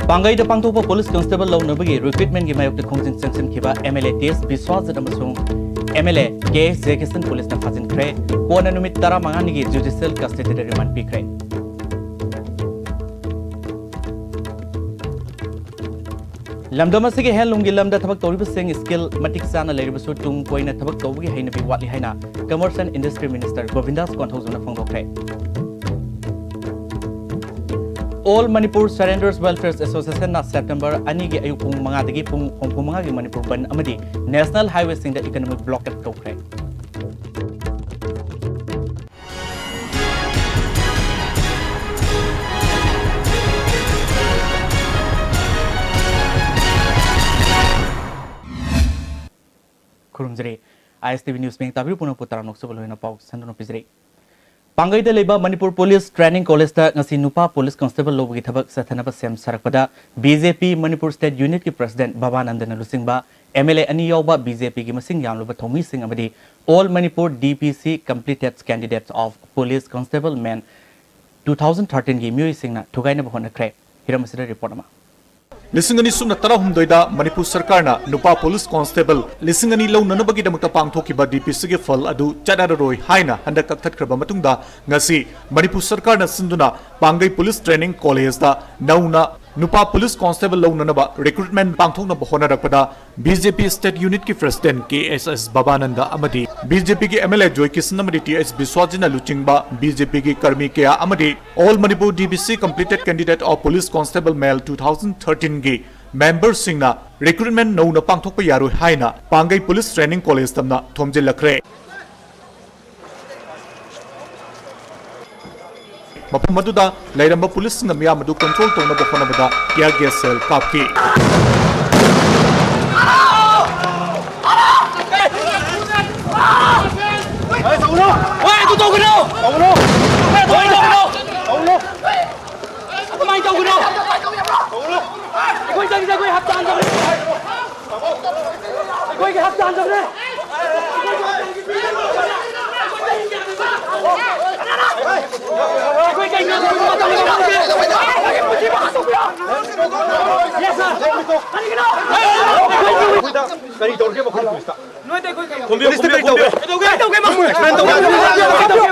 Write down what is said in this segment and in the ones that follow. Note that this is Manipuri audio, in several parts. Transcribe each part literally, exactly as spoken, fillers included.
ꯄꯥꯡꯒꯩꯗ ꯄꯥꯡꯊꯣꯛꯄ police constable ꯂꯧꯅꯕꯒꯤ recruitment ꯀꯤ ꯃꯥꯌꯣꯛꯇ ꯈꯣꯡꯖꯪ ꯆꯪꯁꯤꯟꯈꯤꯕ M L A T S ꯕꯤꯁ꯭ꯋꯥꯖꯤꯠ ꯑꯃꯁꯨꯡ M L A K S ꯖꯌꯀꯤꯁꯟ police ꯅ ꯐꯥꯖꯤꯟꯈ꯭ꯔꯦ꯫ ꯀꯣꯟꯅ ꯅꯨꯃꯤꯠ ꯇꯔꯥꯃꯉꯥꯅꯤꯒꯤ judicial custody ꯗ remand ꯄꯤꯈ꯭ꯔꯦ꯫ ꯂꯝꯗꯝ ꯑꯁꯤꯒꯤ handloom ꯒꯤ ꯂꯝꯗ ꯊꯕꯛ ꯇꯧꯔꯤꯕꯁꯤꯡ skill ꯃꯇꯤꯛ ꯆꯥꯅ ꯂꯩꯔꯕꯁꯨ ꯇꯨꯡ ꯀꯣꯏꯅ ꯊꯕꯛ ꯇꯧꯕꯒꯤ ꯍꯩꯅꯕꯤ ꯋꯥꯠꯂꯤ ꯍꯥꯏꯅ Commerce and Industry Minister ꯒꯣꯕꯤꯟꯗꯥꯁ ꯀꯣꯟꯊꯧꯖꯝꯅ ꯐꯣꯡꯗꯣꯛꯈ꯭ꯔꯦ꯫ All Manipur Surrenders Welfare Association ꯅ September ꯑꯅꯤꯒꯤ ꯑꯌꯨꯛ ꯄꯨꯡ ꯃꯉꯥꯗꯒꯤ ꯄꯨꯡ ꯍꯨꯝꯐꯨ ꯃꯉꯥꯒꯤ ꯃꯅꯤꯄꯨꯔ ꯕꯟꯗ ꯑꯃꯗꯤ National Highway ꯁꯤꯡꯗ economic blockade ꯇꯧꯈ꯭ꯔꯦ꯫ ꯈꯨꯔꯨꯝꯖꯔꯤ꯫ I S T V News ꯃꯤꯌꯦꯡ ꯇꯥꯕꯤꯔꯤꯕ ꯄꯨꯝꯅꯃꯛꯄꯨ ꯇꯔꯥꯝꯅ ꯑꯣꯛꯆꯕ ꯂꯣꯏꯅ ꯄꯥꯎ ꯁꯟꯗꯣꯛꯅ ꯄꯤꯖꯔꯤ꯫ ꯄꯥꯡꯒꯩꯗ ꯂꯩꯕ ꯃꯅꯤꯄꯨꯔ Police Training College ꯇ ꯉꯁꯤ ꯅꯨꯄꯥ police constable ꯂꯧꯕꯒꯤ ꯊꯕꯛ ꯆꯠꯊꯅꯕ ꯁꯦꯝ ꯁꯥꯔꯛꯄꯗ B J P Manipur State Unit ꯀꯤ President ꯚꯕꯥꯅꯟꯗꯅ ꯂꯨꯆꯤꯡꯕ M L A ꯑꯅꯤ ꯌꯥꯎꯕ B J P ꯒꯤ ꯃꯁꯤꯡ ꯌꯥꯝꯂꯕ ꯊꯧꯃꯤꯁꯤꯡ ꯑꯃꯗꯤ All Manipur D P C Completed Candidates of Police Constable Men two thousand thirteen ꯒꯤ ꯃꯤꯑꯣꯏꯁꯤꯡꯅ ꯊꯨꯒꯥꯏꯅꯕ ꯍꯣꯠꯅꯈ꯭ꯔꯦ꯫ ꯍꯤꯔꯝ ꯑꯁꯤꯗ report ꯑꯃ꯫ ꯂꯤꯁꯤꯡ ꯑꯅꯤ ꯁꯨꯞꯅ ꯇꯔꯥꯍꯨꯝꯗꯣꯏꯗ ꯃꯅꯤꯄꯨꯔ ꯁꯔꯀꯥꯔꯅ ꯅꯨꯄꯥ police constable ꯂꯤꯁꯤꯡ ꯑꯅꯤ ꯂꯧꯅꯅꯕꯒꯤꯗꯃꯛꯇ ꯄꯥꯡꯊꯣꯛꯈꯤꯕ D P C ꯒꯤ ꯐꯜ ꯑꯗꯨ ꯆꯠꯅꯔꯔꯣꯏ ꯍꯥꯏꯅ ꯍꯟꯗꯛ ꯀꯛꯊꯠꯈ꯭ꯔꯕ ꯃꯇꯨꯡꯗ, ꯉꯁꯤ ꯃꯅꯤꯄꯨꯔ ꯁꯔꯀꯥꯔꯅ ꯁꯤꯟꯗꯨꯅ ꯄꯥꯡꯒꯩ Police Training College ꯇ ꯅꯧꯅ ꯅꯨꯄꯥ police constable ꯂꯧꯅꯅꯕ recruitment ꯄꯥꯡꯊꯣꯛꯅꯕ ꯍꯣꯠꯅꯔꯛꯄꯗ, B J P State Unit ꯀꯤ President K S S ꯚꯕꯥꯅꯟꯗ ꯑꯃꯗꯤ B J P ꯒꯤ M L A ꯖꯣꯏ ꯀꯤꯁꯟ ꯑꯃꯗꯤ T H ꯕꯤꯁ꯭ꯋꯥꯖꯤꯠꯅ ꯂꯨꯆꯤꯡꯕ B J P ꯒꯤ ꯀꯔꯃꯤ ꯀꯌꯥ ꯑꯃꯗꯤ All Manipur D P C Completed Candidate of Police Constable Male two thousand thirteen ꯒꯤ member ꯁꯤꯡꯅ recruitment ꯅꯧꯅ ꯄꯥꯡꯊꯣꯛꯄ ꯌꯥꯔꯣꯏ ꯍꯥꯏꯅ ꯄꯥꯡꯒꯩ Police Training College ꯇꯝꯅ ꯊꯣꯝꯖꯤꯜꯂꯛꯈ꯭ꯔꯦ꯫ ꯃꯐꯝ ꯑꯗꯨꯗ ꯂꯩꯔꯝꯕ police ꯁꯤꯡꯅ ꯃꯤꯌꯥꯝ ꯑꯗꯨ control ꯇꯧꯅꯕ ꯍꯣꯠꯅꯕꯗ tear gas shell ꯀꯥꯞꯈꯤ꯫ ꯑꯦ, ꯇꯧꯒꯅꯨ! ꯑꯦ, ꯑꯗꯨ ꯇꯧꯒꯅꯨ! ꯇꯧꯒꯅꯨ! ꯑꯦ, ꯑꯗꯨꯃꯥꯏꯅ ꯇꯧꯒꯅꯨ! ꯑꯗꯨꯃꯥꯏꯅ ꯇꯧꯒꯅꯨ! ꯑꯩꯈꯣꯏ ꯆꯪꯁꯦ, ꯑꯩꯈꯣꯏ ꯍꯛꯆꯥꯡ ꯆꯪꯁꯦ꯫ ꯑꯩꯈꯣꯏꯒꯤ ꯍꯛꯆꯥꯡ ꯆꯪꯁꯦ꯫ ꯑꯩꯈꯣꯏ ꯀꯩꯅꯣ ꯇꯧꯕ ꯃꯇꯝꯗ ꯉꯝꯗꯦ꯫ ꯑꯩꯈꯣꯏꯒꯤ ꯄꯨꯟꯁꯤ ꯃꯍꯨꯠ ꯇꯧꯕꯤꯔꯣ꯫ Yes, sir꯫ ꯀꯔꯤꯒꯤꯅꯣ? ꯑꯩꯈꯣꯏꯗ ꯀꯔꯤ ꯇꯧꯔꯒꯦ ꯃꯈꯣꯏ ꯄꯨꯂꯤꯁꯇ? ꯅꯣꯏꯗ ꯑꯩꯈꯣꯏ ꯀꯩꯅꯣ? ꯈꯣꯝꯕꯤꯌꯨ, ꯈꯣꯝꯕꯤꯌꯨ, ꯈꯣꯝꯕꯤꯌꯨ꯫ ꯀꯩꯗꯧꯒꯦ? ꯀꯩꯗꯧꯒꯦ?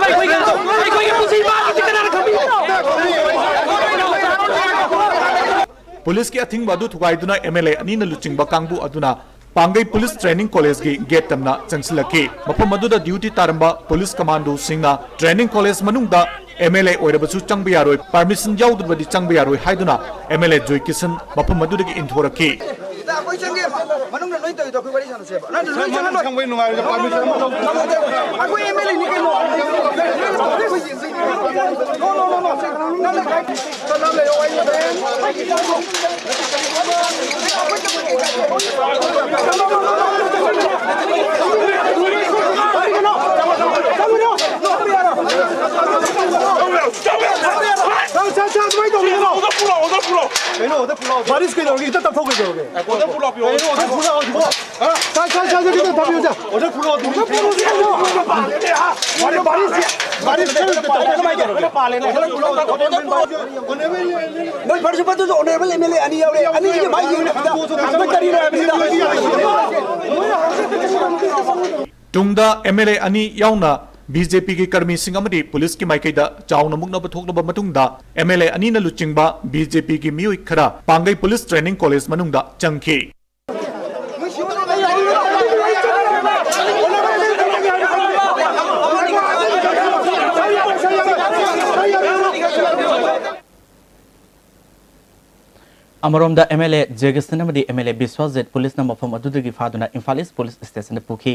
ꯑꯩꯈꯣꯏꯒꯤ ꯄꯨꯟꯁꯤ ꯃꯍꯨꯠ ꯇꯧꯕꯤꯔꯣ꯫ ꯑꯩꯈꯣꯏꯒꯤ ꯄꯨꯟꯁꯤ ꯃꯍꯨꯠ ꯀꯅꯥꯅ ꯈꯪꯕꯤꯒꯦ? ꯄꯨꯂꯤꯁꯀꯤ ꯑꯊꯤꯡꯕ ꯑꯗꯨ ꯊꯨꯒꯥꯏꯗꯨꯅ ꯑꯦꯝ ꯑꯦꯜ ꯑꯦ ꯑꯅꯤꯅ ꯂꯨꯆꯤꯡꯕ ꯀꯥꯡꯕꯨ ꯑꯗꯨꯅ ꯄꯥꯡꯒꯩ ꯄꯨꯂꯤꯁ ꯇ꯭ꯔꯦꯅꯤꯡ ꯀꯣꯂꯦꯖꯀꯤ ꯒꯦꯠ ꯇꯝꯅ ꯆꯪꯁꯤꯜꯂꯛꯈꯤ꯫ ꯃꯐꯝ ꯑꯗꯨꯗ ꯗ꯭ꯌꯨꯇꯤ ꯇꯥꯔꯝꯕ ꯄꯨꯂꯤꯁ ꯀꯃꯥꯟꯗꯣꯁꯤꯡꯅ ꯇ꯭ꯔꯦꯅꯤꯡ ꯀꯣꯂꯦꯖ ꯃꯅꯨꯡꯗ ꯑꯦꯝ ꯑꯦꯜ ꯑꯦ ꯑꯣꯏꯔꯕꯁꯨ ꯆꯪꯕ ꯌꯥꯔꯣꯏ, ꯄꯔꯃꯤꯁꯟ ꯌꯥꯎꯗ꯭ꯔꯕꯗꯤ ꯆꯪꯕ ꯌꯥꯔꯣꯏ ꯍꯥꯏꯗꯨꯅ ꯑꯦꯝ ꯑꯦꯜ ꯑꯦ ꯖꯣꯏ ꯀꯤꯁꯟ ꯃꯐꯝ ꯑꯗꯨꯗꯒꯤ ꯏꯟꯊꯣꯔꯛꯈꯤ꯫ ꯑꯩꯈꯣꯏ ꯆꯪꯒꯦ, ꯃꯅꯨꯡꯗ ꯂꯣꯏ ꯇꯧꯔꯤꯗꯣ ꯑꯩꯈꯣꯏ ꯋꯥꯔꯤ ꯁꯥꯟꯅꯁꯦꯕ꯫ ꯅꯪ ꯂꯣꯏ ꯆꯪꯍꯜꯂꯣꯏ꯫ ꯆꯪꯕꯩ ꯅꯨꯡꯉꯥꯏꯔꯣꯏꯗ, ꯄꯔꯃꯤꯁꯟ ꯑꯃ ꯂꯧ-, ꯑꯩꯈꯣꯏ ꯑꯦꯝ ꯑꯦꯜ ꯑꯦꯅꯤ ꯀꯩꯅꯣ꯫ No, no, no, no. ꯁꯥꯔ, ꯁꯥꯔ, ꯁꯥꯔ, ꯑꯗꯨꯃꯥꯏꯅ ꯇꯧꯕꯤꯒꯅꯣ꯫ ꯀꯩꯅꯣ, ꯑꯣꯗꯔ ꯄꯨꯔꯛꯑꯣ, ꯑꯣꯗꯔ ꯄꯨꯔꯛꯑꯣ꯫ ꯕꯥꯔꯤꯁ ꯀꯩꯗꯧꯔꯒꯦ? ꯍꯦꯛꯇ ꯇꯞꯊꯣꯛ ꯀꯩꯗꯧꯔꯒꯦ? ꯑꯣꯗꯔ ꯄꯨꯔꯛꯑꯣ, ꯄꯤꯔꯛꯑꯣ꯫ ꯀꯩꯅꯣ, ꯑꯣꯗꯔ ꯄꯨꯔꯛꯑꯣ ꯍꯧꯖꯤꯛꯐꯥꯎ? ꯍꯥ? ꯁꯥꯔ, ꯁꯥꯔ, ꯁꯥꯔ, ꯁꯥꯔ, ꯈꯤꯇꯪ ꯊꯥꯕꯤꯌꯨ, ꯁꯥꯔ꯫ ꯑꯣꯗꯔ ꯄꯨꯔꯛꯑꯣ ꯑꯗꯨꯗꯤ꯫ ꯑꯣꯗꯔ ꯄꯨꯔꯛꯑꯣ, ꯁꯥꯔ꯫ ꯕꯥꯔꯤꯁ, ꯕꯥꯔꯤꯁ, ꯕꯥꯔꯤꯁ ꯀꯩꯗꯧꯔꯒꯦ? ꯀꯃꯥꯏꯅ ꯇꯧꯔꯒꯦ? ꯄꯥꯜꯂꯦꯅꯦ꯫ ꯑꯣꯗꯔ ꯄꯨꯔꯛꯑꯣ꯫ ꯃꯣꯏ ꯐꯔꯁꯨ ꯐꯠꯇ꯭ꯔꯁꯨ ꯑꯣꯅꯔꯦꯕꯜ ꯑꯦꯝ ꯑꯦꯜ ꯑꯦ ꯑꯅꯤ ꯌꯥꯎꯔꯦ꯫ ꯑꯅꯤꯁꯤꯒꯤ ꯃꯥꯏ ꯌꯦꯡꯅꯕꯗ ꯑꯩꯈꯣꯏ ꯀꯔꯤꯅꯣ ꯍꯥꯏꯕꯅꯤꯗ꯫ ꯇꯨꯡꯗ ꯑꯦꯝ ꯑꯦꯜ ꯑꯦ ꯑꯅꯤ ꯌꯥꯎꯅ ꯕꯤ ꯖꯦ ꯄꯤꯒꯤ ꯀꯔꯃꯤꯁꯤꯡ ꯑꯃꯗꯤ ꯄꯨꯂꯤꯁꯀꯤ ꯃꯥꯏꯀꯩꯗ ꯆꯥꯎꯅ ꯃꯨꯛꯅꯕ ꯊꯣꯛꯂꯕ ꯃꯇꯨꯡꯗ ꯑꯦꯝ ꯑꯦꯜ ꯑꯦ ꯑꯅꯤꯅ ꯂꯨꯆꯤꯡꯕ ꯕꯤ ꯖꯦ ꯄꯤꯒꯤ ꯃꯤꯑꯣꯏ ꯈꯔ ꯄꯥꯡꯒꯩ ꯄꯨꯂꯤꯁ ꯇ꯭ꯔꯦꯅꯤꯡ ꯀꯣꯂꯦꯖ ꯃꯅꯨꯡꯗ ꯆꯪꯈꯤ꯫ ꯑꯃꯔꯣꯝꯗ, ꯑꯦꯝ ꯑꯦꯜ ꯑꯦ ꯖꯦꯒꯁꯟ ꯑꯃꯗꯤ ꯑꯦꯝ ꯑꯦꯜ ꯑꯦ ꯕꯤꯁ꯭ꯋꯖꯤꯠ ꯄꯨꯂꯤꯁꯅ ꯃꯐꯝ ꯑꯗꯨꯗꯒꯤ ꯐꯥꯗꯨꯅ ꯏꯝꯐꯥꯜ ꯏꯁ ꯄꯨꯂꯤꯁ ꯁ꯭ꯇꯦꯁꯟꯗ ꯄꯨꯈꯤ꯫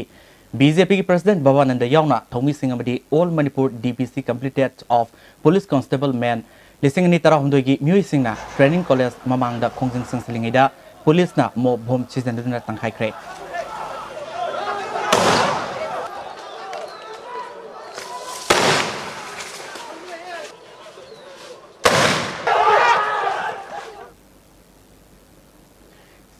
ꯕꯤ ꯖꯦ ꯄꯤꯒꯤ ꯄ꯭ꯔꯁꯤꯗꯦꯟꯠ ꯚꯕꯥꯅꯟꯗ ꯌꯥꯎꯅ ꯊꯧꯃꯤꯁꯤꯡ ꯑꯃꯗꯤ All Manipur D P C Completed of Police Constable Men ꯂꯤꯁꯤꯡ ꯑꯅꯤ ꯇꯔꯥꯍꯨꯝꯗꯣꯏꯒꯤ ꯃꯤꯑꯣꯏꯁꯤꯡꯅ ꯇ꯭ꯔꯦꯅꯤꯡ ꯀꯣꯂꯦꯖ ꯃꯃꯥꯡꯗ ꯈꯣꯡꯖꯪ ꯆꯪꯁꯤꯜꯂꯤꯉꯩꯗ ꯄꯨꯂꯤꯁꯅ ꯃꯣꯞ ꯕꯣꯝ ꯁꯤꯖꯤꯟꯅꯗꯨꯅ ꯇꯪꯈꯥꯏꯈ꯭ꯔꯦ꯫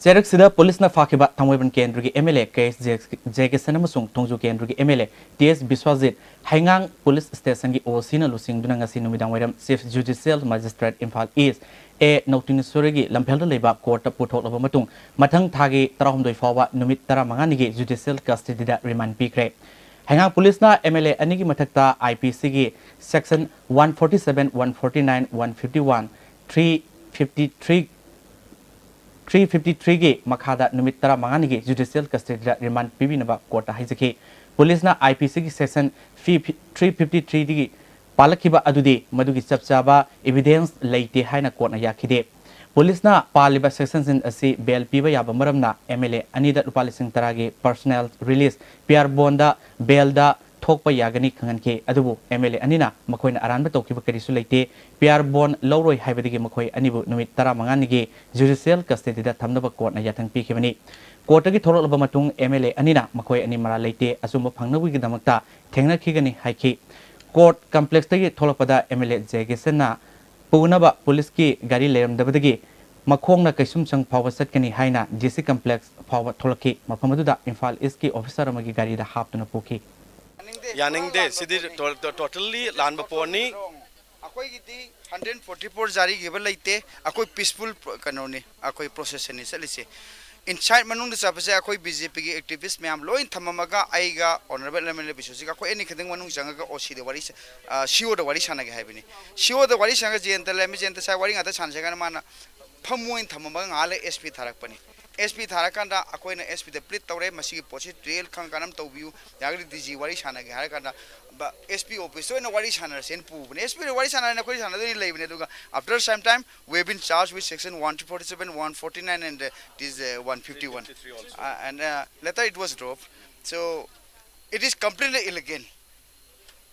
ꯆꯩꯔꯛꯁꯤꯗ ꯄꯨꯂꯤꯁꯅ ꯐꯥꯈꯤꯕ ꯊꯥꯡꯃꯩꯕꯟ ꯀꯦꯟꯗ꯭ꯔꯒꯤ M L A K S J-, Jakishan ꯑꯃꯁꯨꯡ ꯊꯣꯡꯖꯨ ꯀꯦꯟꯗ꯭ꯔꯒꯤ M L A T S Biswajit ꯍꯩꯉꯥꯡ ꯄꯨꯂꯤꯁ ꯁ꯭ꯇꯦꯁꯟꯒꯤ ꯑꯣ ꯁꯤꯅ ꯂꯨꯆꯤꯡꯗꯨꯅ ꯉꯁꯤ ꯅꯨꯃꯤꯗꯥꯡ ꯋꯥꯏꯔꯝ chief judicial magistrate Imphal east ꯑꯦ ꯅꯧꯇꯤꯅꯦꯁꯣꯔꯤꯒꯤ ꯂꯝꯐꯦꯜꯗ ꯂꯩꯕ ꯀꯣꯔꯠꯇ ꯄꯨꯊꯣꯛꯂꯕ ꯃꯇꯨꯡ, ꯃꯊꯪ ꯊꯥꯒꯤ ꯇꯔꯥꯍꯨꯝꯗꯣꯏ ꯐꯥꯎꯕ ꯅꯨꯃꯤꯠ ꯇꯔꯥꯃꯉꯥꯅꯤꯒꯤ ꯖꯨꯗꯤꯁꯤꯌꯦꯜ ꯀꯁꯇꯗꯤꯗ ꯔꯤꯃꯥꯟꯗ ꯄꯤꯈ꯭ꯔꯦ꯫ ꯍꯩꯉꯥꯡ ꯄꯨꯂꯤꯁꯅ ꯑꯦꯝ ꯑꯦꯜ ꯑꯦ ꯑꯅꯤꯒꯤ ꯃꯊꯛꯇ ꯑꯥꯏ ꯄꯤ ꯁꯤꯒꯤ section one forty seven, one forty nine, one fifty one, three fifty three, three fifty threeꯒꯤ ꯃꯈꯥꯗ ꯅꯨꯃꯤꯠ ꯇꯔꯥꯃꯉꯥꯅꯤꯒꯤ ꯖꯨꯗꯤꯁꯤꯌꯦꯜ ꯀꯁꯇꯗꯤꯗ ꯔꯤꯃꯥꯟꯗ ꯄꯤꯕꯤꯅꯕ ꯀꯣꯔꯠꯇ ꯍꯥꯏꯖꯈꯤ꯫ ꯄꯨꯂꯤꯁꯅ ꯑꯥꯏ ꯄꯤ ꯁꯤꯒꯤ section three fifty threeꯗꯒꯤ ꯄꯥꯜꯂꯛꯈꯤꯕ ꯑꯗꯨꯗꯤ ꯃꯗꯨꯒꯤ ꯆꯞ ꯆꯥꯕ ꯏꯕꯤꯗꯦꯟꯁ ꯂꯩꯇꯦ ꯍꯥꯏꯅ ꯀꯣꯔꯠꯅ ꯌꯥꯈꯤꯗꯦ꯫ ꯄꯨꯂꯤꯁꯅ ꯄꯥꯜꯂꯤꯕ ꯁꯦꯛꯁꯟꯁꯤꯡ ꯑꯁꯤ ꯕꯦꯜ ꯄꯤꯕ ꯌꯥꯕ ꯃꯔꯝꯅ ꯑꯦꯝ ꯑꯦꯜ ꯑꯦ ꯑꯅꯤꯗ ꯂꯨꯄꯥ ꯂꯤꯁꯤꯡ ꯇꯔꯥꯒꯤ personal release, pair bond, ballad ꯊꯣꯛꯄ ꯌꯥꯒꯅꯤ ꯈꯪꯍꯟꯈꯤ꯫ ꯑꯗꯨꯕꯨ ꯑꯦꯝ ꯑꯦꯜ ꯑꯦ ꯑꯅꯤꯅ ꯃꯈꯣꯏꯅ ꯑꯔꯥꯟꯕ ꯇꯧꯈꯤꯕ ꯀꯔꯤꯁꯨ ꯂꯩꯇꯦ, ꯄꯤꯌꯔ ꯕꯣꯟ ꯂꯧꯔꯣꯏ ꯍꯥꯏꯕꯗꯒꯤ ꯃꯈꯣꯏ ꯑꯅꯤꯕꯨ ꯅꯨꯃꯤꯠ ꯇꯔꯥꯃꯉꯥꯅꯤꯒꯤ ꯖꯨꯗꯤꯁꯤꯌꯦꯜ ꯀꯁꯇꯗꯤꯗ ꯊꯝꯅꯕ ꯀꯣꯔꯠꯅ ꯌꯥꯊꯪ ꯄꯤꯈꯤꯕꯅꯤ꯫ ꯀꯣꯔꯠꯇꯒꯤ ꯊꯣꯛꯂꯛꯂꯕ ꯃꯇꯨꯡ ꯑꯦꯝ ꯑꯦꯜ ꯑꯦ ꯑꯅꯤꯅ ꯃꯈꯣꯏ ꯑꯅꯤ ꯃꯔꯥꯜ ꯂꯩꯇꯦ, ꯑꯆꯨꯝꯕ ꯐꯪꯅꯕꯒꯤꯗꯃꯛꯇ ꯊꯦꯡꯅꯈꯤꯒꯅꯤ ꯍꯥꯏꯈꯤ꯫ ꯀꯣꯔꯠ ꯀꯝꯄ꯭ꯂꯦꯛꯁꯇꯒꯤ ꯊꯣꯛꯂꯛꯄꯗ ꯑꯦꯝ ꯑꯦꯜ ꯑꯦ ꯖꯦꯀꯤꯁꯟꯅ ꯄꯨꯅꯕ ꯄꯨꯂꯤꯁꯀꯤ ꯒꯥꯔꯤ ꯂꯩꯔꯝꯗꯕꯗꯒꯤ ꯃꯈꯣꯡꯅ ꯀꯩꯁꯨꯝꯁꯪ ꯐꯥꯎꯕ ꯆꯠꯀꯅꯤ ꯍꯥꯏꯅ ꯗꯤ ꯁꯤ ꯀꯝꯄ꯭ꯂꯦꯛꯁ ꯐꯥꯎꯕ ꯊꯣꯛꯂꯛꯈꯤ꯫ ꯃꯐꯝ ꯑꯗꯨꯗ ꯏꯝꯐꯥꯜ ꯏꯁ꯭ꯠꯀꯤ ꯑꯣꯐꯤꯁꯥꯔ ꯑꯃꯒꯤ ꯒꯥꯔꯤꯗ ꯍꯥꯞꯇꯨꯅ ꯄꯨꯈꯤ꯫ ꯌꯥꯅꯤꯡꯗꯦ꯫ ꯁꯤꯗꯤ ꯇꯣ-, ꯇꯣ-, ꯇꯣꯇꯦꯜꯂꯤ ꯂꯥꯟꯕ ꯄꯣꯠꯅꯤ꯫ ꯑꯩꯈꯣꯏꯒꯤꯗꯤ ꯍꯟꯗ꯭ꯔꯦꯠ ꯐꯣꯔꯇꯤ ꯐꯣꯔ ꯖꯥꯔꯤꯈꯤꯕ ꯂꯩꯇꯦ꯫ ꯑꯩꯈꯣꯏ ꯄꯤꯁꯐꯨꯜ ꯄ꯭ꯔꯣ-, ꯀꯩꯅꯣꯅꯤ, ꯑꯩꯈꯣꯏ ꯄ꯭ꯔꯣꯁꯦꯁꯟꯅꯤ ꯆꯠꯂꯤꯁꯦ꯫ ꯏꯟꯁꯥꯏꯠ ꯃꯅꯨꯡꯗ ꯆꯠꯄꯁꯦ ꯑꯩꯈꯣꯏ ꯕꯤ ꯖꯦ ꯄꯤꯒꯤ ꯑꯦꯛꯇꯤꯚꯤꯁ꯭ꯠ ꯃꯌꯥꯝ ꯂꯣꯏ ꯊꯝꯃꯝꯃꯒ ꯑꯩꯒ ꯑꯣꯅꯔꯦꯕꯜ ꯑꯦꯝ ꯑꯦꯜ ꯑꯦ ꯕꯤꯁ꯭ꯋꯖꯤꯠ ꯑꯩꯈꯣꯏ ꯑꯅꯤ ꯈꯛꯇꯪ ꯃꯅꯨꯡ ꯆꯪꯉꯒ ꯑꯣ ꯁꯤꯗ ꯋꯥꯔꯤ ꯁꯥ-, ꯑ, ꯁꯤ ꯑꯣꯗ ꯋꯥꯔꯤ ꯁꯥꯟꯅꯒꯦ ꯍꯥꯏꯕꯅꯤ꯫ ꯁꯤ ꯑꯣꯗ ꯋꯥꯔꯤ ꯁꯥꯟꯅꯒ ꯖꯌꯟꯇ ꯂꯩꯔꯝꯃꯤ, ꯖꯌꯟꯇ ꯁꯥꯔ ꯋꯥꯔꯤ ꯉꯥꯛꯇ ꯁꯥꯟꯅꯁꯦ ꯍꯥꯏꯅ ꯃꯥꯅ ꯐꯝꯃꯣ ꯍꯥꯏꯅ ꯊꯝꯃꯝꯃꯒ ꯉꯥꯏꯍꯥꯛ ꯂꯩ ꯑꯦꯁ ꯄꯤ ꯊꯥꯔꯛꯄꯅꯤ꯫ ꯑꯦꯁ ꯄꯤ ꯊꯥꯔꯀꯥꯟꯗ ꯑꯩꯈꯣꯏꯅ ꯑꯦꯁ ꯄꯤꯗ ꯄ꯭ꯂꯤꯠ ꯇꯧꯔꯦ, ꯃꯁꯤꯒꯤ ꯄꯣꯠꯁꯤ ꯔꯤꯌꯦꯜ ꯈꯪ ꯀꯥꯟꯗ ꯑꯃ ꯇꯧꯕꯤꯌꯨ, ꯌꯥꯔꯒꯗꯤ ꯗꯤ ꯖꯤ ꯋꯥꯔꯤ ꯁꯥꯟꯅꯒꯦ ꯍꯥꯏꯔ ꯀꯥꯟꯗ ꯑꯦꯁ ꯄꯤ ꯑꯣꯐꯤꯁꯇ ꯑꯣꯏꯅ ꯋꯥꯔꯤ ꯁꯥꯟꯅꯔꯁꯦꯅ ꯄꯨꯕꯅꯦ꯫ ꯑꯦꯁ ꯄꯤ ꯋꯥꯔꯤ ꯁꯥꯟꯅꯔꯦ, ꯑꯩꯈꯣꯏ ꯁꯥꯟꯅꯗꯣꯏꯅꯤ ꯂꯩꯕꯅꯦ꯫ ꯑꯗꯨꯒ after some time we have been charged with section one forty seven, one forty nine and uh, this uh, one fifty one. Uh, and uh, later it was dropped. So it is completely illegal.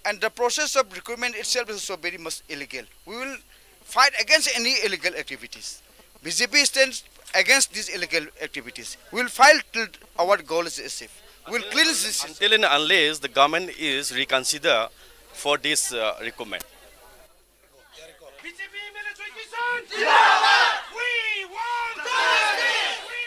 And the process of recruitment itself is also very much illegal. We will fight against any illegal activities. B J P stands against these illegal activities. We will fight till our goal is achieved. We will cleanse this. Until and unless the government is reconsider for this uh, recruitment. B J P M L A Joy Kishan! Zindabad! We want justice! We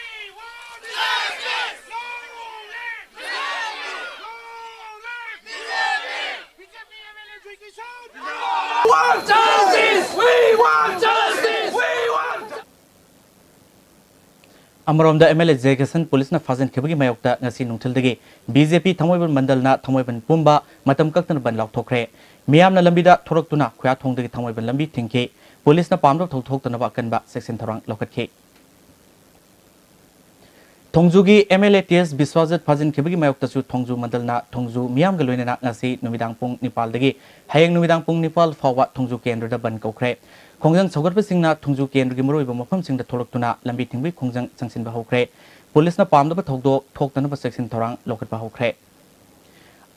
ꯑꯃꯔꯣꯝꯗ, ꯑꯦꯝ ꯑꯦꯜ ꯑꯦ ꯖꯌꯀꯤꯁꯟ ꯄꯨꯂꯤꯁꯅ ꯐꯥꯖꯤꯟꯈꯤꯕꯒꯤ ꯃꯥꯌꯣꯛꯇ ꯉꯁꯤ ꯅꯨꯡꯊꯤꯜꯗꯒꯤ ꯕꯤ ꯖꯦ ꯄꯤ ꯊꯥꯡꯃꯩꯕꯟ ꯃꯟꯗꯜꯅ ꯊꯥꯡꯃꯩꯕꯟ ꯄꯨꯝꯕ ꯃꯇꯝ ꯀꯛꯇꯅ ꯕꯟ ꯂꯥꯎꯊꯣꯛꯈ꯭ꯔꯦ꯫ ꯃꯤꯌꯥꯝꯅ ꯂꯝꯕꯤꯗ ꯊꯣꯔꯛꯇꯨꯅ ꯈꯨꯌꯥꯊꯣꯡꯗꯒꯤ ꯊꯥꯡꯃꯩꯕꯟ ꯂꯝꯕꯤ ꯊꯤꯡꯈꯤ꯫ ꯄꯨꯂꯤꯁꯅ ꯄꯥꯝꯗꯕ ꯊꯧꯗꯣꯛ ꯊꯣꯛꯇꯅꯕ ꯑꯀꯟꯕ ꯆꯦꯛꯁꯤꯟ ꯊꯧꯔꯥꯡ ꯂꯧꯈꯠꯈꯤ꯫ ꯊꯣꯡꯖꯨꯒꯤ M L A T S ꯕꯤꯁ꯭ꯋꯥꯖꯤꯠ ꯐꯥꯖꯤꯟꯈꯤꯕꯒꯤ ꯃꯥꯌꯣꯛꯇꯁꯨ ꯊꯣꯡꯖꯨ ꯃꯟꯗꯜꯅ ꯊꯣꯡꯖꯨ ꯃꯤꯌꯥꯝꯒ ꯂꯣꯏꯅꯅ ꯉꯁꯤ ꯅꯨꯃꯤꯗꯥꯡ ꯄꯨꯡ ꯅꯤꯄꯥꯜꯗꯒꯤ ꯍꯌꯦꯡ ꯅꯨꯃꯤꯗꯥꯡ ꯄꯨꯡ ꯅꯤꯄꯥꯜ ꯐꯥꯎꯕ ꯊꯣꯡꯖꯨ ꯀꯦꯟꯗ꯭ꯔꯗ ꯕꯟ ꯀꯧꯈ꯭ꯔꯦ꯫ ꯈꯣꯡꯖꯪ ꯁꯧꯒꯠꯄꯁꯤꯡꯅ ꯊꯣꯡꯖꯨ ꯀꯦꯟꯗ꯭ꯔꯒꯤ ꯃꯔꯨꯑꯣꯏꯕ ꯃꯐꯝꯁꯤꯡꯗ ꯊꯣꯛꯂꯛꯇꯨꯅ ꯂꯝꯕꯤ ꯊꯤꯡꯕꯒꯤ ꯈꯣꯡꯖꯪ ꯆꯪꯁꯤꯟꯕ ꯍꯧꯈ꯭ꯔꯦ꯫ ꯄꯨꯂꯤꯁꯅ ꯄꯥꯝꯗꯕ ꯊꯧꯗꯣꯛ ꯊꯣꯛꯇꯅꯕ ꯆꯦꯛꯁꯤꯟ ꯊꯧꯔꯥꯡ ꯂꯧꯈꯠꯄ ꯍꯧꯈ꯭ꯔꯦ꯫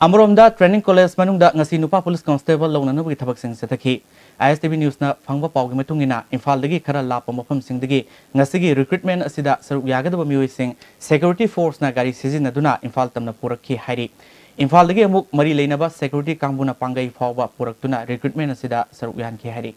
ꯑꯃꯔꯣꯝꯗ, ꯇ꯭ꯔꯦꯅꯤꯡ ꯀꯣꯂꯦꯖ ꯃꯅꯨꯡꯗ ꯉꯁꯤ ꯅꯨꯄꯥ ꯄꯨꯂꯤꯁ ꯀꯣꯟꯁꯇꯦꯕꯜ ꯂꯧꯅꯅꯕꯒꯤ ꯊꯕꯛꯁꯤꯡ ꯆꯠꯊꯈꯤ꯫ ꯑꯥꯏ ꯑꯦꯁ ꯇꯤ ꯚꯤ ꯅ꯭ꯌꯨꯁꯅ ꯐꯪꯕ ꯄꯥꯎꯒꯤ ꯃꯇꯨꯡ ꯏꯟꯅ, ꯏꯝꯐꯥꯜꯗꯒꯤ ꯈꯔ ꯂꯥꯞꯄ ꯃꯐꯝꯁꯤꯡꯗꯒꯤ ꯉꯁꯤꯒꯤ ꯔꯤꯀ꯭ꯔꯨꯠꯃꯦꯟ ꯑꯁꯤꯗ ꯁꯔꯨꯛ ꯌꯥꯒꯗꯕ ꯃꯤꯑꯣꯏꯁꯤꯡ ꯁꯦꯀ꯭ꯌꯨꯔꯤꯇꯤ ꯐꯣꯔꯁꯅ ꯒꯥꯔꯤ ꯁꯤꯖꯤꯟꯅꯗꯨꯅ ꯏꯝꯐꯥꯜ ꯇꯝꯅ ꯄꯨꯔꯛꯈꯤ ꯍꯥꯏꯔꯤ꯫ ꯏꯝꯐꯥꯜꯗꯒꯤ ꯑꯃꯨꯛ ꯃꯔꯤ ꯂꯩꯅꯕ ꯁꯦꯀ꯭ꯌꯨꯔꯤꯇꯤ ꯀꯥꯡꯕꯨꯅ ꯄꯥꯡꯒꯩ ꯐꯥꯎꯕ ꯄꯨꯔꯛꯇꯨꯅ ꯔꯤꯀ꯭ꯔꯨꯠꯃꯦꯟ ꯑꯁꯤꯗ ꯁꯔꯨꯛ ꯌꯥꯍꯟꯈꯤ ꯍꯥꯏꯔꯤ꯫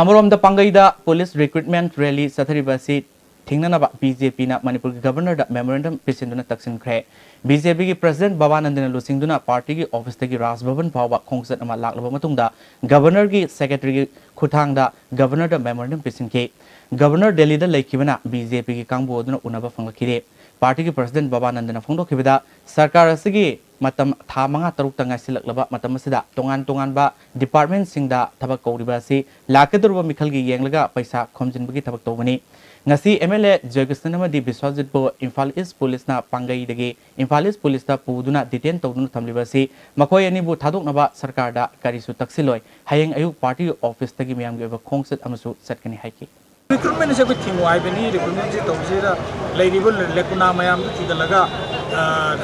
ꯑꯃꯔꯣꯝꯗ, ꯄꯥꯡꯒꯩꯗ ꯄꯨꯂꯤꯁ ꯔꯤꯀ꯭ꯔꯨꯠꯃꯦꯟ ꯔꯦꯂꯤ ꯆꯠꯊꯔꯤꯕ ꯑꯁꯤ ꯊꯤꯡꯅꯅꯕ ꯕꯤ ꯖꯦ ꯄꯤꯅ ꯃꯅꯤꯄꯨꯔꯒꯤ ꯒꯕꯔꯅꯔꯗ ꯃꯦꯃꯣꯔꯦꯟꯗꯝ ꯄꯤꯁꯤꯟꯗꯨꯅ ꯇꯛꯁꯤꯟꯈ꯭ꯔꯦ꯫ ꯕꯤ ꯖꯦ ꯄꯤꯒꯤ ꯄ꯭ꯔꯁꯤꯗꯦꯟꯠ ꯕꯕꯥꯅꯟꯗꯅ ꯂꯨꯆꯤꯡꯗꯨꯅ ꯄꯥꯔꯇꯤꯒꯤ ꯑꯣꯐꯤꯁꯇꯒꯤ ꯔꯥꯖ ꯚꯕꯟ ꯐꯥꯎꯕ ꯈꯣꯡꯆꯠ ꯑꯃ ꯂꯥꯛꯂꯕ ꯃꯇꯨꯡꯗ, ꯒꯕꯔꯅꯔꯒꯤ ꯁꯦꯀ꯭ꯔꯦꯇꯔꯤꯒꯤ ꯈꯨꯠꯊꯥꯡꯗ ꯒꯕꯔꯅꯔꯗ ꯃꯦꯃꯣꯔꯦꯟꯗꯝ ꯄꯤꯁꯤꯟꯈꯤ꯫ ꯒꯕꯔꯅꯔ ꯗꯦꯜꯂꯤꯗ ꯂꯩꯈꯤꯕꯅ ꯕꯤ ꯖꯦ ꯄꯤꯒꯤ ꯀꯥꯡꯕꯨ ꯑꯗꯨꯅ ꯎꯅꯕ ꯐꯪꯂꯛꯈꯤꯗꯦ꯫ ꯄꯥꯔꯇꯤꯒꯤ ꯄ꯭ꯔꯁꯤꯗꯦꯟꯠ ꯕꯕꯥꯅꯟꯗꯅ ꯐꯣꯡꯗꯣꯛꯈꯤꯕꯗ, ꯁꯔꯀꯥꯔ ꯑꯁꯤꯒꯤ ꯃꯇꯝ ꯊꯥ ꯃꯉꯥ ꯇꯔꯨꯛꯇ ꯉꯥꯏꯁꯤꯜꯂꯛꯂꯕ ꯃꯇꯝ ꯑꯁꯤꯗ ꯇꯣꯉꯥꯟ ꯇꯣꯉꯥꯟꯕ ꯗꯤꯄꯥꯔꯠꯃꯦꯟꯠꯁꯤꯡꯗ ꯊꯕꯛ ꯀꯧꯔꯤꯕ ꯑꯁꯤ ꯂꯥꯛꯀꯗꯧꯔꯤꯕ ꯃꯤꯈꯜꯒꯤ ꯌꯦꯡꯂꯒ ꯄꯩꯁꯥ ꯈꯣꯝꯖꯤꯟꯕꯒꯤ ꯊꯕꯛ ꯇꯧꯕꯅꯤ꯫ ꯉꯁꯤ ꯑꯦꯝ ꯑꯦꯜ ꯑꯦ ꯖꯣꯏꯀ꯭ꯔꯤꯁꯅꯟ ꯑꯃꯗꯤ ꯕꯤꯁ꯭ꯋꯥꯖꯤꯠꯄꯨ ꯏꯝꯐꯥꯜ ꯏꯁ꯭ꯠ ꯄꯨꯂꯤꯁꯅ ꯄꯥꯡꯒꯩꯗꯒꯤ ꯏꯝꯐꯥꯜ ꯏꯁ꯭ꯠ ꯄꯨꯂꯤꯁꯇ ꯄꯨꯗꯨꯅ ꯗꯤꯇꯦꯟ ꯇꯧꯗꯨꯅ ꯊꯝꯂꯤꯕ ꯑꯁꯤ ꯃꯈꯣꯏ ꯑꯅꯤꯕꯨ ꯊꯥꯗꯣꯛꯅꯕ ꯁꯔꯀꯥꯔꯗ ꯀꯔꯤꯁꯨ ꯇꯛꯁꯤꯜꯂꯣꯏ꯫ ꯍꯌꯦꯡ ꯑꯌꯨꯛ ꯄꯥꯔꯇꯤꯒꯤ ꯑꯣꯐꯤꯁꯇꯒꯤ ꯃꯤꯌꯥꯝꯒꯤ ꯑꯣꯏꯕ ꯈꯣꯡꯆꯠ ꯑꯃꯁꯨ ꯆꯠꯀꯅꯤ ꯍꯥꯏꯈꯤ꯫ ꯔꯤꯀ꯭ꯔꯨꯠꯃꯦꯟꯁꯦ ꯑꯩꯈꯣꯏ ꯊꯤꯡꯉꯨ ꯍꯥꯏꯕꯅꯤ꯫ ꯔꯤꯀ꯭ꯔꯨꯠꯃꯦꯟꯁꯦ ꯇꯧꯕꯁꯤꯗ ꯂꯩꯔꯤꯕ ꯂꯦꯀꯨꯅꯥ ꯃꯌꯥꯝꯗꯨ ꯊꯤꯒꯠꯂꯒ, ꯑ,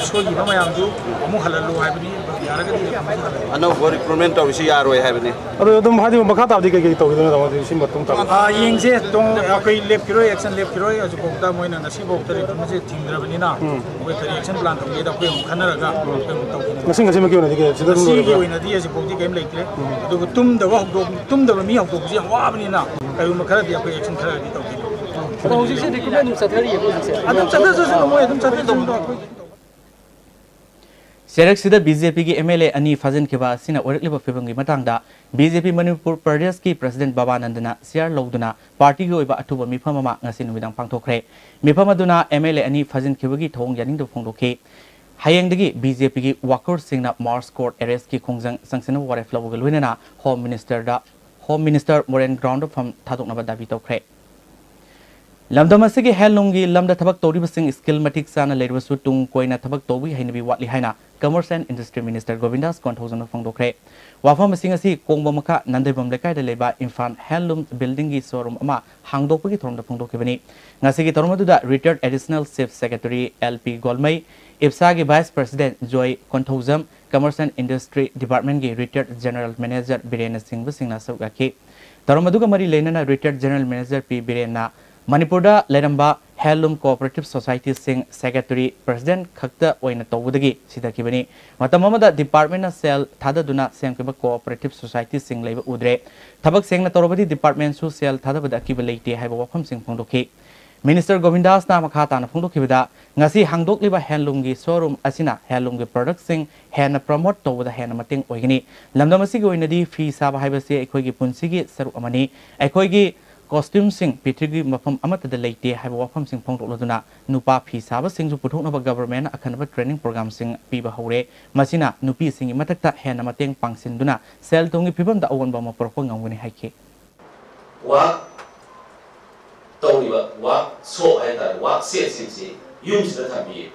ꯁꯣꯏꯈꯤꯕ ꯃꯌꯥꯝꯗꯨ ꯑꯃꯨꯛ ꯍꯜꯍꯜꯂꯨ ꯍꯥꯏꯕꯅꯤ꯫ ꯌꯥꯔꯒꯗꯤ ꯔꯤꯀ꯭ꯔꯨꯠꯃꯦꯟꯁꯦ ꯍꯜꯍꯜꯂꯨ꯫ ꯑꯅꯧꯕ ꯔꯤꯀ꯭ꯔꯨꯠꯃꯦꯟ ꯇꯧꯔꯤꯁꯤ ꯌꯥꯔꯣꯏ ꯍꯥꯏꯕꯅꯤ꯫ ꯑꯗꯣ ꯑꯗꯨꯝ ꯍꯥꯏꯗꯤ ꯃꯈꯥ ꯇꯥꯕꯗꯤ ꯀꯩ ꯀꯩ ꯇꯧꯈꯤꯗꯣꯏꯅꯣ, ꯇꯥꯃꯣ? ꯑꯗꯨꯗꯤ ꯁꯤ ꯃꯇꯨꯡ ꯇꯥꯕ꯫ ꯑ, ꯌꯦꯡꯁꯦ꯫ ꯇꯣꯡ-, ꯑꯩꯈꯣꯏ ꯂꯦꯞꯈꯤꯔꯣꯏ, ꯑꯦꯛꯁꯟ ꯂꯦꯞꯈꯤꯔꯣꯏ꯫ ꯍꯧꯖꯤꯛꯐꯥꯎꯗ ꯃꯣꯏꯅ ꯉꯁꯤꯐꯥꯎꯗ ꯔꯤꯀ꯭ꯔꯨꯠꯃꯦꯟꯁꯦ ꯊꯤꯡꯗ꯭ꯔꯕꯅꯤꯅ, ꯎꯝ꯫ ꯑꯩꯈꯣꯏ ꯀꯔꯤ ꯑꯦꯛꯁꯟ ꯄ꯭ꯂꯥꯟ ꯇꯧꯒꯦꯗ ꯑꯩꯈꯣꯏ ꯑꯃꯨꯛ ꯈꯟꯅꯔꯒ ꯑꯩꯈꯣꯏ ꯑꯃꯨꯛ ꯇꯧꯒꯅꯤ꯫ ꯉꯁꯤ, ꯉꯁꯤꯃꯛꯀꯤ ꯑꯣꯏꯅꯗꯤ ꯀꯩ-, ꯁꯤꯗ ꯑꯗꯨꯝ ꯉꯁꯤꯒꯤ ꯂꯣꯏꯔꯦꯀꯣ? ꯑꯣꯏꯅꯗꯤ ꯍꯧꯖꯤꯛꯐꯥꯎꯗꯤ ꯀꯔꯤꯝ ꯂꯩꯇ꯭ꯔꯦ꯫ ꯎꯝ꯫ ꯑꯗꯨꯒ ꯇꯨꯝꯗꯕ ꯍꯧꯗꯣꯛ-, ꯇꯨꯝꯗꯕ ꯃꯤ ꯍꯧꯗꯣꯛꯄꯁꯦ ꯌꯥꯝ ꯋꯥꯕꯅꯤꯅ, ꯀꯔꯤꯒꯨꯝꯕ ꯈꯔꯗꯤ ꯑꯩꯈꯣꯏ ꯑꯦꯛꯁꯟ ꯈꯔꯗꯤ ꯇꯧꯈꯤꯅꯤ꯫ ꯑꯗꯣ ꯍꯧꯖꯤꯛꯁꯦ ꯔꯤꯀ꯭ꯔꯨꯠꯃꯦꯟ ꯑꯗꯨꯝ ꯆꯠꯊꯔꯤꯌꯦꯀꯣ ꯍꯧꯖꯤꯛꯁꯦ? ꯑꯗꯨꯝ ꯆꯠꯊꯖꯁꯅꯨ, ꯃꯣꯏ ꯑꯗꯨꯝ ꯆꯠꯊꯖꯁꯅꯨ꯫ ꯆꯩꯔꯛꯁꯤꯗ ꯕꯤ ꯖꯦ ꯄꯤꯒꯤ ꯑꯦꯝ ꯑꯦꯜ ꯑꯦ ꯑꯅꯤ ꯐꯥꯖꯤꯟꯈꯤꯕ ꯑꯁꯤꯅ ꯑꯣꯏꯔꯛꯂꯤꯕ ꯐꯤꯕꯝꯒꯤ ꯃꯇꯥꯡꯗ ꯕꯤ ꯖꯦ ꯄꯤ ꯃꯅꯤꯄꯨꯔ ꯄ꯭ꯔꯗꯦꯁꯀꯤ ꯄ꯭ꯔꯁꯤꯗꯦꯟꯠ ꯕꯕꯥꯅꯟꯗꯅ ꯁꯤꯌꯥꯔ ꯂꯧꯗꯨꯅ ꯄꯥꯔꯇꯤꯒꯤ ꯑꯣꯏꯕ ꯑꯊꯨꯕ ꯃꯤꯐꯝ ꯑꯃ ꯉꯁꯤ ꯅꯨꯃꯤꯗꯥꯡ ꯄꯥꯡꯊꯣꯛꯈ꯭ꯔꯦ꯫ ꯃꯤꯐꯝ ꯑꯗꯨꯅ ꯑꯦꯝ ꯑꯦꯜ ꯑꯦ ꯑꯅꯤ ꯐꯥꯖꯤꯟꯈꯤꯕꯒꯤ ꯊꯧꯑꯣꯡ ꯌꯥꯅꯤꯡꯗꯕ ꯐꯣꯡꯗꯣꯛꯈꯤ꯫ ꯍꯌꯦꯡꯗꯒꯤ ꯕꯤ ꯖꯦ ꯄꯤꯒꯤ ꯋꯥꯀꯔꯁꯤꯡꯅ ꯃꯥꯔꯆ ꯀꯣꯔꯠ ꯑꯦꯔꯦꯁꯀꯤ ꯈꯣꯡꯖꯪ ꯆꯪꯁꯤꯟꯅꯕ ꯋꯥꯔꯦꯞ ꯂꯧꯕꯒ ꯂꯣꯏꯅꯅ ꯍꯣꯝ ꯃꯤꯅꯤꯁꯇꯔꯗ, ꯍꯣꯝ ꯃꯤꯅꯤꯁꯇꯔ ꯃꯣꯔꯦꯟ ꯒ꯭ꯔꯥꯎꯟꯗ ꯐꯝ ꯊꯥꯗꯣꯛꯅꯕ ꯗꯥꯕꯤ ꯇꯧꯈ꯭ꯔꯦ꯫ ꯂꯝꯗꯝ ꯑꯁꯤꯒꯤ ꯍꯦꯟꯂꯨꯝꯒꯤ ꯂꯝꯗ ꯊꯕꯛ ꯇꯧꯔꯤꯕꯁꯤꯡ ꯁ꯭ꯀꯤꯜ ꯃꯇꯤꯛ ꯆꯥꯅ ꯂꯩꯔꯕꯁꯨ ꯇꯨꯡ ꯀꯣꯏꯅ ꯊꯕꯛ ꯇꯧꯕꯒꯤ ꯍꯩꯅꯕꯤ ꯋꯥꯠꯂꯤ ꯍꯥꯏꯅ commerce and industry minister Govindas ꯀꯣꯟꯊꯧꯖꯝꯅ ꯐꯣꯡꯗꯣꯛꯈ꯭ꯔꯦ꯫ ꯋꯥꯐꯝ ꯑꯁꯤꯡ ꯑꯁꯤ ꯀꯣꯡꯕ ꯃꯈꯥ ꯅꯟꯗꯩꯕꯝ ꯂꯩꯀꯥꯏꯗ ꯂꯩꯕ ꯏꯝꯐꯥꯜ ꯍꯦꯟꯂꯨꯝ ꯕꯤꯜꯗꯤꯡꯒꯤ ꯁꯣꯔꯨꯝ ꯑꯃ ꯍꯥꯡꯗꯣꯛꯄꯒꯤ ꯊꯧꯔꯝꯗ ꯐꯣꯡꯗꯣꯛꯈꯤꯕꯅꯤ꯫ ꯉꯁꯤꯒꯤ ꯊꯧꯔꯝ ꯑꯗꯨꯗ retired additional chief secretary L P Golmei, ꯏꯞꯁꯥꯒꯤ vice president Joy Konthoujam, commerce and industry ꯗꯤꯄꯥꯔꯠꯃꯦꯟꯠꯀꯤ ꯔꯤꯇꯥꯌꯔꯗ ꯖꯦꯅꯔꯦꯜ ꯃꯦꯅꯦꯖꯔ ꯕꯤꯔꯦꯟꯅ ꯆꯤꯡꯕꯁꯤꯡꯅ ꯁꯔꯨꯛ ꯌꯥꯈꯤ꯫ ꯊꯧꯔꯝ ꯑꯗꯨꯒ ꯃꯔꯤ ꯂꯩꯅꯅ ꯔꯤꯇꯥꯌꯔꯗ ꯖꯦꯅꯔꯦꯜ ꯃꯦꯅꯦꯖꯔ ꯄꯤ ꯕꯤꯔꯦꯟꯅ ꯃꯅꯤꯄꯨꯔꯗ ꯂꯩꯔꯝꯕ ꯍꯦꯟꯂꯨꯝ ꯀꯣꯑꯣꯄꯔꯦꯇꯤꯚ ꯁꯣꯁꯥꯏꯇꯤꯁꯤꯡ ꯁꯦꯀ꯭ꯔꯦꯇꯔꯤ ꯄ꯭ꯔꯁꯤꯗꯦꯟꯠ ꯈꯛꯇ ꯑꯣꯏꯅ ꯇꯧꯕꯗꯒꯤ ꯁꯤꯊꯈꯤꯕꯅꯤ꯫ ꯃꯇꯝ ꯑꯃꯗ ꯗꯤꯄꯥꯔꯠꯃꯦꯟꯠꯅ ꯁꯦꯜ ꯊꯥꯗꯗꯨꯅ ꯁꯦꯝꯈꯤꯕ ꯀꯣꯑꯣꯄꯔꯦꯇꯤꯚ ꯁꯣꯁꯥꯏꯇꯤꯁꯤꯡ ꯂꯩꯕ ꯎꯗ꯭ꯔꯦ꯫ ꯊꯕꯛ ꯁꯦꯡꯅ ꯇꯧꯔꯕꯗꯤ ꯗꯤꯄꯥꯔꯠꯃꯦꯟꯠꯁꯨ ꯁꯦꯜ ꯊꯥꯗꯕꯗ ꯑꯀꯤꯕ ꯂꯩꯇꯦ ꯍꯥꯏꯕ ꯋꯥꯐꯝꯁꯤꯡ ꯐꯣꯡꯗꯣꯛꯈꯤ꯫ ꯃꯤꯅꯤꯁꯇꯔ ꯒꯣꯕꯤꯟꯗꯥꯁꯅ ꯃꯈꯥ ꯇꯥꯅ ꯐꯣꯡꯗꯣꯛꯈꯤꯕꯗ, ꯉꯁꯤ ꯍꯥꯡꯗꯣꯛꯂꯤꯕ ꯍꯦꯟꯂꯨꯝꯒꯤ ꯁꯣꯔꯨꯝ ꯑꯁꯤꯅ ꯍꯦꯟꯂꯨꯝꯒꯤ ꯄ꯭ꯔꯗꯛꯁꯤꯡ ꯍꯦꯟꯅ ꯄ꯭ꯔꯃꯣꯠ ꯇꯧꯕꯗ ꯍꯦꯟꯅ ꯃꯇꯦꯡ ꯑꯣꯏꯒꯅꯤ꯫ ꯂꯝꯗꯝ ꯑꯁꯤꯒꯤ ꯑꯣꯏꯅꯗꯤ ꯐꯤ ꯁꯥꯕ ꯍꯥꯏꯕꯁꯤ ꯑꯩꯈꯣꯏꯒꯤ ꯄꯨꯟꯁꯤꯒꯤ ꯁꯔꯨꯛ ꯑꯃꯅꯤ꯫ ꯑꯩꯈꯣꯏꯒꯤ ꯀꯣꯁꯇ꯭ꯌꯨꯝꯁꯤꯡ ꯄ꯭ꯔꯤꯊꯤꯕꯤꯒꯤ ꯃꯐꯝ ꯑꯃꯠꯇꯗ ꯂꯩꯇꯦ ꯍꯥꯏꯕ ꯋꯥꯐꯝꯁꯤꯡ ꯐꯣꯡꯗꯣꯛꯂꯗꯨꯅ ꯅꯨꯄꯥ ꯐꯤ ꯁꯥꯕꯁꯤꯡꯁꯨ ꯄꯨꯊꯣꯛꯅꯕ ꯒꯚꯔꯟꯃꯦꯟꯠꯅ ꯑꯈꯟꯅꯕ ꯇ꯭ꯔꯦꯅꯤꯡ ꯄ꯭ꯔꯣꯒ꯭ꯔꯥꯝꯁꯤꯡ ꯄꯤꯕ ꯍꯧꯔꯦ꯫ ꯃꯁꯤꯅ ꯅꯨꯄꯤꯁꯤꯡꯒꯤ ꯃꯊꯛꯇ ꯍꯦꯟꯅ ꯃꯇꯦꯡ ꯄꯥꯡꯁꯤꯟꯗꯨꯅ ꯁꯦꯜ ꯊꯨꯝꯒꯤ ꯐꯤꯕꯝꯗ ꯑꯑꯣꯟꯕ ꯑꯃ ꯄꯨꯔꯛꯄ ꯉꯝꯒꯅꯤ ꯍꯥꯏꯈꯤ꯫ ꯋꯥꯛ ꯇꯧꯔꯤꯕ ꯋꯥꯛ ꯁꯣꯞ ꯍꯥꯏꯇꯥꯔꯦ, ꯋꯥꯛ ꯁꯦꯠꯁꯤꯡꯁꯤ ꯌꯨꯝꯁꯤꯗ ꯊꯝꯕꯤꯌꯦ꯫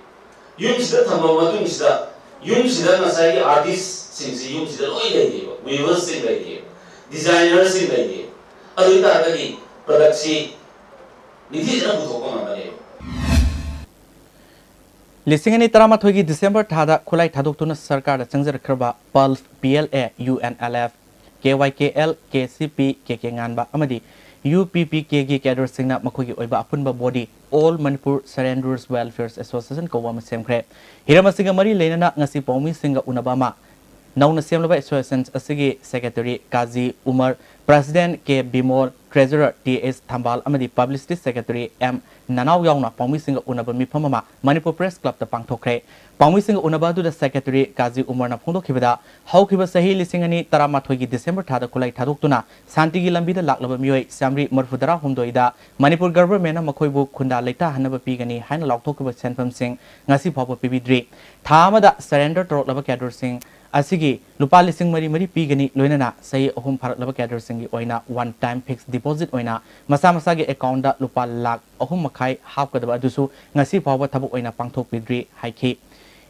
ꯌꯨꯝꯁꯤꯗ ꯊꯝꯃꯕ ꯃꯇꯨꯡꯁꯤꯗ ꯌꯨꯝꯁꯤꯗ ꯉꯁꯥꯏꯒꯤ ꯑꯥꯔꯇꯤꯁꯁꯤꯡꯁꯤ ꯌꯨꯝꯁꯤꯗ ꯂꯣꯏ ꯂꯩꯔꯤꯑꯕ, ꯋꯤꯚꯔꯁꯁꯤꯡ ꯂꯩꯔꯤꯑꯕ, ꯗꯤꯖꯥꯏꯅꯔꯁꯤꯡ ꯂꯩꯔꯤꯑꯕ꯫ ꯑꯗꯨ ꯑꯣꯏ ꯇꯥꯔꯒꯗꯤ ꯄ꯭ꯔꯗꯛꯁꯤ ꯅꯤꯡꯊꯤꯖꯅ ꯄꯨꯊꯣꯛꯄ ꯉꯝꯒꯅꯦꯕ꯫ ꯂꯤꯁꯤꯡ ꯑꯅꯤ ꯇꯔꯥꯃꯥꯊꯣꯏꯒꯤ ꯗꯤꯁꯦꯝꯕꯔ ꯊꯥꯗ ꯈꯨꯠꯂꯥꯏ ꯊꯥꯗꯣꯛꯇꯨꯅ ꯁꯔꯀꯥꯔꯗ ꯆꯪꯖꯔꯛꯈ꯭ꯔꯕ PULF, P L A, U N L F, K Y K L, K C P, ꯀꯦ ꯀꯦ ꯉꯥꯟꯕ ꯑꯃꯗꯤ ꯌꯨ ꯄꯤ ꯄꯤ ꯀꯦꯒꯤ ꯀꯦꯗꯔꯁꯤꯡꯅ ꯃꯈꯣꯏꯒꯤ ꯑꯣꯏꯕ ꯑꯄꯨꯟꯕ body all Manipur surrenders welfare association ꯀꯧꯕ ꯑꯃ ꯁꯦꯝꯈ꯭ꯔꯦ꯫ ꯍꯤꯔꯝ ꯑꯁꯤꯒ ꯃꯔꯤ ꯂꯩꯅꯅ ꯉꯁꯤ ꯄꯥꯎꯃꯤꯁꯤꯡꯒ ꯎꯅꯕ ꯑꯃ ꯅꯧꯅ ꯁꯦꯝꯂꯕ ꯑꯦꯁꯣꯁꯤꯌꯦꯁꯟ ꯑꯁꯤꯒꯤ ꯁꯦꯀ꯭ꯔꯦꯇꯔꯤ ꯀꯥꯖꯤ ꯎꯃꯔ, ꯄ꯭ꯔꯁꯤꯗꯦꯟꯠ ꯀꯦ ꯕꯤꯃꯣꯜ, Treasurer ꯇꯤ ꯑꯦꯁ ꯊꯝꯕꯥꯜ ꯑꯃꯗꯤ Publicity Secretary ꯑꯦꯝ ꯅꯅꯥꯎ ꯌꯥꯎꯅ ꯄꯥꯎꯃꯤꯁꯤꯡꯒ ꯎꯅꯕ ꯃꯤꯐꯝ ꯑꯃ ꯃꯅꯤꯄꯨꯔ Press Clubꯇ ꯄꯥꯡꯊꯣꯛꯈ꯭ꯔꯦ꯫ ꯄꯥꯎꯃꯤꯁꯤꯡꯒ ꯎꯅꯕ ꯑꯗꯨꯗ Secretary ꯀꯥꯖꯤ ꯎꯃꯔꯅ ꯐꯣꯡꯗꯣꯛꯈꯤꯕꯗ, ꯍꯧꯈꯤꯕ ꯆꯍꯤ ꯂꯤꯁꯤꯡ ꯑꯅꯤ ꯇꯔꯥꯃꯥꯊꯣꯏꯒꯤ December ꯊꯥꯗ ꯈꯨꯠꯂꯥꯏ ꯊꯥꯗꯣꯛꯇꯨꯅ ꯁꯥꯟꯇꯤꯒꯤ ꯂꯝꯕꯤꯗ ꯂꯥꯛꯂꯕ ꯃꯤꯑꯣꯏ ꯆꯥꯃꯔꯤ ꯃꯔꯤꯐꯨꯇꯔꯥꯍꯨꯝꯗꯣꯏꯗ ꯃꯅꯤꯄꯨꯔ Governmentꯅ ꯃꯈꯣꯏꯕꯨ ꯈꯨꯟꯗꯥ ꯂꯩꯇꯥꯍꯟꯅꯕ ꯄꯤꯒꯅꯤ ꯍꯥꯏꯅ ꯂꯥꯎꯊꯣꯛꯈꯤꯕ ꯁꯦꯟꯐꯝꯁꯤꯡ ꯉꯁꯤ ꯐꯥꯎꯕ ꯄꯤꯕꯤꯗ꯭ꯔꯤ꯫ ꯊꯥ ꯑꯃꯗ surrender ꯇꯧꯔꯛꯂꯕ cadreꯁꯤꯡ ꯑꯁꯤꯒꯤ ꯂꯨꯄꯥ ꯂꯤꯁꯤꯡ ꯃꯔꯤ ꯃꯔꯤ ꯄꯤꯒꯅꯤ, ꯂꯣꯏꯅꯅ ꯆꯍꯤ ꯑꯍꯨꯝ ꯐꯥꯔꯛꯂꯕ cadreꯁꯤꯡꯒꯤ ꯑꯣꯏꯅ one time fixed deposit ꯑꯣꯏꯅ ꯃꯁꯥ ꯃꯁꯥꯒꯤ accountꯇ ꯂꯨꯄꯥ ꯂꯥꯈ ꯑꯍꯨꯝ ꯃꯈꯥꯏ ꯍꯥꯞꯀꯗꯕ ꯑꯗꯨꯁꯨ ꯉꯁꯤ ꯐꯥꯎꯕ ꯊꯕꯛ ꯑꯣꯏꯅ ꯄꯥꯡꯊꯣꯛꯄꯤꯗ꯭ꯔꯤ ꯍꯥꯏꯈꯤ꯫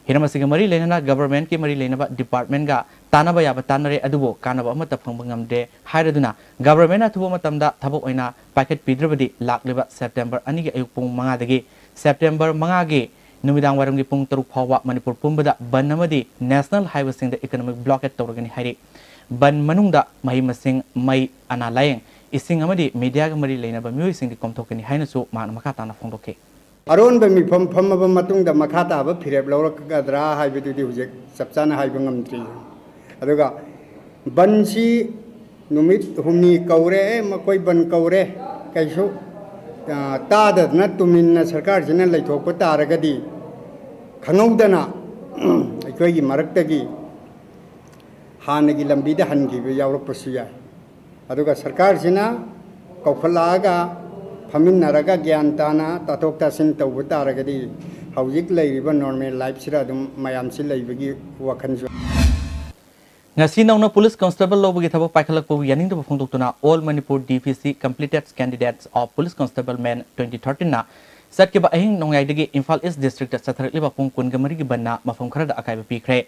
ꯍꯤꯔꯝ ꯑꯁꯤꯒ ꯃꯔꯤ ꯂꯩꯅꯅ Governmentꯀꯤ ꯃꯔꯤ ꯂꯩꯅꯕ departmentꯒ ꯇꯥꯟꯅꯕ ꯌꯥꯕ ꯇꯥꯟꯅꯔꯦ, ꯑꯗꯨꯕꯨ ꯀꯥꯟꯅꯕ ꯑꯃꯠꯇ ꯐꯪꯕ ꯉꯝꯗꯦ ꯍꯥꯏꯔꯗꯨꯅ Governmentꯅ ꯑꯊꯨꯕ ꯃꯇꯝꯗ ꯊꯕꯛ ꯑꯣꯏꯅ ꯄꯥꯏꯈꯠꯄꯤꯗ꯭ꯔꯕꯗꯤ ꯂꯥꯛꯂꯤꯕ September ꯑꯅꯤꯒꯤ ꯑꯌꯨꯛ ꯄꯨꯡ ꯃꯉꯥꯗꯒꯤ September ꯃꯉꯥꯒꯤ ꯅꯨꯃꯤꯗꯥꯡ ꯋꯥꯏꯔꯝꯒꯤ ꯄꯨꯡ ꯇꯔꯨꯛ ꯐꯥꯎꯕ ꯃꯅꯤꯄꯨꯔ ꯄꯨꯝꯕꯗ ꯕꯟ ꯑꯃꯗꯤ national highwayꯁꯤꯡꯗ economic blockade ꯇꯧꯔꯒꯅꯤ ꯍꯥꯏꯔꯤ꯫ ꯕꯟ ꯃꯅꯨꯡꯗ ꯃꯍꯩ ꯃꯁꯤꯡ, ꯃꯩ, ꯑꯅꯥ ꯂꯥꯌꯦꯡ, ꯏꯁꯤꯡ ꯑꯃꯗꯤ mediaꯒ ꯃꯔꯤ ꯂꯩꯅꯕ ꯃꯤꯑꯣꯏꯁꯤꯡꯗꯤ ꯀꯣꯝꯊꯣꯛꯀꯅꯤ ꯍꯥꯏꯅꯁꯨ ꯃꯍꯥꯛꯅ ꯃꯈꯥ ꯇꯥꯅ ꯐꯣꯡꯗꯣꯛꯈꯤ꯫ ꯑꯔꯣꯟꯕ ꯃꯤꯐꯝ ꯐꯝꯃꯕ ꯃꯇꯨꯡꯗ ꯃꯈꯥ ꯇꯥꯕ ꯐꯤꯔꯦꯞ ꯂꯧꯔꯛꯀꯗ꯭ꯔꯥ ꯍꯥꯏꯕꯗꯨꯗꯤ ꯍꯧꯖꯤꯛ ꯆꯞ ꯆꯥꯅ ꯍꯥꯏꯕ ꯉꯝꯗ꯭ꯔꯤ꯫ ꯑꯗꯨꯒ ꯕꯟꯁꯤ ꯅꯨꯃꯤꯠ ꯍꯨꯝꯅꯤ ꯀꯧꯔꯦ, "ꯑꯦ, ꯃꯈꯣꯏ ꯕꯟ ꯀꯧꯔꯦ", ꯀꯩꯁꯨ, ꯑ, ꯇꯥꯗꯗꯅ ꯇꯨꯃꯤꯟꯅ ꯁꯔꯀꯥꯔꯁꯤꯅ ꯂꯩꯊꯣꯛꯄ ꯇꯥꯔꯒꯗꯤ, ꯈꯪꯍꯧꯗꯅ ꯑꯩꯈꯣꯏꯒꯤ ꯃꯔꯛꯇꯒꯤ ꯍꯥꯟꯅꯒꯤ ꯂꯝꯕꯤꯗ ꯍꯟꯈꯤꯕ ꯌꯥꯎꯔꯛꯄꯁꯨ ꯌꯥꯏ꯫ ꯑꯗꯨꯒ ꯁꯔꯀꯥꯔꯁꯤꯅ ꯀꯧꯈꯠꯂꯛꯑꯒ ꯐꯝꯃꯤꯟꯅꯔꯒ ꯒ꯭ꯌꯥꯟ ꯇꯥꯅ ꯇꯥꯊꯣꯛ ꯇꯥꯁꯤꯟ ꯇꯧꯕ ꯇꯥꯔꯒꯗꯤ ꯍꯧꯖꯤꯛ ꯂꯩꯔꯤꯕ normal lifeꯁꯤꯗ ꯑꯗꯨꯝ ꯃꯌꯥꯝꯁꯤ ꯂꯩꯕꯒꯤ ꯋꯥꯈꯜꯁꯨ꯫ ꯉꯁꯤ ꯅꯧꯅ police constable ꯂꯧꯕꯒꯤ ꯊꯕꯛ ꯄꯥꯏꯈꯠꯂꯛꯄꯕꯨ ꯌꯥꯅꯤꯡꯗꯕ ꯐꯣꯡꯗꯣꯛꯇꯨꯅ All Manipur D P C Completed Candidates of Police Constable Male twenty thirteenꯅ ꯆꯠꯈꯤꯕ ꯑꯍꯤꯡ ꯅꯣꯡꯌꯥꯏꯗꯒꯤ ꯏꯝꯐꯥꯜ East Districtꯇ ꯆꯠꯊꯔꯛꯂꯤꯕ ꯄꯨꯡ ꯀꯨꯟꯒ ꯃꯔꯤꯒꯤ ꯕꯟꯅ ꯃꯐꯝ ꯈꯔꯗ ꯑꯀꯥꯏꯕ ꯄꯤꯈ꯭ꯔꯦ꯫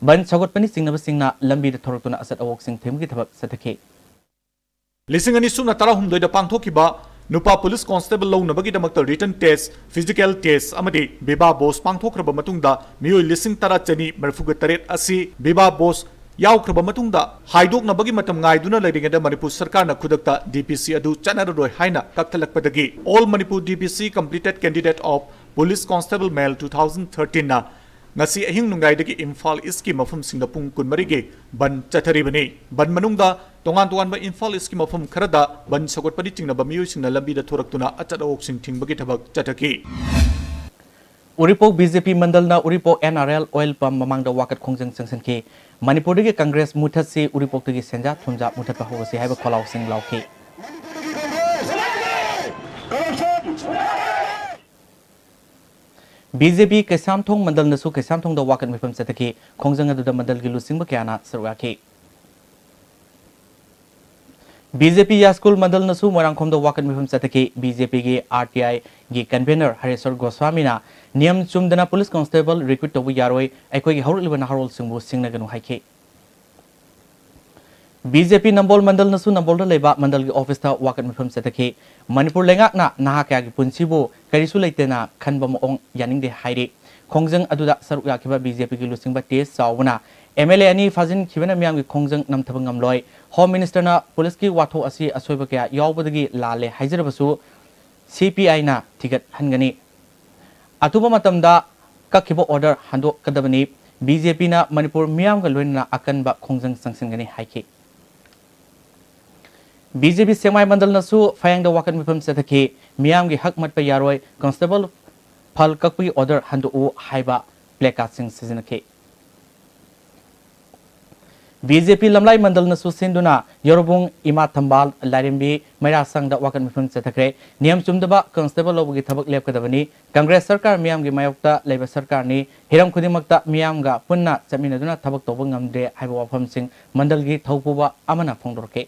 ꯕꯟ ꯁꯧꯒꯠꯄꯅꯤ ꯆꯤꯡꯅꯕꯁꯤꯡꯅ ꯂꯝꯕꯤꯗ ꯊꯣꯔꯛꯇꯨꯅ ꯑꯆꯠ ꯑꯋꯣꯛꯁꯤꯡ ꯊꯤꯡꯕꯒꯤ ꯊꯕꯛ ꯆꯠꯊꯈꯤ꯫ ꯂꯤꯁꯤꯡ ꯑꯅꯤ ꯁꯨꯞꯅ ꯇꯔꯥꯍꯨꯝꯗꯣꯏꯗ ꯄꯥꯡꯊꯣꯛꯈꯤꯕ ꯅꯨꯄꯥ police constable ꯂꯧꯅꯕꯒꯤꯗꯃꯛꯇ written test, physical test ꯑꯃꯗꯤ viva voce ꯄꯥꯡꯊꯣꯛꯈ꯭ꯔꯕ ꯃꯇꯨꯡꯗ ꯃꯤꯑꯣꯏ ꯂꯤꯁꯤꯡ ꯇꯔꯥ ꯆꯅꯤ ꯃꯔꯤꯐꯨꯒ ꯇꯔꯦꯠ ꯑꯁꯤ viva voce ꯌꯥꯎꯈ꯭ꯔꯕ ꯃꯇꯨꯡꯗ ꯍꯥꯏꯗꯣꯛꯅꯕꯒꯤ ꯃꯇꯝ ꯉꯥꯏꯗꯨꯅ ꯂꯩꯔꯤꯉꯩꯗ ꯃꯅꯤꯄꯨꯔ ꯁꯔꯀꯥꯔꯅ ꯈꯨꯗꯛꯇ D P C ꯑꯗꯨ ꯆꯠꯅꯔꯔꯣꯏ ꯍꯥꯏꯅ ꯀꯛꯊꯠꯂꯛꯄꯗꯒꯤ All Manipur D P C Completed Candidate of Police Constable Male two thousand thirteenꯅ ꯉꯁꯤ ꯑꯍꯤꯡ ꯅꯣꯡꯌꯥꯏꯗꯒꯤ ꯏꯝꯐꯥꯜ ꯏꯁꯀꯤ ꯃꯐꯝꯁꯤꯡꯗ ꯄꯨꯡ ꯀꯨꯟꯃꯔꯤꯒꯤ ꯕꯟ ꯆꯠꯊꯔꯤꯕꯅꯤ꯫ ꯕꯟ ꯃꯅꯨꯡꯗ ꯇꯣꯉꯥꯟ ꯇꯣꯉꯥꯟꯕ ꯏꯝꯐꯥꯜ ꯏꯁꯀꯤ ꯃꯐꯝ ꯈꯔꯗ ꯕꯟ ꯁꯧꯒꯠꯄꯗꯤ ꯆꯤꯡꯅꯕ ꯃꯤꯑꯣꯏꯁꯤꯡꯅ ꯂꯝꯕꯤꯗ ꯊꯣꯔꯛꯇꯨꯅ ꯑꯆꯠ ꯑꯋꯣꯛꯁꯤꯡ ꯊꯤꯡꯕꯒꯤ ꯊꯕꯛ ꯆꯠꯊꯈꯤ꯫ ꯎꯔꯤꯄꯣꯛ ꯕꯤ ꯖꯦ ꯄꯤ ꯃꯟꯗꯜꯅ ꯎꯔꯤꯄꯣꯛ N R L oil pump ꯃꯃꯥꯡꯗ ꯋꯥꯀꯠ ꯈꯣꯡꯖꯪ ꯆꯪꯁꯤꯟꯈꯤ꯫ ꯃꯅꯤꯄꯨꯔꯗꯒꯤ ꯀꯪꯒ꯭ꯔꯦꯁ ꯃꯨꯊꯠꯁꯤ, ꯎꯔꯤꯄꯣꯛꯇꯒꯤ ꯁꯦꯟꯖꯥ ꯊꯨꯝꯖꯥ ꯃꯨꯊꯠꯄ ꯍꯧꯔꯁꯤ ꯍꯥꯏꯕ ꯈꯣꯜꯂꯥꯎꯁꯤꯡ ꯂꯥꯎꯈꯤ꯫ ꯕꯤ ꯖꯦ ꯄꯤ ꯀꯩꯁꯥꯝꯊꯣꯡ ꯃꯟꯗꯜꯅꯁꯨ ꯀꯩꯁꯥꯝꯊꯣꯡꯗ ꯋꯥꯀꯠ ꯃꯤꯐꯝ ꯆꯠꯊꯈꯤ꯫ ꯈꯣꯡꯖꯪ ꯑꯗꯨꯗ ꯃꯟꯗꯜꯒꯤ ꯂꯨꯆꯤꯡꯕ ꯀꯌꯥꯅ ꯁꯔꯨꯛ ꯌꯥꯈꯤ꯫ ꯕꯤ ꯖꯦ ꯄꯤ ꯌꯥꯏꯁ꯭ꯀꯨꯜ ꯃꯟꯗꯜꯅꯁꯨ ꯃꯣꯏꯔꯥꯡꯈꯣꯝꯗ ꯋꯥꯀꯠ ꯃꯤꯐꯝ ꯆꯠꯊꯈꯤ꯫ ꯕꯤ ꯖꯦ ꯄꯤꯒꯤ ꯑꯥꯔ ꯇꯤ ꯑꯥꯏꯒꯤ ꯀꯟꯚꯦꯅꯔ ꯍꯔꯦꯁ꯭ꯋꯔ ꯒꯣꯁ꯭ꯋꯥꯃꯤꯅ ꯅꯤꯌꯝ ꯆꯨꯝꯗꯅ ꯄꯨꯂꯤꯁ ꯀꯣꯟꯁꯇꯦꯕꯜ ꯔꯤꯀ꯭ꯔꯨꯠ ꯇꯧꯕ ꯌꯥꯔꯣꯏ, ꯑꯩꯈꯣꯏꯒꯤ ꯍꯧꯔꯛꯂꯤꯕ ꯅꯍꯥꯔꯣꯜꯁꯤꯡꯕꯨ ꯁꯤꯡꯅꯒꯅꯨ ꯍꯥꯏꯈꯤ꯫ ꯕꯤ ꯖꯦ ꯄꯤ ꯅꯝꯕꯣꯜ ꯃꯟꯗꯜꯅꯁꯨ ꯅꯝꯕꯣꯜꯗ ꯂꯩꯕ ꯃꯟꯗꯜꯒꯤ ꯑꯣꯐꯤꯁꯇ ꯋꯥꯀꯠ ꯃꯤꯐꯝ ꯆꯠꯊꯈꯤ꯫ ꯃꯅꯤꯄꯨꯔ ꯂꯩꯉꯥꯛꯅ ꯅꯍꯥ ꯀꯌꯥꯒꯤ ꯄꯨꯟꯁꯤꯕꯨ ꯀꯔꯤꯁꯨ ꯂꯩꯇꯦꯅ ꯈꯟꯕ ꯃꯑꯣꯡ ꯌꯥꯅꯤꯡꯗꯦ ꯍꯥꯏꯔꯤ꯫ ꯈꯣꯡꯖꯪ ꯑꯗꯨꯗ ꯁꯔꯨꯛ ꯌꯥꯈꯤꯕ ꯕꯤ ꯖꯦ ꯄꯤꯒꯤ ꯂꯨꯆꯤꯡꯕ ꯇꯦꯖ ꯆꯥꯎꯕꯅ ꯑꯦꯝ ꯑꯦꯜ ꯑꯦ ꯑꯅꯤ ꯐꯥꯖꯤꯟꯈꯤꯕꯅ ꯃꯤꯌꯥꯝꯒꯤ ꯈꯣꯡꯖꯪ ꯅꯝꯊꯕ ꯉꯝꯂꯣꯏ꯫ ꯍꯣꯝ ꯃꯤꯅꯤꯁꯇꯔꯅ ꯄꯨꯂꯤꯁꯀꯤ ꯋꯥꯊꯣꯛ ꯑꯁꯤ ꯑꯁꯣꯏꯕ ꯀꯌꯥ ꯌꯥꯎꯕꯗꯒꯤ ꯂꯥꯜꯂꯦ ꯍꯥꯏꯖꯔꯕꯁꯨ ꯁꯤ ꯄꯤ ꯑꯥꯏꯅ ꯊꯤꯒꯠꯍꯟꯒꯅꯤ꯫ ꯑꯊꯨꯕ ꯃꯇꯝꯗ ꯀꯛꯈꯤꯕ ꯑꯣꯔꯗꯔ ꯍꯟꯗꯣꯛꯀꯗꯕꯅꯤ꯫ ꯕꯤ ꯖꯦ ꯄꯤꯅ ꯃꯅꯤꯄꯨꯔ ꯃꯤꯌꯥꯝꯒ ꯂꯣꯏꯅꯅ ꯑꯀꯟꯕ ꯈꯣꯡꯖꯪ ꯆꯪꯁꯤꯟꯒꯅꯤ ꯍꯥꯏꯈꯤ꯫ ꯕꯤ ꯖꯦ ꯄꯤ ꯁꯦꯛꯃꯥꯏ ꯃꯟꯗꯜꯅꯁꯨ ꯐꯌꯦꯡꯗ ꯋꯥꯀꯠ ꯃꯤꯐꯝ ꯆꯠꯊꯈꯤ꯫ ꯃꯤꯌꯥꯝꯒꯤ ꯍꯛ ꯃꯠꯄ ꯌꯥꯔꯣꯏ, ꯀꯣꯟꯁꯇꯦꯕꯜ ꯐꯜ ꯀꯛꯄꯒꯤ ꯑꯣꯔꯗꯔ ꯍꯟꯗꯣꯛꯎ ꯍꯥꯏꯕ ꯄ꯭ꯂꯦꯀꯥꯔꯗꯁꯤꯡ ꯁꯤꯖꯤꯟꯅꯈꯤ꯫ ꯕꯤ ꯖꯦ ꯄꯤ ꯂꯝꯂꯥꯏ ꯃꯟꯗꯜꯅꯁꯨ ꯁꯤꯟꯗꯨꯅ ꯌꯧꯔꯕꯨꯡ, ꯏꯃꯥ ꯊꯝꯕꯥꯜ, ꯂꯥꯏꯔꯦꯝꯕꯤ, ꯃꯩꯔꯥꯁꯪꯗ ꯋꯥꯀꯠ ꯃꯤꯐꯝ ꯆꯠꯊꯈ꯭ꯔꯦ꯫ ꯅꯤꯌꯝ ꯆꯨꯝꯗꯕ ꯀꯣꯟꯁꯇꯦꯕꯜ ꯂꯧꯕꯒꯤ ꯊꯕꯛ ꯂꯦꯞꯀꯗꯕꯅꯤ꯫ ꯀꯪꯒ꯭ꯔꯦꯁ ꯁꯔꯀꯥꯔ ꯃꯤꯌꯥꯝꯒꯤ ꯃꯥꯌꯣꯛꯇ ꯂꯩꯕ ꯁꯔꯀꯥꯔꯅꯤ꯫ ꯍꯤꯔꯝ ꯈꯨꯗꯤꯡꯃꯛꯇ ꯃꯤꯌꯥꯝꯒ ꯄꯨꯟꯅ ꯆꯠꯃꯤꯟꯅꯗꯨꯅ ꯊꯕꯛ ꯇꯧꯕ ꯉꯝꯗ꯭ꯔꯦ ꯍꯥꯏꯕ ꯋꯥꯐꯝꯁꯤꯡ ꯃꯟꯗꯜꯒꯤ ꯊꯧꯄꯨꯕ ꯑꯃꯅ ꯐꯣꯡꯗꯣꯔꯛꯈꯤ꯫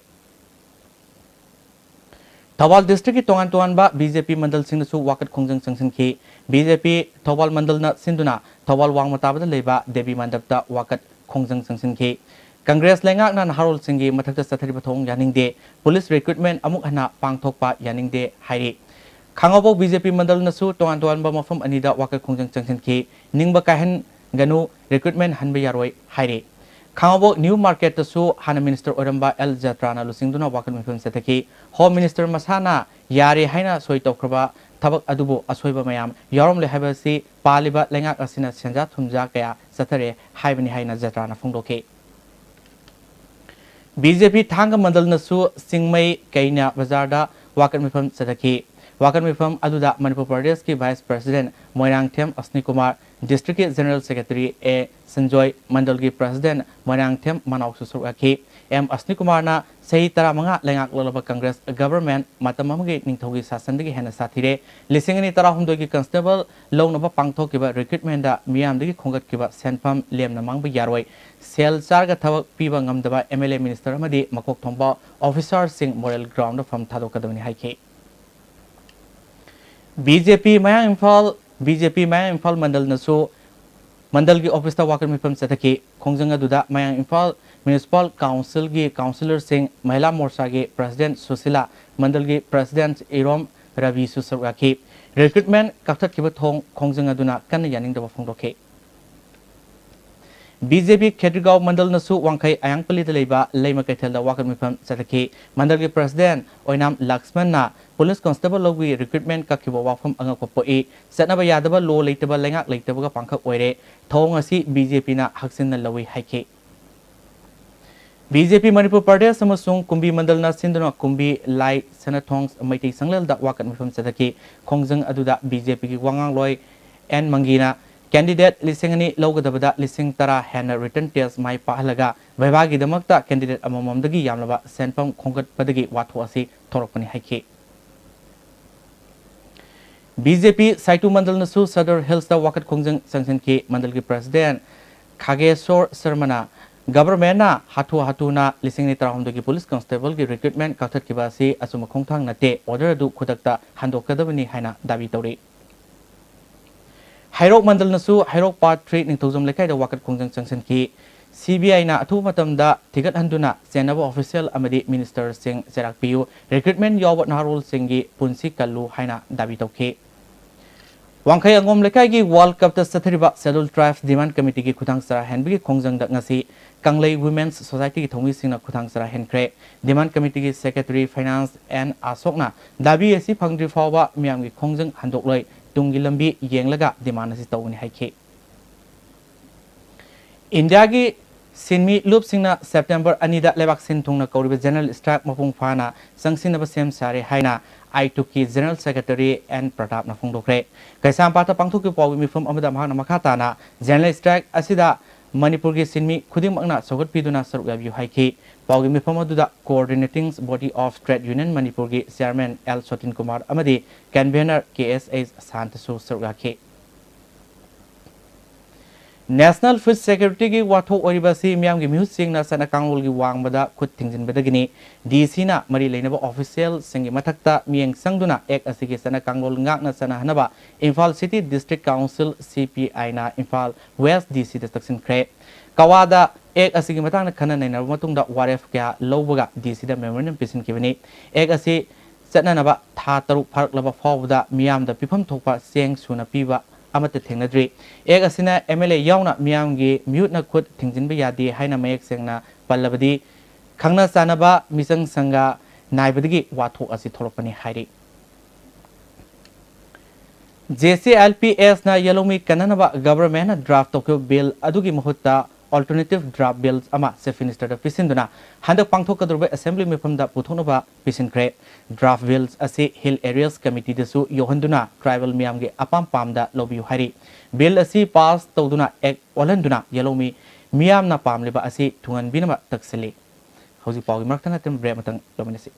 ꯊꯧꯕꯥꯜ ꯗꯤꯁꯇ꯭ꯔꯤꯛꯀꯤ ꯇꯣꯉꯥꯟ ꯇꯣꯉꯥꯟꯕ ꯕꯤ ꯖꯦ ꯄꯤ ꯃꯟꯗꯜꯁꯤꯡꯗꯁꯨ ꯋꯥꯀꯠ ꯈꯣꯡꯖꯪ ꯆꯪꯁꯤꯟꯈꯤ꯫ ꯕꯤ ꯖꯦ ꯄꯤ ꯊꯧꯕꯥꯜ ꯃꯟꯗꯜꯅ ꯁꯤꯟꯗꯨꯅ ꯊꯧꯕꯥꯜ ꯋꯥꯡꯃ ꯇꯥꯕꯗ ꯂꯩꯕ ꯗꯦꯕꯤ ꯃꯟꯗꯞꯇ ꯋꯥꯀꯠ ꯈꯣꯡꯖꯪ ꯆꯪꯁꯤꯟꯈꯤ꯫ ꯀꯪꯒ꯭ꯔꯦꯁ ꯂꯩꯉꯥꯛꯅ ꯅꯍꯥꯔꯣꯜꯁꯤꯡꯒꯤ ꯃꯊꯛꯇ ꯆꯠꯊꯔꯤꯕ ꯊꯧꯑꯣꯡ ꯌꯥꯅꯤꯡꯗꯦ, ꯄꯨꯂꯤꯁ ꯔꯤꯀ꯭ꯔꯨꯠꯃꯦꯟ ꯑꯃꯨꯛ ꯍꯟꯅ ꯄꯥꯡꯊꯣꯛꯄ ꯌꯥꯅꯤꯡꯗꯦ ꯍꯥꯏꯔꯤ꯫ ꯈꯥꯉꯕꯣꯛ ꯕꯤ ꯖꯦ ꯄꯤ ꯃꯟꯗꯜꯅꯁꯨ ꯇꯣꯉꯥꯟ ꯇꯣꯉꯥꯟꯕ ꯃꯐꯝ ꯑꯅꯤꯗ ꯋꯥꯀꯠ ꯈꯣꯡꯖꯪ ꯆꯪꯁꯤꯟꯈꯤ꯫ ꯅꯤꯡꯕ ꯀꯥꯏꯍꯟꯒꯅꯨ, ꯔꯤꯀ꯭ꯔꯨꯠꯃꯦꯟ ꯍꯟꯕ ꯌꯥꯔꯣꯏ ꯍꯥꯏꯔꯤ꯫ ꯈꯥꯉꯕꯣꯛ ꯅ꯭ꯌꯨ ꯃꯥꯔꯀꯦꯠꯇꯁꯨ ꯍꯥꯟꯅ ꯃꯤꯅꯤꯁꯇꯔ ꯑꯣꯏꯔꯝꯕ ꯑꯦꯜ ꯖꯇ꯭ꯔꯥꯅ ꯂꯨꯆꯤꯡꯗꯨꯅ ꯋꯥꯀꯠ ꯃꯤꯐꯝ ꯆꯠꯊꯈꯤ꯫ ꯍꯣꯝ ꯃꯤꯅꯤꯁꯇꯔ ꯃꯁꯥꯅ ꯌꯥꯔꯦ ꯍꯥꯏꯅ ꯁꯣꯏ ꯇꯧꯈ꯭ꯔꯕ ꯊꯕꯛ ꯑꯗꯨꯕꯨ ꯑꯁꯣꯏꯕ ꯃꯌꯥꯝ ꯌꯥꯎꯔꯝꯂꯦ ꯍꯥꯏꯕꯁꯤ ꯄꯥꯜꯂꯤꯕ ꯂꯩꯉꯥꯛ ꯑꯁꯤꯅ ꯁꯦꯟꯖꯥ ꯊꯨꯝꯖꯥ ꯀꯌꯥ ꯆꯠꯊꯔꯦ ꯍꯥꯏꯕꯅꯤ ꯍꯥꯏꯅ ꯖꯇ꯭ꯔꯥꯅ ꯐꯣꯡꯗꯣꯛꯈꯤ꯫ ꯕꯤ ꯖꯦ ꯄꯤ ꯊꯥꯡꯒ ꯃꯟꯗꯜꯅꯁꯨ ꯆꯤꯡꯃꯩ ꯀꯩꯅ ꯕꯖꯥꯔꯗ ꯋꯥꯀꯠ ꯃꯤꯐꯝ ꯆꯠꯊꯈꯤ꯫ ꯋꯥꯀꯠ ꯃꯤꯐꯝ ꯑꯗꯨꯗ ꯃꯅꯤꯄꯨꯔ ꯄ꯭ꯔꯗꯦꯁꯀꯤ ꯚꯥꯏꯁ ꯄ꯭ꯔꯁꯤꯗꯦꯟ ꯃꯣꯏꯔꯥꯡꯊꯦꯝ ꯑꯁꯅꯤꯀꯨꯃꯥꯔ, ꯗꯤꯁꯇ꯭ꯔꯤꯛꯀꯤ ꯖꯦꯅꯔꯦꯜ ꯁꯦꯀ꯭ꯔꯦꯇꯔꯤ ꯑꯦ ꯁꯟꯖꯣꯏ, ꯃꯟꯗꯜꯒꯤ ꯄ꯭ꯔꯁꯤꯗꯦꯟ ꯃꯣꯏꯔꯥꯡꯊꯦꯝ ꯃꯅꯥꯎꯁꯨ ꯁꯔꯨꯛ ꯌꯥꯈꯤ꯫ ꯑꯦꯝ ꯑꯁꯅꯤꯀꯨꯃꯥꯔꯅ ꯆꯍꯤ ꯇꯔꯥꯃꯉꯥ ꯂꯩꯉꯥꯛꯂꯕ ꯀꯪꯒ꯭ꯔꯦꯁ ꯒꯚꯔꯟꯃꯦꯟꯠ ꯃꯇꯝ ꯑꯃꯒꯤ ꯅꯤꯡꯊꯧꯒꯤ ꯁꯥꯁꯟꯗꯒꯤ ꯍꯦꯟꯅ ꯁꯥꯊꯤꯔꯦ꯫ ꯂꯤꯁꯤꯡ ꯑꯅꯤ ꯇꯔꯥꯍꯨꯝꯗꯣꯏꯒꯤ ꯀꯟꯁꯇꯦꯕꯜ ꯂꯧꯅꯕ ꯄꯥꯡꯊꯣꯛꯈꯤꯕ ꯔꯤꯀ꯭ꯔꯨꯠꯃꯦꯟꯗ ꯃꯤꯌꯥꯝꯗꯒꯤ ꯈꯣꯝꯒꯠꯈꯤꯕ ꯁꯦꯟꯐꯝ ꯂꯦꯝꯅ ꯃꯥꯡꯕ ꯌꯥꯔꯣꯏ꯫ ꯁꯦꯜ ꯆꯥꯔꯒ ꯊꯕꯛ ꯄꯤꯕ ꯉꯝꯗꯕ ꯑꯦꯝ ꯑꯦꯜ ꯑꯦ ꯃꯤꯅꯤꯁꯇꯔ ꯑꯃꯗꯤ ꯃꯀꯣꯛ ꯊꯣꯡꯕ ꯑꯣꯐꯤꯁꯥꯔꯁꯤꯡ ꯃꯣꯔꯦꯜ ꯒ꯭ꯔꯥꯎꯟꯗ ꯐꯝ ꯊꯥꯗꯣꯛꯀꯗꯕꯅꯤ ꯍꯥꯏꯈꯤ꯫ ꯕꯤ ꯖꯦ ꯄꯤ ꯃꯌꯥꯡ ꯏꯝꯐꯥꯜ, ꯕꯤ ꯖꯦ ꯄꯤ ꯃꯌꯥꯡ ꯏꯝꯐꯥꯜ ꯃꯟꯗꯜꯅꯁꯨ ꯃꯟꯗꯜꯒꯤ ꯑꯣꯐꯤꯁꯇ ꯋꯥꯀꯠ ꯃꯤꯐꯝ ꯆꯠꯊꯈꯤ꯫ ꯈꯣꯡꯖꯪ ꯑꯗꯨꯗ ꯃꯌꯥꯡ ꯏꯝꯐꯥꯜ ꯃ꯭ꯌꯨꯅꯤꯁꯤꯄꯥꯜ ꯀꯥꯎꯟꯁꯤꯜꯒꯤ ꯀꯥꯎꯟꯁꯤꯂꯔꯁꯤꯡ, ꯃꯍꯤꯂꯥ ꯃꯣꯔꯆꯥꯒꯤ ꯄ꯭ꯔꯁꯤꯗꯦꯟꯠ ꯁꯨꯁꯤꯂꯥ, ꯃꯟꯗꯜꯒꯤ ꯄ꯭ꯔꯁꯤꯗꯦꯟꯠ ꯏꯔꯣꯝ ꯔꯕꯤꯁꯨ ꯁꯔꯨꯛ ꯌꯥꯈꯤ꯫ ꯔꯤꯀ꯭ꯔꯨꯠꯃꯦꯟꯠ ꯀꯛꯊꯠꯈꯤꯕ ꯊꯣꯡ ꯈꯣꯡꯖꯪ ꯑꯗꯨꯅ ꯀꯟꯅ ꯌꯥꯅꯤꯡꯗꯕ ꯐꯣꯡꯗꯣꯛꯈꯤ꯫ ꯕꯤ ꯖꯦ ꯄꯤ ꯈꯦꯇ꯭ꯔꯤꯒꯥꯎ ꯃꯟꯗꯜꯅꯁꯨ ꯋꯥꯡꯈꯩ ꯑꯌꯥꯡꯄꯜꯂꯤꯗ ꯂꯩꯕ ꯂꯩꯃ ꯀꯩꯊꯦꯜꯗ ꯋꯥꯀꯠ ꯃꯤꯐꯝ ꯆꯠꯊꯈꯤ꯫ ꯃꯟꯗꯜꯒꯤ ꯄ꯭ꯔꯁꯤꯗꯦꯟꯠ ꯑꯣꯏꯅꯥꯝ ꯂꯛꯁꯃꯟꯅ ꯄꯨꯂꯤꯁ ꯀꯟꯁꯇꯦꯕꯜ ꯂꯧꯕꯒꯤ ꯔꯤꯀ꯭ꯔꯨꯠꯃꯦꯟꯠ ꯀꯛꯈꯤꯕ ꯋꯥꯐꯝ ꯑꯉꯛꯄ ꯄꯣꯛꯏ꯫ ꯆꯠꯅꯕ ꯌꯥꯗꯕ ꯂꯣ ꯂꯩꯇꯕ ꯂꯩꯉꯥꯛ ꯂꯩꯇꯕꯒ ꯄꯥꯡꯈꯛ ꯑꯣꯏꯔꯦ꯫ ꯊꯧꯑꯣꯡ ꯑꯁꯤ ꯕꯤ ꯖꯦ ꯄꯤꯅ ꯍꯛꯆꯤꯟꯅ ꯂꯧꯏ ꯍꯥꯏꯈꯤ꯫ ꯕꯤ ꯖꯦ ꯄꯤ ꯃꯅꯤꯄꯨꯔ ꯄ꯭ꯔꯗꯦꯁ ꯑꯃꯁꯨꯡ ꯀꯨꯝꯕꯤ ꯃꯟꯗꯜꯅ ꯁꯤꯟꯗꯨꯅ ꯀꯨꯝꯕꯤ ꯂꯥꯏ ꯁꯅꯥꯊꯣꯡ ꯃꯩꯇꯩ ꯁꯪꯂꯦꯜꯗ ꯋꯥꯀꯠ ꯃꯤꯐꯝ ꯆꯠꯊꯈꯤ꯫ ꯈꯣꯡꯖꯪ ꯑꯗꯨꯗ ꯕꯤ ꯖꯦ ꯄꯤꯒꯤ ꯋꯥꯉꯥꯡꯂꯣꯏ ꯑꯦꯟ ꯃꯪꯒꯤꯅ ꯀꯦꯟꯗꯤꯗꯦꯠ ꯂꯤꯁꯤꯡ ꯑꯅꯤ ꯂꯧꯒꯗꯕꯗ ꯂꯤꯁꯤꯡ ꯇꯔꯥ ꯍꯦꯟꯅ ꯔꯤꯇꯟ ꯇꯦꯁ ꯃꯥꯏ ꯄꯥꯛꯍꯜꯂꯒ ꯚꯩꯚꯥꯒꯤꯗꯃꯛꯇ ꯀꯦꯟꯗꯤꯗꯦꯠ ꯑꯃꯃꯝꯗꯒꯤ ꯌꯥꯝꯂꯕ ꯁꯦꯟꯐꯝ ꯈꯣꯝꯒꯠꯄꯗꯒꯤ ꯋꯥꯊꯣꯛ ꯑꯁꯤ ꯊꯣꯔꯛꯄꯅꯤ ꯍꯥꯏꯈꯤ꯫ ꯕꯤ ꯖꯦ ꯄꯤ ꯁꯥꯏꯇꯨ ꯃꯟꯗꯜꯅꯁꯨ ꯁꯗꯔ ꯍꯤꯜꯁꯇ ꯋꯥꯀꯠ ꯈꯣꯡꯖꯪ ꯆꯪꯁꯤꯟꯈꯤ꯫ ꯃꯟꯗꯜꯒꯤ ꯄ꯭ꯔꯁꯤꯗꯦꯟꯠ ꯈꯥꯒꯦꯁꯣꯔ ꯁꯔꯃꯅ ꯒꯚꯔꯟꯃꯦꯟꯠꯅ ꯍꯥꯊꯨ ꯍꯥꯊꯨꯅ ꯂꯤꯁꯤꯡ ꯑꯅꯤ ꯇꯔꯥꯍꯨꯝꯗꯣꯏꯒꯤ ꯄꯨꯂꯤꯁ ꯀꯟꯁꯇꯦꯕꯜꯒꯤ ꯔꯤꯀ꯭ꯔꯨꯠꯃꯦꯟꯠ ꯀꯛꯊꯠꯈꯤꯕ ꯑꯁꯤ ꯑꯆꯨꯝꯕ ꯈꯣꯡꯊꯥꯡ ꯅꯠꯇꯦ, ꯑꯣꯔꯗꯔ ꯑꯗꯨ ꯈꯨꯗꯛꯇ ꯍꯟꯗꯣꯛꯀꯗꯕꯅꯤ ꯍꯥꯏꯅ ꯗꯥꯕꯤ ꯇꯧꯔꯤ꯫ ꯍꯩꯔꯣꯛ ꯃꯟꯗꯜꯅꯁꯨ ꯍꯩꯔꯣꯛ ꯄꯥꯔꯠ ꯊ꯭ꯔꯤ ꯅꯤꯡꯊꯧꯖꯝ ꯂꯩꯀꯥꯏꯗ ꯋꯥꯀꯠ ꯈꯣꯡꯖꯪ ꯆꯪꯁꯤꯟꯈꯤ꯫ ꯁꯤ ꯕꯤ ꯑꯥꯏꯅ ꯑꯊꯨꯕ ꯃꯇꯝꯗ ꯊꯤꯒꯠꯍꯟꯗꯨꯅ ꯆꯦꯟꯅꯕ ꯑꯣꯐꯤꯁꯤꯌꯦꯜ ꯑꯃꯗꯤ ꯃꯤꯅꯤꯁꯇꯔꯁꯤꯡ ꯆꯩꯔꯥꯛ ꯄꯤꯌꯨ, ꯔꯤꯀ꯭ꯔꯨꯠꯃꯦꯟꯠ ꯌꯥꯎꯕ ꯅꯍꯥꯔꯣꯜꯁꯤꯡꯒꯤ ꯄꯨꯟꯁꯤ ꯀꯜꯂꯨ ꯍꯥꯏꯅ ꯗꯥꯕꯤ ꯇꯧꯈꯤ꯫ ꯋꯥꯡꯈꯩ ꯑꯉꯣꯝ ꯂꯩꯀꯥꯏꯒꯤ World Cupꯇ ꯆꯠꯊꯔꯤꯕ Scheduled Tribe Demand Committeeꯒꯤ ꯈꯨꯊꯥꯡ ꯆꯔꯥ ꯍꯦꯟꯕꯒꯤ ꯈꯣꯡꯖꯪꯗ ꯉꯁꯤ ꯀꯪꯂꯩ Women's Societyꯒꯤ ꯊꯧꯃꯤꯁꯤꯡꯅ ꯈꯨꯊꯥꯡ ꯆꯔꯥ ꯍꯦꯟꯈ꯭ꯔꯦ꯫ Demand Committeeꯒꯤ Secretary Finance N ꯑꯁꯣꯛꯅ ꯗꯥꯕꯤ ꯑꯁꯤ ꯐꯪꯗ꯭ꯔꯤ ꯐꯥꯎꯕ ꯃꯤꯌꯥꯝꯒꯤ ꯈꯣꯡꯖꯪ ꯍꯟꯗꯣꯛꯂꯣꯏ, ꯇꯨꯡꯒꯤ ꯂꯝꯕꯤ ꯌꯦꯡꯂꯒ demand ꯑꯁꯤ ꯇꯧꯒꯅꯤ ꯍꯥꯏꯈꯤ꯫ ꯏꯟꯗꯤꯌꯥꯒꯤ ꯁꯤꯟꯃꯤ ꯂꯨꯞꯁꯤꯡꯅ ꯁꯦꯞꯇꯦꯝꯕꯔ ꯑꯅꯤꯗ ꯂꯩꯕꯥꯛ ꯁꯤꯟ ꯊꯨꯡꯅ ꯀꯧꯔꯤꯕ General Strike ꯃꯄꯨꯡ ꯐꯥꯅ ꯆꯪꯁꯤꯟꯅꯕ ꯁꯦꯝ ꯁꯥꯔꯦ ꯍꯥꯏꯅ ꯑꯥꯏꯇꯨꯛꯀꯤ General Secretary N ꯄ꯭ꯔꯇꯥꯞꯅ ꯐꯣꯡꯗꯣꯛꯈ꯭ꯔꯦ꯫ ꯀꯩꯁꯥꯝꯄꯥꯠꯇ ꯄꯥꯡꯊꯣꯛꯈꯤꯕ ꯄꯥꯎꯒꯤ ꯃꯤꯐꯝ ꯑꯃꯗ ꯃꯍꯥꯛꯅ ꯃꯈꯥ ꯇꯥꯅ General Strike ꯑꯁꯤꯗ ꯃꯅꯤꯄꯨꯔꯒꯤ ꯁꯤꯟꯃꯤ ꯈꯨꯗꯤꯡꯃꯛꯅ ꯁꯔꯨꯛ ꯌꯥꯕꯤꯌꯨ ꯍꯥꯏꯈꯤ꯫ ꯄꯥꯎꯒꯤ ꯃꯤꯐꯝ ꯑꯗꯨꯗ Coordinating Body of Trade Union ꯃꯅꯤꯄꯨꯔꯒꯤ Chairman L ꯁꯣꯇꯤꯟ ꯀꯨꯃꯥꯔ ꯑꯃꯗꯤ Convener ꯀꯦ ꯑꯦꯁ ꯑꯩꯆ ꯁꯥꯟꯇꯁꯨ ꯁꯔꯨꯛ ꯌꯥꯈꯤ꯫ National Food Securityꯒꯤ ꯋꯥꯊꯣꯛ ꯑꯣꯏꯔꯤꯕ ꯑꯁꯤ ꯃꯤꯌꯥꯝꯒꯤ ꯃꯤꯍꯨꯠꯁꯤꯡꯅ ꯆꯠꯅ ꯀꯥꯡꯂꯣꯟꯒꯤ ꯋꯥꯡꯃꯗ ꯈꯨꯠ ꯊꯤꯡꯖꯤꯟꯕꯗꯒꯤꯅꯤ꯫ ꯗꯤ ꯁꯤꯅ ꯃꯔꯤ ꯂꯩꯅꯕ officialꯁꯤꯡꯒꯤ ꯃꯊꯛꯇ ꯃꯤꯠꯌꯦꯡ ꯆꯪꯗꯨꯅ Act ꯑꯁꯤꯒꯤ ꯆꯠꯅ ꯀꯥꯡꯂꯣꯟ ꯉꯥꯛꯅ ꯆꯠꯅꯍꯟꯅꯕ ꯏꯝꯐꯥꯜ City District Council, ꯁꯤ ꯄꯤ ꯑꯥꯏꯅ ꯏꯝꯐꯥꯜ West ꯗꯤ ꯁꯤꯗ ꯇꯛꯁꯤꯟꯈ꯭ꯔꯦ꯫ ꯀꯋꯥꯗ Act ꯑꯁꯤꯒꯤ ꯃꯇꯥꯡꯗ ꯈꯟꯅ ꯅꯩꯅꯔꯕ ꯃꯇꯨꯡꯗ ꯋꯥꯔꯦꯞ ꯀꯌꯥ ꯂꯧꯕꯒ ꯗꯤ ꯁꯤꯗ memorandum ꯄꯤꯁꯤꯟꯈꯤꯕꯅꯤ꯫ Act ꯑꯁꯤ ꯆꯠꯅꯅꯕ ꯊꯥ ꯇꯔꯨꯛ ꯐꯥꯔꯛꯂꯕ ꯐꯥꯎꯕꯗ ꯃꯤꯌꯥꯝꯗ ꯄꯤꯐꯝ ꯊꯣꯛꯄ ꯆꯦꯡ ꯁꯨꯅ ꯄꯤꯕ ꯑꯃꯠꯇ ꯊꯦꯡꯅꯗ꯭ꯔꯤ꯫ Act ꯑꯁꯤꯅ ꯑꯦꯝ ꯑꯦꯜ ꯑꯦ ꯌꯥꯎꯅ ꯃꯤꯌꯥꯝꯒꯤ ꯃꯤꯍꯨꯠꯅ ꯈꯨꯠ ꯊꯤꯡꯖꯤꯟꯕ ꯌꯥꯗꯦ ꯍꯥꯏꯅ ꯃꯌꯦꯛ ꯁꯦꯡꯅ ꯄꯜꯂꯕꯗꯤ, ꯈꯪꯅ ꯆꯥꯟꯅꯕ ꯃꯤꯆꯪ ꯁꯪꯒ ꯅꯥꯏꯕꯗꯒꯤ ꯋꯥꯊꯣꯛ ꯑꯁꯤ ꯊꯣꯛꯂꯛꯄꯅꯤ ꯍꯥꯏꯔꯤ꯫ ꯖꯦ ꯁꯤ ꯑꯦꯜ ꯄꯤ ꯑꯦꯁꯅ ꯌꯦꯜꯍꯧꯃꯤ ꯀꯟꯅꯅꯕ governmentꯅ draft ꯇꯧꯈꯤꯕ bill ꯑꯗꯨꯒꯤ ꯃꯍꯨꯠꯇ alternative draft bill ꯑꯃ Chief Ministerꯗ ꯄꯤꯁꯤꯟꯗꯨꯅ ꯍꯟꯗꯛ ꯄꯥꯡꯊꯣꯛꯀꯗꯧꯔꯤꯕ assembly ꯃꯤꯐꯝꯗ ꯄꯨꯊꯣꯛꯅꯕ ꯄꯤꯁꯤꯟꯈ꯭ꯔꯦ꯫ Draft bill ꯑꯁꯤ Hill Areas Committeeꯗꯁꯨ ꯌꯧꯍꯟꯗꯨꯅ tribal ꯃꯤꯌꯥꯝꯒꯤ ꯑꯄꯥꯝ ꯄꯥꯝꯗ ꯂꯧꯕꯤꯌꯨ ꯍꯥꯏꯔꯤ꯫ Bill ꯑꯁꯤ pass ꯇꯧꯗꯨꯅ Act ꯑꯣꯜꯍꯟꯗꯨꯅ ꯌꯦꯜꯍꯧꯃꯤ ꯃꯤꯌꯥꯝꯅ ꯄꯥꯝꯂꯤꯕ ꯑꯁꯤ ꯊꯨꯡꯍꯟꯕꯤꯅꯕ ꯇꯛꯁꯤꯜꯂꯤ꯫ ꯍꯧꯖꯤꯛ ꯄꯥꯎꯒꯤ ꯃꯔꯛꯇ ꯅꯠꯇꯅ break ꯑꯃꯇꯪ ꯂꯧꯃꯤꯟꯅꯁꯤ꯫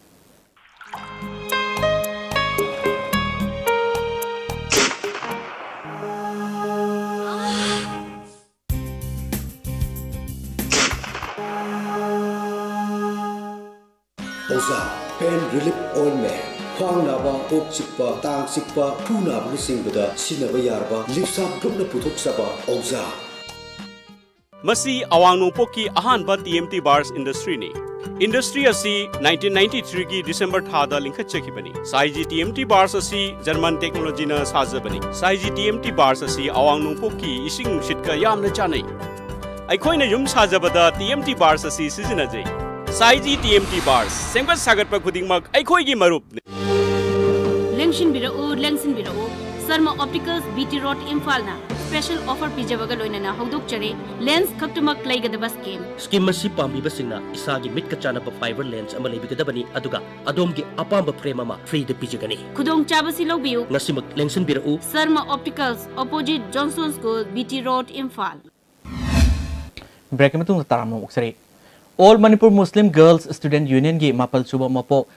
ꯑꯣꯖꯥ, pain relief ointment, ꯈ꯭ꯋꯥꯡ ꯅꯥꯕ, ꯀꯣꯛ ꯆꯤꯛꯄ, ꯇꯥꯡ ꯆꯤꯛꯄ, ꯈꯨ ꯅꯥꯕꯅꯆꯤꯡꯕꯗ ꯁꯤꯖꯤꯟꯅꯕ ꯌꯥꯔꯕ ꯂꯤꯞꯁꯥꯞ ꯒ꯭ꯔꯨꯞꯅ ꯄꯨꯊꯣꯛꯆꯕ ꯑꯣꯖꯥ꯫ ꯃꯁꯤ ꯑꯋꯥꯡ ꯅꯣꯡꯄꯣꯛꯀꯤ ꯑꯍꯥꯟꯕ ꯇꯤ ꯑꯦꯝ ꯇꯤ ꯕꯥꯔꯁ ꯏꯟꯗꯁꯇ꯭ꯔꯤꯅꯤ꯫ ꯏꯟꯗꯁꯇ꯭ꯔꯤ ꯑꯁꯤ ꯅꯥꯏꯟꯇꯤꯟ ꯅꯥꯏꯟꯇꯤ ꯊ꯭ꯔꯤꯒꯤ ꯗꯤꯁꯦꯝꯕꯔ ꯊꯥꯗ ꯂꯤꯡꯈꯠꯆꯈꯤꯕꯅꯤ꯫ Saiji T M T bars ꯑꯁꯤ ꯖꯔꯃꯟ ꯇꯦꯛꯅꯣꯂꯣꯖꯤꯅ ꯁꯥꯖꯕꯅꯤ꯫ Saiji T M T bars ꯑꯁꯤ ꯑꯋꯥꯡ ꯅꯣꯡꯄꯣꯛꯀꯤ ꯏꯁꯤꯡ ꯅꯨꯡꯁꯤꯠꯀ ꯌꯥꯝꯅ ꯆꯥꯟꯅꯩ꯫ ꯑꯩꯈꯣꯏꯅ ꯌꯨꯝ ꯁꯥꯖꯕꯗ ꯇꯤ ꯑꯦꯝ ꯇꯤ ꯕꯥꯔꯁ ꯑꯁꯤ ꯁꯤꯖꯤꯟꯅꯖꯩ꯫ Saiji T M T bars, ꯁꯦꯝꯒꯠ ꯁꯥꯒꯠꯄ ꯈꯨꯗꯤꯡꯃꯛ ꯑꯩꯈꯣꯏꯒꯤ ꯃꯔꯨꯞꯅꯤ꯫ ꯂꯦꯡꯁꯤꯟꯕꯤꯔꯛꯎ, ꯂꯦꯡꯁꯤꯟꯕꯤꯔꯛꯎ꯫ Sharma optics, B T road, ꯏꯝꯐꯥꯜꯅ ꯁ꯭ꯄꯦꯁꯦꯜ ꯑꯣꯐꯔ ꯄꯤꯖꯕꯒ ꯂꯣꯏꯅꯅ ꯍꯧꯗꯣꯛꯆꯔꯤ꯫ ꯂꯦꯟꯁ ꯈꯛꯇꯃꯛ ꯂꯩꯒꯗꯕ ꯁ꯭ꯀꯤꯝ꯫ ꯁ꯭ꯀꯤꯝ ꯑꯁꯤ ꯄꯥꯝꯕꯤꯕꯁꯤꯡꯅ ꯏꯁꯥꯒꯤ ꯃꯤꯠꯀ ꯆꯥꯟꯅꯕ ꯐꯥꯏꯕꯔ ꯂꯦꯟꯁ ꯑꯃ ꯂꯩꯕꯤꯒꯗꯕꯅꯤ, ꯑꯗꯨꯒ ꯑꯗꯣꯝꯒꯤ ꯑꯄꯥꯝꯕ ꯐ꯭ꯔꯦꯝ ꯑꯃ ꯐ꯭ꯔꯤꯗ ꯄꯤꯖꯒꯅꯤ꯫ ꯈꯨꯗꯣꯡꯆꯥꯕꯁꯤ ꯂꯧꯕꯤꯌꯨ꯫ ꯉꯁꯤꯃꯛ ꯂꯦꯡꯁꯤꯟꯕꯤꯔꯛꯎ꯫ Sharma optics, opposite Johnson school, B T road, Imphal. ꯕ꯭ꯔꯦꯛꯀꯤ ꯃꯇꯨꯡꯗ ꯇꯔꯥꯝꯅ ꯑꯣꯛꯆꯔꯤ꯫ All Manipur Muslim Girls Student Unionꯒꯤ ꯃꯥꯄꯜ ꯁꯨꯕ ꯃꯄꯣꯛ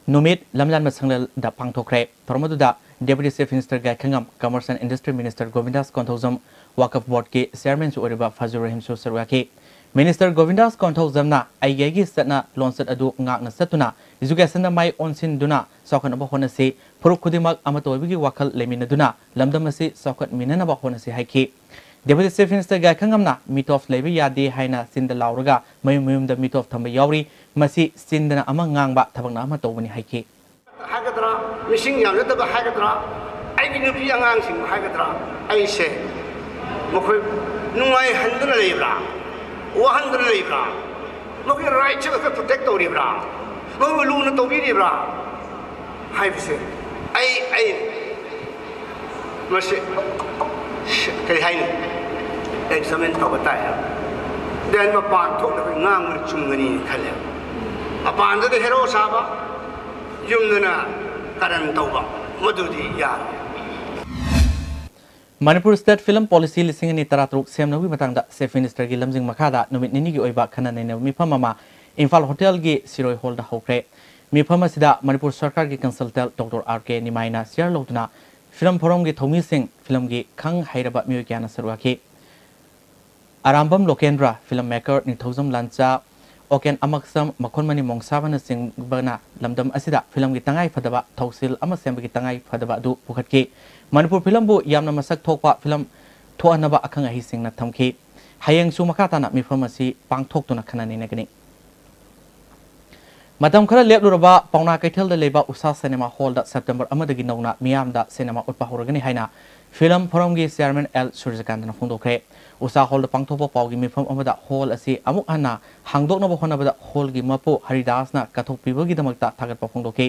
ꯅꯨꯃꯤꯠ ꯂꯝꯖꯥꯟꯕ ꯁꯪꯂꯦꯜꯗ ꯄꯥꯡꯊꯣꯛꯈ꯭ꯔꯦ꯫ ꯊꯧꯔꯝ ꯑꯗꯨꯗ Deputy Chief Minister ꯒꯥꯏꯈꯪꯉꯝ, Commerce and Industry Minister ꯒꯣꯕꯤꯟꯗꯥꯁ Konthoujam, ꯋꯥꯀꯐ ꯕꯣꯔꯗꯀꯤ ꯆꯤꯌꯔꯃꯦꯟꯁꯨ ꯑꯣꯏꯔꯤꯕ ꯐꯖꯨꯔ ꯔꯍꯤꯝꯁꯨ ꯁꯔꯨꯛ ꯌꯥꯈꯤ꯫ ꯃꯤꯅꯤꯁꯇꯔ ꯒꯣꯕꯤꯟꯗꯥꯁ ꯀꯣꯟꯊꯧꯖꯝꯅ ꯑꯩꯒꯤ ꯑꯩꯒꯤ ꯆꯠꯅ ꯂꯣꯟꯆꯠ ꯑꯗꯨ ꯉꯥꯛꯅ ꯆꯠꯇꯨꯅ educationꯗ ꯃꯥꯏ ꯑꯣꯟꯁꯤꯟꯗꯨꯅ ꯆꯥꯎꯈꯠꯅꯕ ꯍꯣꯠꯅꯁꯤ, ꯐꯨꯔꯨꯞ ꯈꯨꯗꯤꯡꯃꯛ ꯑꯃꯠꯇ ꯑꯣꯏꯕꯒꯤ ꯋꯥꯈꯜ ꯂꯩꯃꯤꯟꯅꯗꯨꯅ ꯂꯝꯗꯝ ꯑꯁꯤ ꯆꯥꯎꯈꯠꯃꯤꯟꯅꯅꯕ ꯍꯣꯠꯅꯁꯤ ꯍꯥꯏꯈꯤ꯫ Deputy Chief Minister ꯒꯥꯏꯈꯪꯉꯝꯅ ꯃꯤꯇꯣꯞ ꯂꯩꯕ ꯌꯥꯗꯦ ꯍꯥꯏꯅ ꯆꯤꯟꯗ ꯂꯥꯎꯔꯒ ꯃꯌꯨꯝ ꯃꯌꯨꯝꯗ ꯃꯤꯇꯣꯞ ꯊꯝꯕ ꯌꯥꯎꯔꯤ꯫ ꯃꯁꯤ ꯆꯤꯟꯗꯅ ꯑꯃ ꯉꯥꯡꯕ, ꯊꯕꯛꯅ ꯑꯃ ꯇꯧꯕꯅꯤ ꯍꯥꯏꯈꯤ꯫ ꯍꯥꯏꯒꯗ꯭ꯔꯥ, ꯃꯤꯁꯤꯡ ꯌꯥꯝꯖꯗꯕ ꯍꯥꯏꯒꯗ꯭ꯔꯥ, ꯑꯩꯒꯤ ꯅꯨꯄꯤ ꯑꯉꯥꯡꯁꯤꯡ ꯍꯥꯏꯒꯗ꯭ꯔꯥ, ꯑꯩꯁꯦ ꯃꯈꯣꯏ ꯅꯨꯡꯉꯥꯏꯍꯟꯗꯅ ꯂꯩꯕ꯭ꯔꯥ, ꯋꯥꯍꯟꯗꯅ ꯂꯩꯕ꯭ꯔꯥ, ꯃꯈꯣꯏ ꯔꯥꯏꯠꯁꯦ ꯃꯈꯣꯏ ꯄ꯭ꯔꯣꯇꯦꯛ ꯇꯧꯔꯤꯕ꯭ꯔꯥ, ꯃꯈꯣꯏꯕꯨ ꯂꯨꯅ ꯇꯧꯕꯤꯔꯤꯕ꯭ꯔꯥ ꯍꯥꯏꯕꯁꯦ ꯑꯩ, ꯑꯩ ꯃꯁꯤ ꯀꯔꯤ ꯍꯥꯏꯅꯤ, ꯑꯦꯛꯖꯥꯃꯤꯟ ꯇꯧꯕ ꯇꯥꯏ꯫ ꯗꯦꯟ ꯃꯄꯥꯟ ꯊꯣꯛꯂꯒ ꯉꯥꯡꯕꯅ ꯆꯨꯝꯒꯅꯤ ꯈꯜꯂꯦ꯫ ꯃꯄꯥꯟꯗꯗꯤ ꯍꯦꯔꯣ ꯁꯥꯕ, ꯌꯨꯝꯗꯅ ꯀꯔꯟ ꯇꯧꯕ, ꯃꯗꯨꯗꯤ ꯌꯥꯔꯣꯏ꯫ ꯃꯅꯤꯄꯨꯔ State Film Policy ꯂꯤꯁꯤꯡ ꯑꯅꯤ ꯇꯔꯥꯇꯔꯨꯛ ꯁꯦꯝꯅꯕꯒꯤ ꯃꯇꯥꯡꯗ Chief Ministerꯒꯤ ꯂꯝꯖꯤꯡ ꯃꯈꯥꯗ ꯅꯨꯃꯤꯠ ꯅꯤꯅꯤꯒꯤ ꯑꯣꯏꯕ ꯈꯟꯅ ꯅꯩꯅꯕ ꯃꯤꯐꯝ ꯑꯃ ꯏꯝꯐꯥꯜ ꯍꯣꯇꯦꯜꯒꯤ ꯁꯤꯔꯣꯏ ꯍꯣꯜꯗ ꯍꯧꯈ꯭ꯔꯦ꯫ ꯃꯤꯐꯝ ꯑꯁꯤꯗ ꯃꯅꯤꯄꯨꯔ ꯁꯔꯀꯥꯔꯒꯤ consultant ꯗꯣꯛꯇꯔ ꯑꯥꯔ ꯀꯦ ꯅꯤꯃꯥꯏꯅ ꯆꯤꯌꯔ ꯂꯧꯗꯨꯅ ꯐꯤꯂꯝ ꯐꯣꯔꯝꯒꯤ ꯊꯧꯃꯤꯁꯤꯡ, ꯐꯤꯂꯝꯒꯤ ꯈꯪ ꯍꯩꯔꯕ ꯃꯤꯑꯣꯏ ꯀꯌꯥꯅ ꯁꯔꯨꯛ ꯌꯥꯈꯤ꯫ ꯑꯔꯥꯝꯕꯝ ꯂꯣꯀꯦꯟꯗ꯭ꯔ, ꯐꯤꯂꯝ ꯃꯦꯀꯔ ꯅꯤꯡꯊꯧꯖꯝ ꯂꯥꯟꯆꯥ, ꯑꯣꯀꯦꯟ ꯑꯃꯛꯁꯝ, ꯃꯈꯣꯟꯃꯅꯤ ꯃꯣꯡꯁꯥꯕꯅꯆꯤꯡꯕꯅ ꯂꯝꯗꯝ ꯑꯁꯤꯗ ꯐꯤꯂꯝꯒꯤ ꯇꯉꯥꯏ ꯐꯗꯕ ꯊꯧꯁꯤꯜ ꯑꯃ ꯁꯦꯝꯕꯒꯤ ꯇꯉꯥꯏ ꯐꯗꯕ ꯑꯗꯨ ꯄꯨꯈꯠꯈꯤ꯫ ꯃꯅꯤꯄꯨꯔ ꯐꯤꯂꯝꯕꯨ ꯌꯥꯝꯅ ꯃꯁꯛ ꯊꯣꯛꯄ ꯐꯤꯂꯝ ꯊꯣꯛꯍꯟꯅꯕ ꯑꯈꯪ ꯑꯍꯩꯁꯤꯡꯅ ꯊꯝꯈꯤ꯫ ꯍꯌꯦꯡꯁꯨ ꯃꯈꯥ ꯇꯥꯅ ꯃꯤꯐꯝ ꯑꯁꯤ ꯄꯥꯡꯊꯣꯛꯇꯨꯅ ꯈꯟꯅ ꯅꯩꯅꯒꯅꯤ꯫ ꯃꯇꯝ ꯈꯔ ꯂꯦꯞꯂꯨꯔꯕ ꯄꯥꯎꯅꯥ ꯀꯩꯊꯦꯜꯗ ꯂꯩꯕ ꯎꯁꯥ ꯁꯤꯅꯦꯃꯥ ꯍꯣꯜꯗ ꯁꯦꯞꯇꯦꯝꯕꯔ ꯑꯃꯗꯒꯤ ꯅꯧꯅ ꯃꯤꯌꯥꯝꯗ ꯁꯤꯅꯦꯃꯥ ꯎꯠꯄ ꯍꯧꯔꯒꯅꯤ ꯍꯥꯏꯅ ꯐꯤꯂꯝ ꯐꯣꯔꯝꯒꯤ ꯆꯤꯌꯥꯔꯃꯦꯟ ꯑꯦꯜ ꯁꯨꯔꯖꯀꯥꯟꯇꯅ ꯐꯣꯡꯗꯣꯛꯈ꯭ꯔꯦ꯫ ꯎꯁꯥ ꯍꯣꯜꯗ ꯄꯥꯡꯊꯣꯛꯄ ꯄꯥꯎꯒꯤ ꯃꯤꯐꯝ ꯑꯃꯗ ꯍꯣꯜ ꯑꯁꯤ ꯑꯃꯨꯛ ꯍꯟꯅ ꯍꯥꯡꯗꯣꯛꯅꯕ ꯍꯣꯠꯅꯕꯗ ꯍꯣꯜꯒꯤ ꯃꯄꯨ ꯍꯔꯤꯗꯥꯁꯅ ꯀꯠꯊꯣꯛꯄꯤꯕꯒꯤꯗꯃꯛꯇ ꯊꯥꯒꯠꯄ ꯐꯣꯡꯗꯣꯛꯈꯤ꯫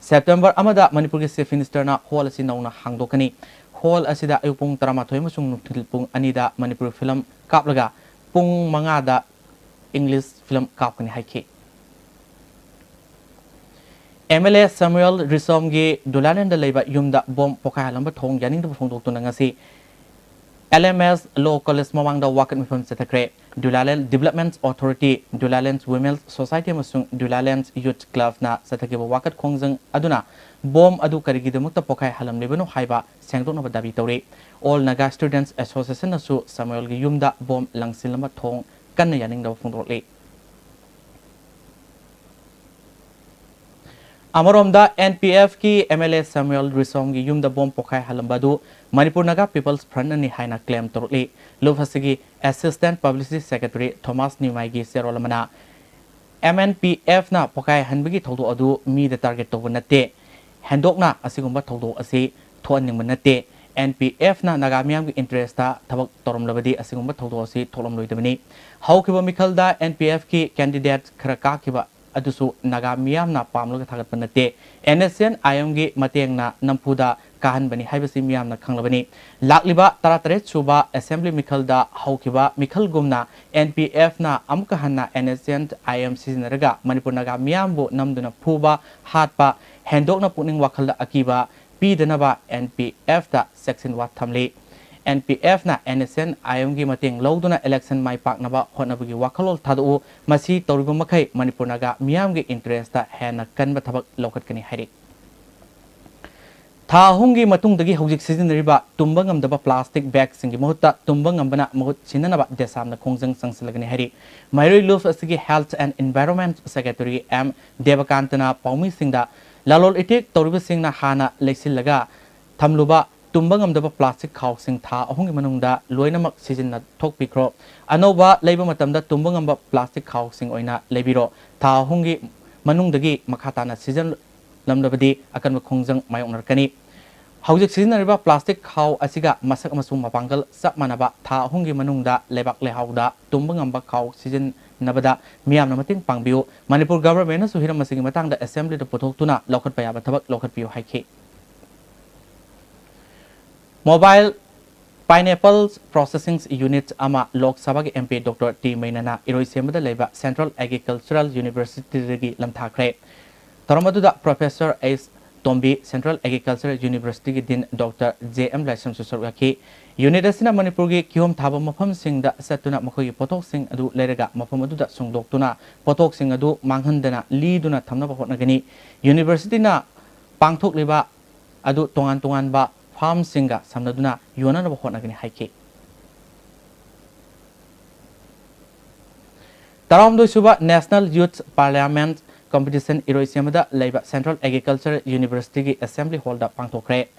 ꯁꯦꯞꯇꯦꯝꯕꯔ ꯑꯃꯗ ꯃꯅꯤꯄꯨꯔꯒꯤ ꯆꯤꯐ ꯃꯤꯅꯤꯁꯇꯔꯅ ꯍꯣꯜ ꯑꯁꯤ ꯅꯧꯅ ꯍꯥꯡꯗꯣꯛꯀꯅꯤ꯫ ꯍꯣꯜ ꯑꯁꯤꯗ ꯑꯌꯨꯛ ꯄꯨꯡ ꯇꯔꯥꯃꯥꯊꯣꯏ ꯑꯃꯁꯨꯡ ꯅꯨꯡꯊꯤꯜ ꯄꯨꯡ ꯑꯅꯤꯗ ꯃꯅꯤꯄꯨꯔꯤ ꯐꯤꯂꯝ ꯀꯥꯞꯂꯒ ꯄꯨꯡ ꯃꯉꯥꯗ ꯏꯪꯂꯤꯁ ꯐꯤꯂꯝ ꯀꯥꯞꯀꯅꯤ ꯍꯥꯏꯈꯤ꯫ ꯑꯦꯝ ꯑꯦꯜ ꯑꯦ ꯁꯦꯃꯨꯑꯦꯜ ꯔꯤꯁꯣꯝꯒꯤ ꯗꯨꯂꯥꯂꯦꯟꯗ ꯂꯩꯕ ꯌꯨꯝꯗ ꯕꯣꯝ ꯄꯣꯈꯥꯏꯍꯜꯂꯝꯕ ꯊꯧꯑꯣꯡ ꯌꯥꯅꯤꯡꯗꯕ ꯐꯣꯡꯗꯣꯛꯇꯨꯅ ꯉꯁꯤ ꯑꯦꯜ ꯑꯦꯝ ꯑꯦꯁ ꯂꯣ ꯀꯣꯂꯦꯖ ꯃꯃꯥꯡꯗ ꯋꯥꯀꯠ ꯃꯤꯐꯝ ꯆꯠꯊꯈ꯭ꯔꯦ꯫ ꯗꯨꯂꯥꯂꯦꯟ ꯗꯤꯕꯂꯞꯃꯦꯟꯠ ꯑꯣꯊꯣꯔꯤꯇꯤ, ꯗꯨꯂꯥꯂꯦꯟ ꯋꯤꯃꯦꯟꯁ ꯁꯣꯁꯥꯏꯇꯤ ꯑꯃꯁꯨꯡ ꯗꯨꯂꯥꯂꯦꯟ ꯌꯨꯊ ꯀ꯭ꯂꯕꯅ ꯆꯠꯊꯈꯤꯕ ꯋꯥꯀꯠ ꯈꯣꯡꯖꯪ ꯑꯗꯨꯅ ꯕꯣꯝ ꯑꯗꯨ ꯀꯔꯤꯒꯤꯗꯃꯛꯇ ꯄꯣꯈꯥꯏꯍꯜꯂꯝꯂꯤꯕꯅꯣ ꯍꯥꯏꯕ ꯁꯦꯡꯗꯣꯛꯅꯕ ꯗꯥꯕꯤ ꯇꯧꯔꯤ꯫ ꯑꯣꯜ ꯅꯥꯒꯥ ꯁ꯭ꯇꯨꯗꯦꯟꯠꯁ ꯑꯦꯁꯣꯁꯤꯌꯦꯁꯟꯅꯁꯨ ꯁꯦꯃꯨꯑꯦꯜꯒꯤ ꯌꯨꯝꯗ ꯕꯣꯝ ꯂꯪꯁꯤꯜꯂꯝꯕ ꯊꯧꯑꯣꯡ ꯀꯟꯅ ꯌꯥꯅꯤꯡꯗꯕ ꯐꯣꯡꯗꯣꯔꯛꯂꯤ꯫ ꯑꯃꯔꯣꯝꯗ, ꯑꯦꯟ ꯄꯤ ꯑꯦꯐꯀꯤ ꯑꯦꯝ ꯑꯦꯜ ꯑꯦ ꯁꯦꯃꯨꯑꯦꯜ ꯔꯤꯁꯣꯝꯒꯤ ꯌꯨꯝꯗ ꯕꯣꯝ ꯄꯣꯈꯥꯏꯍꯜꯂꯝꯕ ꯑꯗꯨ ꯃꯅꯤꯄꯨꯔ ꯅꯥꯒꯥ ꯄꯤꯄꯜꯁ ꯐ꯭ꯔꯟꯠꯅꯅꯤ ꯍꯥꯏꯅ ꯀ꯭ꯂꯦꯝ ꯇꯧꯔꯛꯂꯤ꯫ ꯂꯨꯞ ꯑꯁꯤꯒꯤ ꯑꯦꯁꯤꯁꯇꯦꯟꯠ ꯄꯕ꯭ꯂꯤꯁꯤꯇꯤ ꯁꯦꯀ꯭ꯔꯦꯇꯔꯤ ꯊꯣꯃꯥꯁ ꯅꯤꯎꯃꯥꯏꯒꯤ ꯆꯦꯔꯣꯜ ꯑꯃꯅ, ꯑꯦꯝ ꯑꯦꯟ ꯄꯤ ꯑꯦꯐꯅ ꯄꯣꯈꯥꯏꯍꯟꯕꯒꯤ ꯊꯧꯗꯣꯛ ꯑꯗꯨ ꯃꯤꯗ ꯇꯥꯔꯒꯦꯠ ꯇꯧꯕ ꯅꯠꯇꯦ꯫ ꯍꯦꯟꯗꯣꯛꯅ ꯑꯁꯤꯒꯨꯝꯕ ꯊꯧꯗꯣꯛ ꯑꯁꯤ ꯊꯣꯛꯍꯟꯅꯤꯡꯕ ꯅꯠꯇꯦ꯫ ꯑꯦꯟ ꯄꯤ ꯑꯦꯐꯅ ꯅꯥꯒꯥ ꯃꯤꯌꯥꯝꯒꯤ ꯏꯟꯇꯔꯦꯁꯇ ꯊꯕꯛ ꯇꯧꯔꯝꯂꯕꯗꯤ ꯑꯁꯤꯒꯨꯝꯕ ꯊꯧꯗꯣꯛ ꯑꯁꯤ ꯊꯣꯛꯂꯝꯂꯣꯏꯗꯕꯅꯤ꯫ ꯍꯧꯈꯤꯕ ꯃꯤꯈꯜꯗ ꯑꯦꯟ ꯄꯤ ꯑꯦꯐꯀꯤ ꯀꯦꯟꯗꯤꯗꯦꯠ ꯈꯔ ꯀꯥꯈꯤꯕ ꯑꯗꯨꯁꯨ ꯅꯥꯒꯥ ꯃꯤꯌꯥꯝꯅ ꯄꯥꯝꯂꯒ ꯊꯥꯒꯠꯄ ꯅꯠꯇꯦ꯫ ꯑꯦꯟ ꯑꯦꯁ ꯑꯦꯟ ꯑꯥꯏ ꯑꯦꯝꯒꯤ ꯃꯇꯦꯡꯅ ꯅꯝꯐꯨꯗ ꯀꯥꯍꯟꯕꯅꯤ ꯍꯥꯏꯕꯁꯤ ꯃꯤꯌꯥꯝꯅ ꯈꯪꯂꯕꯅꯤ꯫ ꯂꯥꯛꯂꯤꯕ ꯇꯔꯥꯇꯔꯦꯠ ꯁꯨꯕ ꯑꯦꯁꯦꯝꯕ꯭ꯂꯤ ꯃꯤꯈꯜꯗ ꯍꯧꯈꯤꯕ ꯃꯤꯈꯜꯒꯨꯝꯅ ꯑꯦꯟ ꯄꯤ ꯑꯦꯐꯅ ꯑꯃꯨꯛꯀ ꯍꯟꯅ N S N I M ꯁꯤꯖꯤꯟꯅꯔꯒ ꯃꯅꯤꯄꯨꯔ ꯅꯥꯒꯥ ꯃꯤꯌꯥꯝꯕꯨ ꯅꯝꯗꯨꯅ ꯐꯨꯕ, ꯍꯥꯠꯄ, ꯍꯦꯟꯗꯣꯛꯅ ꯄꯨꯛꯅꯤꯡ ꯋꯥꯈꯜꯗ ꯑꯀꯤꯕ ꯄꯤꯗꯅꯕ ꯑꯦꯟ ꯄꯤ ꯑꯦꯐꯇ ꯆꯦꯛꯁꯤꯟꯋꯥ ꯊꯝꯂꯤ꯫ ꯑꯦꯟ ꯄꯤ ꯑꯦꯐꯅ ꯑꯦꯟ ꯑꯦꯁ ꯑꯦꯟ ꯑꯥꯏ ꯑꯦꯝꯒꯤ ꯃꯇꯦꯡ ꯂꯧꯗꯨꯅ ꯏꯂꯦꯛꯁꯟ ꯃꯥꯏ ꯄꯥꯛꯅꯕ ꯍꯣꯠꯅꯕꯒꯤ ꯋꯥꯈꯜꯂꯣꯟ ꯊꯥꯗꯣꯛꯎ꯫ ꯃꯁꯤ ꯇꯧꯔꯤꯕ ꯃꯈꯩ ꯃꯅꯤꯄꯨꯔ ꯅꯥꯒꯥ ꯃꯤꯌꯥꯝꯒꯤ ꯏꯟꯇꯔꯦꯁꯇ ꯍꯦꯟꯅ ꯀꯟꯕ ꯊꯕꯛ ꯂꯧꯈꯠꯀꯅꯤ ꯍꯥꯏꯔꯤ꯫ ꯊꯥ ꯑꯍꯨꯝꯒꯤ ꯃꯇꯨꯡꯗꯒꯤ ꯍꯧꯖꯤꯛ ꯁꯤꯖꯤꯟꯅꯔꯤꯕ ꯇꯨꯝꯕ ꯉꯝꯗꯕ ꯄ꯭ꯂꯥꯁꯇꯤꯛ ꯕꯦꯒꯁꯤꯡꯒꯤ ꯃꯍꯨꯠꯇ ꯇꯨꯝꯕ ꯉꯝꯕꯅ ꯃꯍꯨꯠ ꯁꯤꯟꯅꯅꯕ ꯗꯦꯁꯥꯝꯅ ꯈꯣꯡꯖꯪ ꯆꯪꯁꯤꯜꯂꯒꯅꯤ ꯍꯥꯏꯔꯤ꯫ ꯃꯩꯔꯣꯏ ꯂꯨꯞ ꯑꯁꯤꯒꯤ Health and Environment Secretary M ꯗꯦꯕꯀꯥꯟꯇꯅ ꯄꯥꯎꯃꯤꯁꯤꯡꯗ ꯂꯂꯣꯜ ꯏꯇꯤꯛ ꯇꯧꯔꯤꯕꯁꯤꯡꯅ ꯍꯥꯟꯅ ꯂꯩꯁꯤꯜꯂꯒ ꯊꯝꯂꯨꯕ ꯇꯨꯝꯕ ꯉꯝꯗꯕ ꯄ꯭ꯂꯥꯁꯇꯤꯛ ꯈꯥꯎꯁꯤꯡ ꯊꯥ ꯑꯍꯨꯝꯒꯤ ꯃꯅꯨꯡꯗ ꯂꯣꯏꯅꯃꯛ ꯁꯤꯖꯤꯟꯅ ꯊꯣꯛꯄꯤꯈ꯭ꯔꯣ꯫ ꯑꯅꯧꯕ ꯂꯩꯕ ꯃꯇꯝꯗ ꯇꯨꯝꯕ ꯉꯝꯕ ꯄ꯭ꯂꯥꯁꯇꯤꯛ ꯈꯥꯎꯁꯤꯡ ꯑꯣꯏꯅ ꯂꯩꯕꯤꯔꯣ꯫ ꯊꯥ ꯑꯍꯨꯝꯒꯤ ꯃꯅꯨꯡꯗꯒꯤ ꯃꯈꯥ ꯇꯥꯅ ꯁꯤꯖꯤꯟꯅꯂꯝꯂꯕꯗꯤ ꯑꯀꯟꯕ ꯈꯣꯡꯖꯪ ꯃꯥꯌꯣꯛꯅꯔꯛꯀꯅꯤ꯫ ꯍꯧꯖꯤꯛ ꯁꯤꯖꯤꯟꯅꯔꯤꯕ plastic ꯈꯥꯎ ꯑꯁꯤꯒ ꯃꯁꯛ ꯑꯃꯁꯨꯡ ꯃꯄꯥꯡꯒꯜ ꯆꯞ ꯃꯥꯟꯅꯕ ꯊꯥ ꯑꯍꯨꯝꯒꯤ ꯃꯅꯨꯡꯗ ꯂꯩꯕꯥꯛ ꯂꯩꯍꯥꯎꯗ ꯇꯨꯝꯕ ꯉꯝꯕ ꯈꯥꯎ ꯁꯤꯖꯤꯟꯅꯕꯗ ꯃꯤꯌꯥꯝꯅ ꯃꯇꯦꯡ ꯄꯥꯡꯕꯤꯌꯨ꯫ ꯃꯅꯤꯄꯨꯔ government ꯅꯁꯨ ꯍꯤꯔꯝ ꯑꯁꯤꯒꯤ ꯃꯇꯥꯡꯗ assembly ꯗ ꯄꯨꯊꯣꯛꯇꯨꯅ ꯂꯧꯈꯠꯄ ꯌꯥꯕ ꯊꯕꯛ ꯂꯧꯈꯠꯄꯤꯌꯨ ꯍꯥꯏꯈꯤ꯫ Mobile pineapple processing unit ꯑꯃ ꯂꯣꯛ ꯁꯚꯥꯒꯤ MP Doctor ꯇꯤ ꯃꯩꯅꯥꯅ ꯏꯔꯣꯏꯁꯦꯝꯕꯗ ꯂꯩꯕ Central Agricultural University ꯗꯒꯤ ꯂꯝꯊꯥꯈ꯭ꯔꯦ꯫ ꯊꯧꯔꯝ ꯑꯗꯨꯗ Professor ꯑꯩꯆ ꯇꯣꯝꯕꯤ, Central Agricultural University ꯒꯤ Dean Doctor ꯖꯦ ꯑꯦꯝ ꯂꯥꯏꯁ꯭ꯔꯝꯁꯨ ꯁꯔꯨꯛ ꯌꯥꯈꯤ꯫ Unit ꯑꯁꯤꯅ ꯃꯅꯤꯄꯨꯔꯒꯤ ꯀꯤꯍꯣꯝ ꯊꯥꯕ ꯃꯐꯝꯁꯤꯡꯗ ꯆꯠꯇꯨꯅ ꯃꯈꯣꯏꯒꯤ ꯄꯣꯠꯊꯣꯛꯁꯤꯡ ꯑꯗꯨ ꯂꯩꯔꯒ ꯃꯐꯝ ꯑꯗꯨꯗ ꯁꯨꯡꯗꯣꯛꯇꯨꯅ ꯄꯣꯠꯊꯣꯛꯁꯤꯡ ꯑꯗꯨ ꯃꯥꯡꯍꯟꯗꯅ ꯂꯤꯗꯨꯅ ꯊꯝꯅꯕ ꯍꯣꯠꯅꯒꯅꯤ꯫ University ꯅ ꯄꯥꯡꯊꯣꯛꯂꯤꯕ ꯑꯗꯨ ꯇꯣꯉꯥꯟ ꯇꯣꯉꯥꯟꯕ farm ꯁꯤꯡꯒ ꯁꯝꯅꯗꯨꯅ ꯌꯣꯟꯅꯅꯕ ꯍꯣꯠꯅꯒꯅꯤ ꯍꯥꯏꯈꯤ꯫ ꯇꯔꯥꯍꯨꯝꯗꯣꯏ ꯁꯨꯕ National Youth Parliament Competition ꯏꯔꯣꯏꯁꯦꯝꯕꯗ ꯂꯩꯕ Central Agriculture University ꯒꯤ Assembly Hall ꯗ ꯄꯥꯡꯊꯣꯛꯈ꯭ꯔꯦ꯫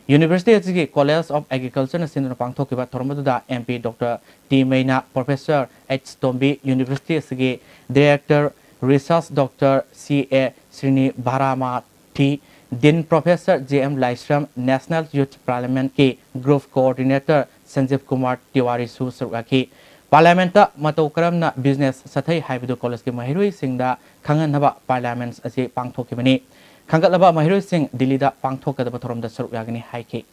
University ꯑꯁꯤꯒꯤ College of Agriculture ꯅ ꯁꯤꯟꯗꯨꯅ ꯄꯥꯡꯊꯣꯛꯈꯤꯕ ꯊꯧꯔꯝ ꯑꯗꯨꯗ MP Doctor T Meina, Professor H Tombi, University ꯑꯁꯤꯒꯤ Director Research Doctor C A Srinivaram T, Dean Professor J M Laishram, National Youth Parliament ꯀꯤ Group Coordinator ꯁꯟꯖꯤꯕ ꯀꯨꯃꯥꯔ ꯇꯤꯋꯥꯔꯤꯁꯨ ꯁꯔꯨꯛ ꯌꯥꯈꯤ꯫ Parliament ꯇ ꯃꯇꯧ ꯀꯔꯝꯅ business ꯆꯠꯊꯩ ꯍꯥꯏꯕꯗꯨ college ꯀꯤ ꯃꯍꯩꯔꯣꯏꯁꯤꯡꯗ ꯈꯪꯍꯟꯅꯕ Parliament ꯑꯁꯤ ꯄꯥꯡꯊꯣꯛꯈꯤꯕꯅꯤ꯫ ꯈꯟꯒꯠꯂꯕ ꯃꯍꯩꯔꯣꯏꯁꯤꯡ ꯗꯤꯜꯂꯤꯗ ꯄꯥꯡꯊꯣꯛꯀꯗꯕ ꯊꯧꯔꯝꯗ ꯁꯔꯨꯛ ꯌꯥꯒꯅꯤ ꯍꯥꯏꯈꯤ꯫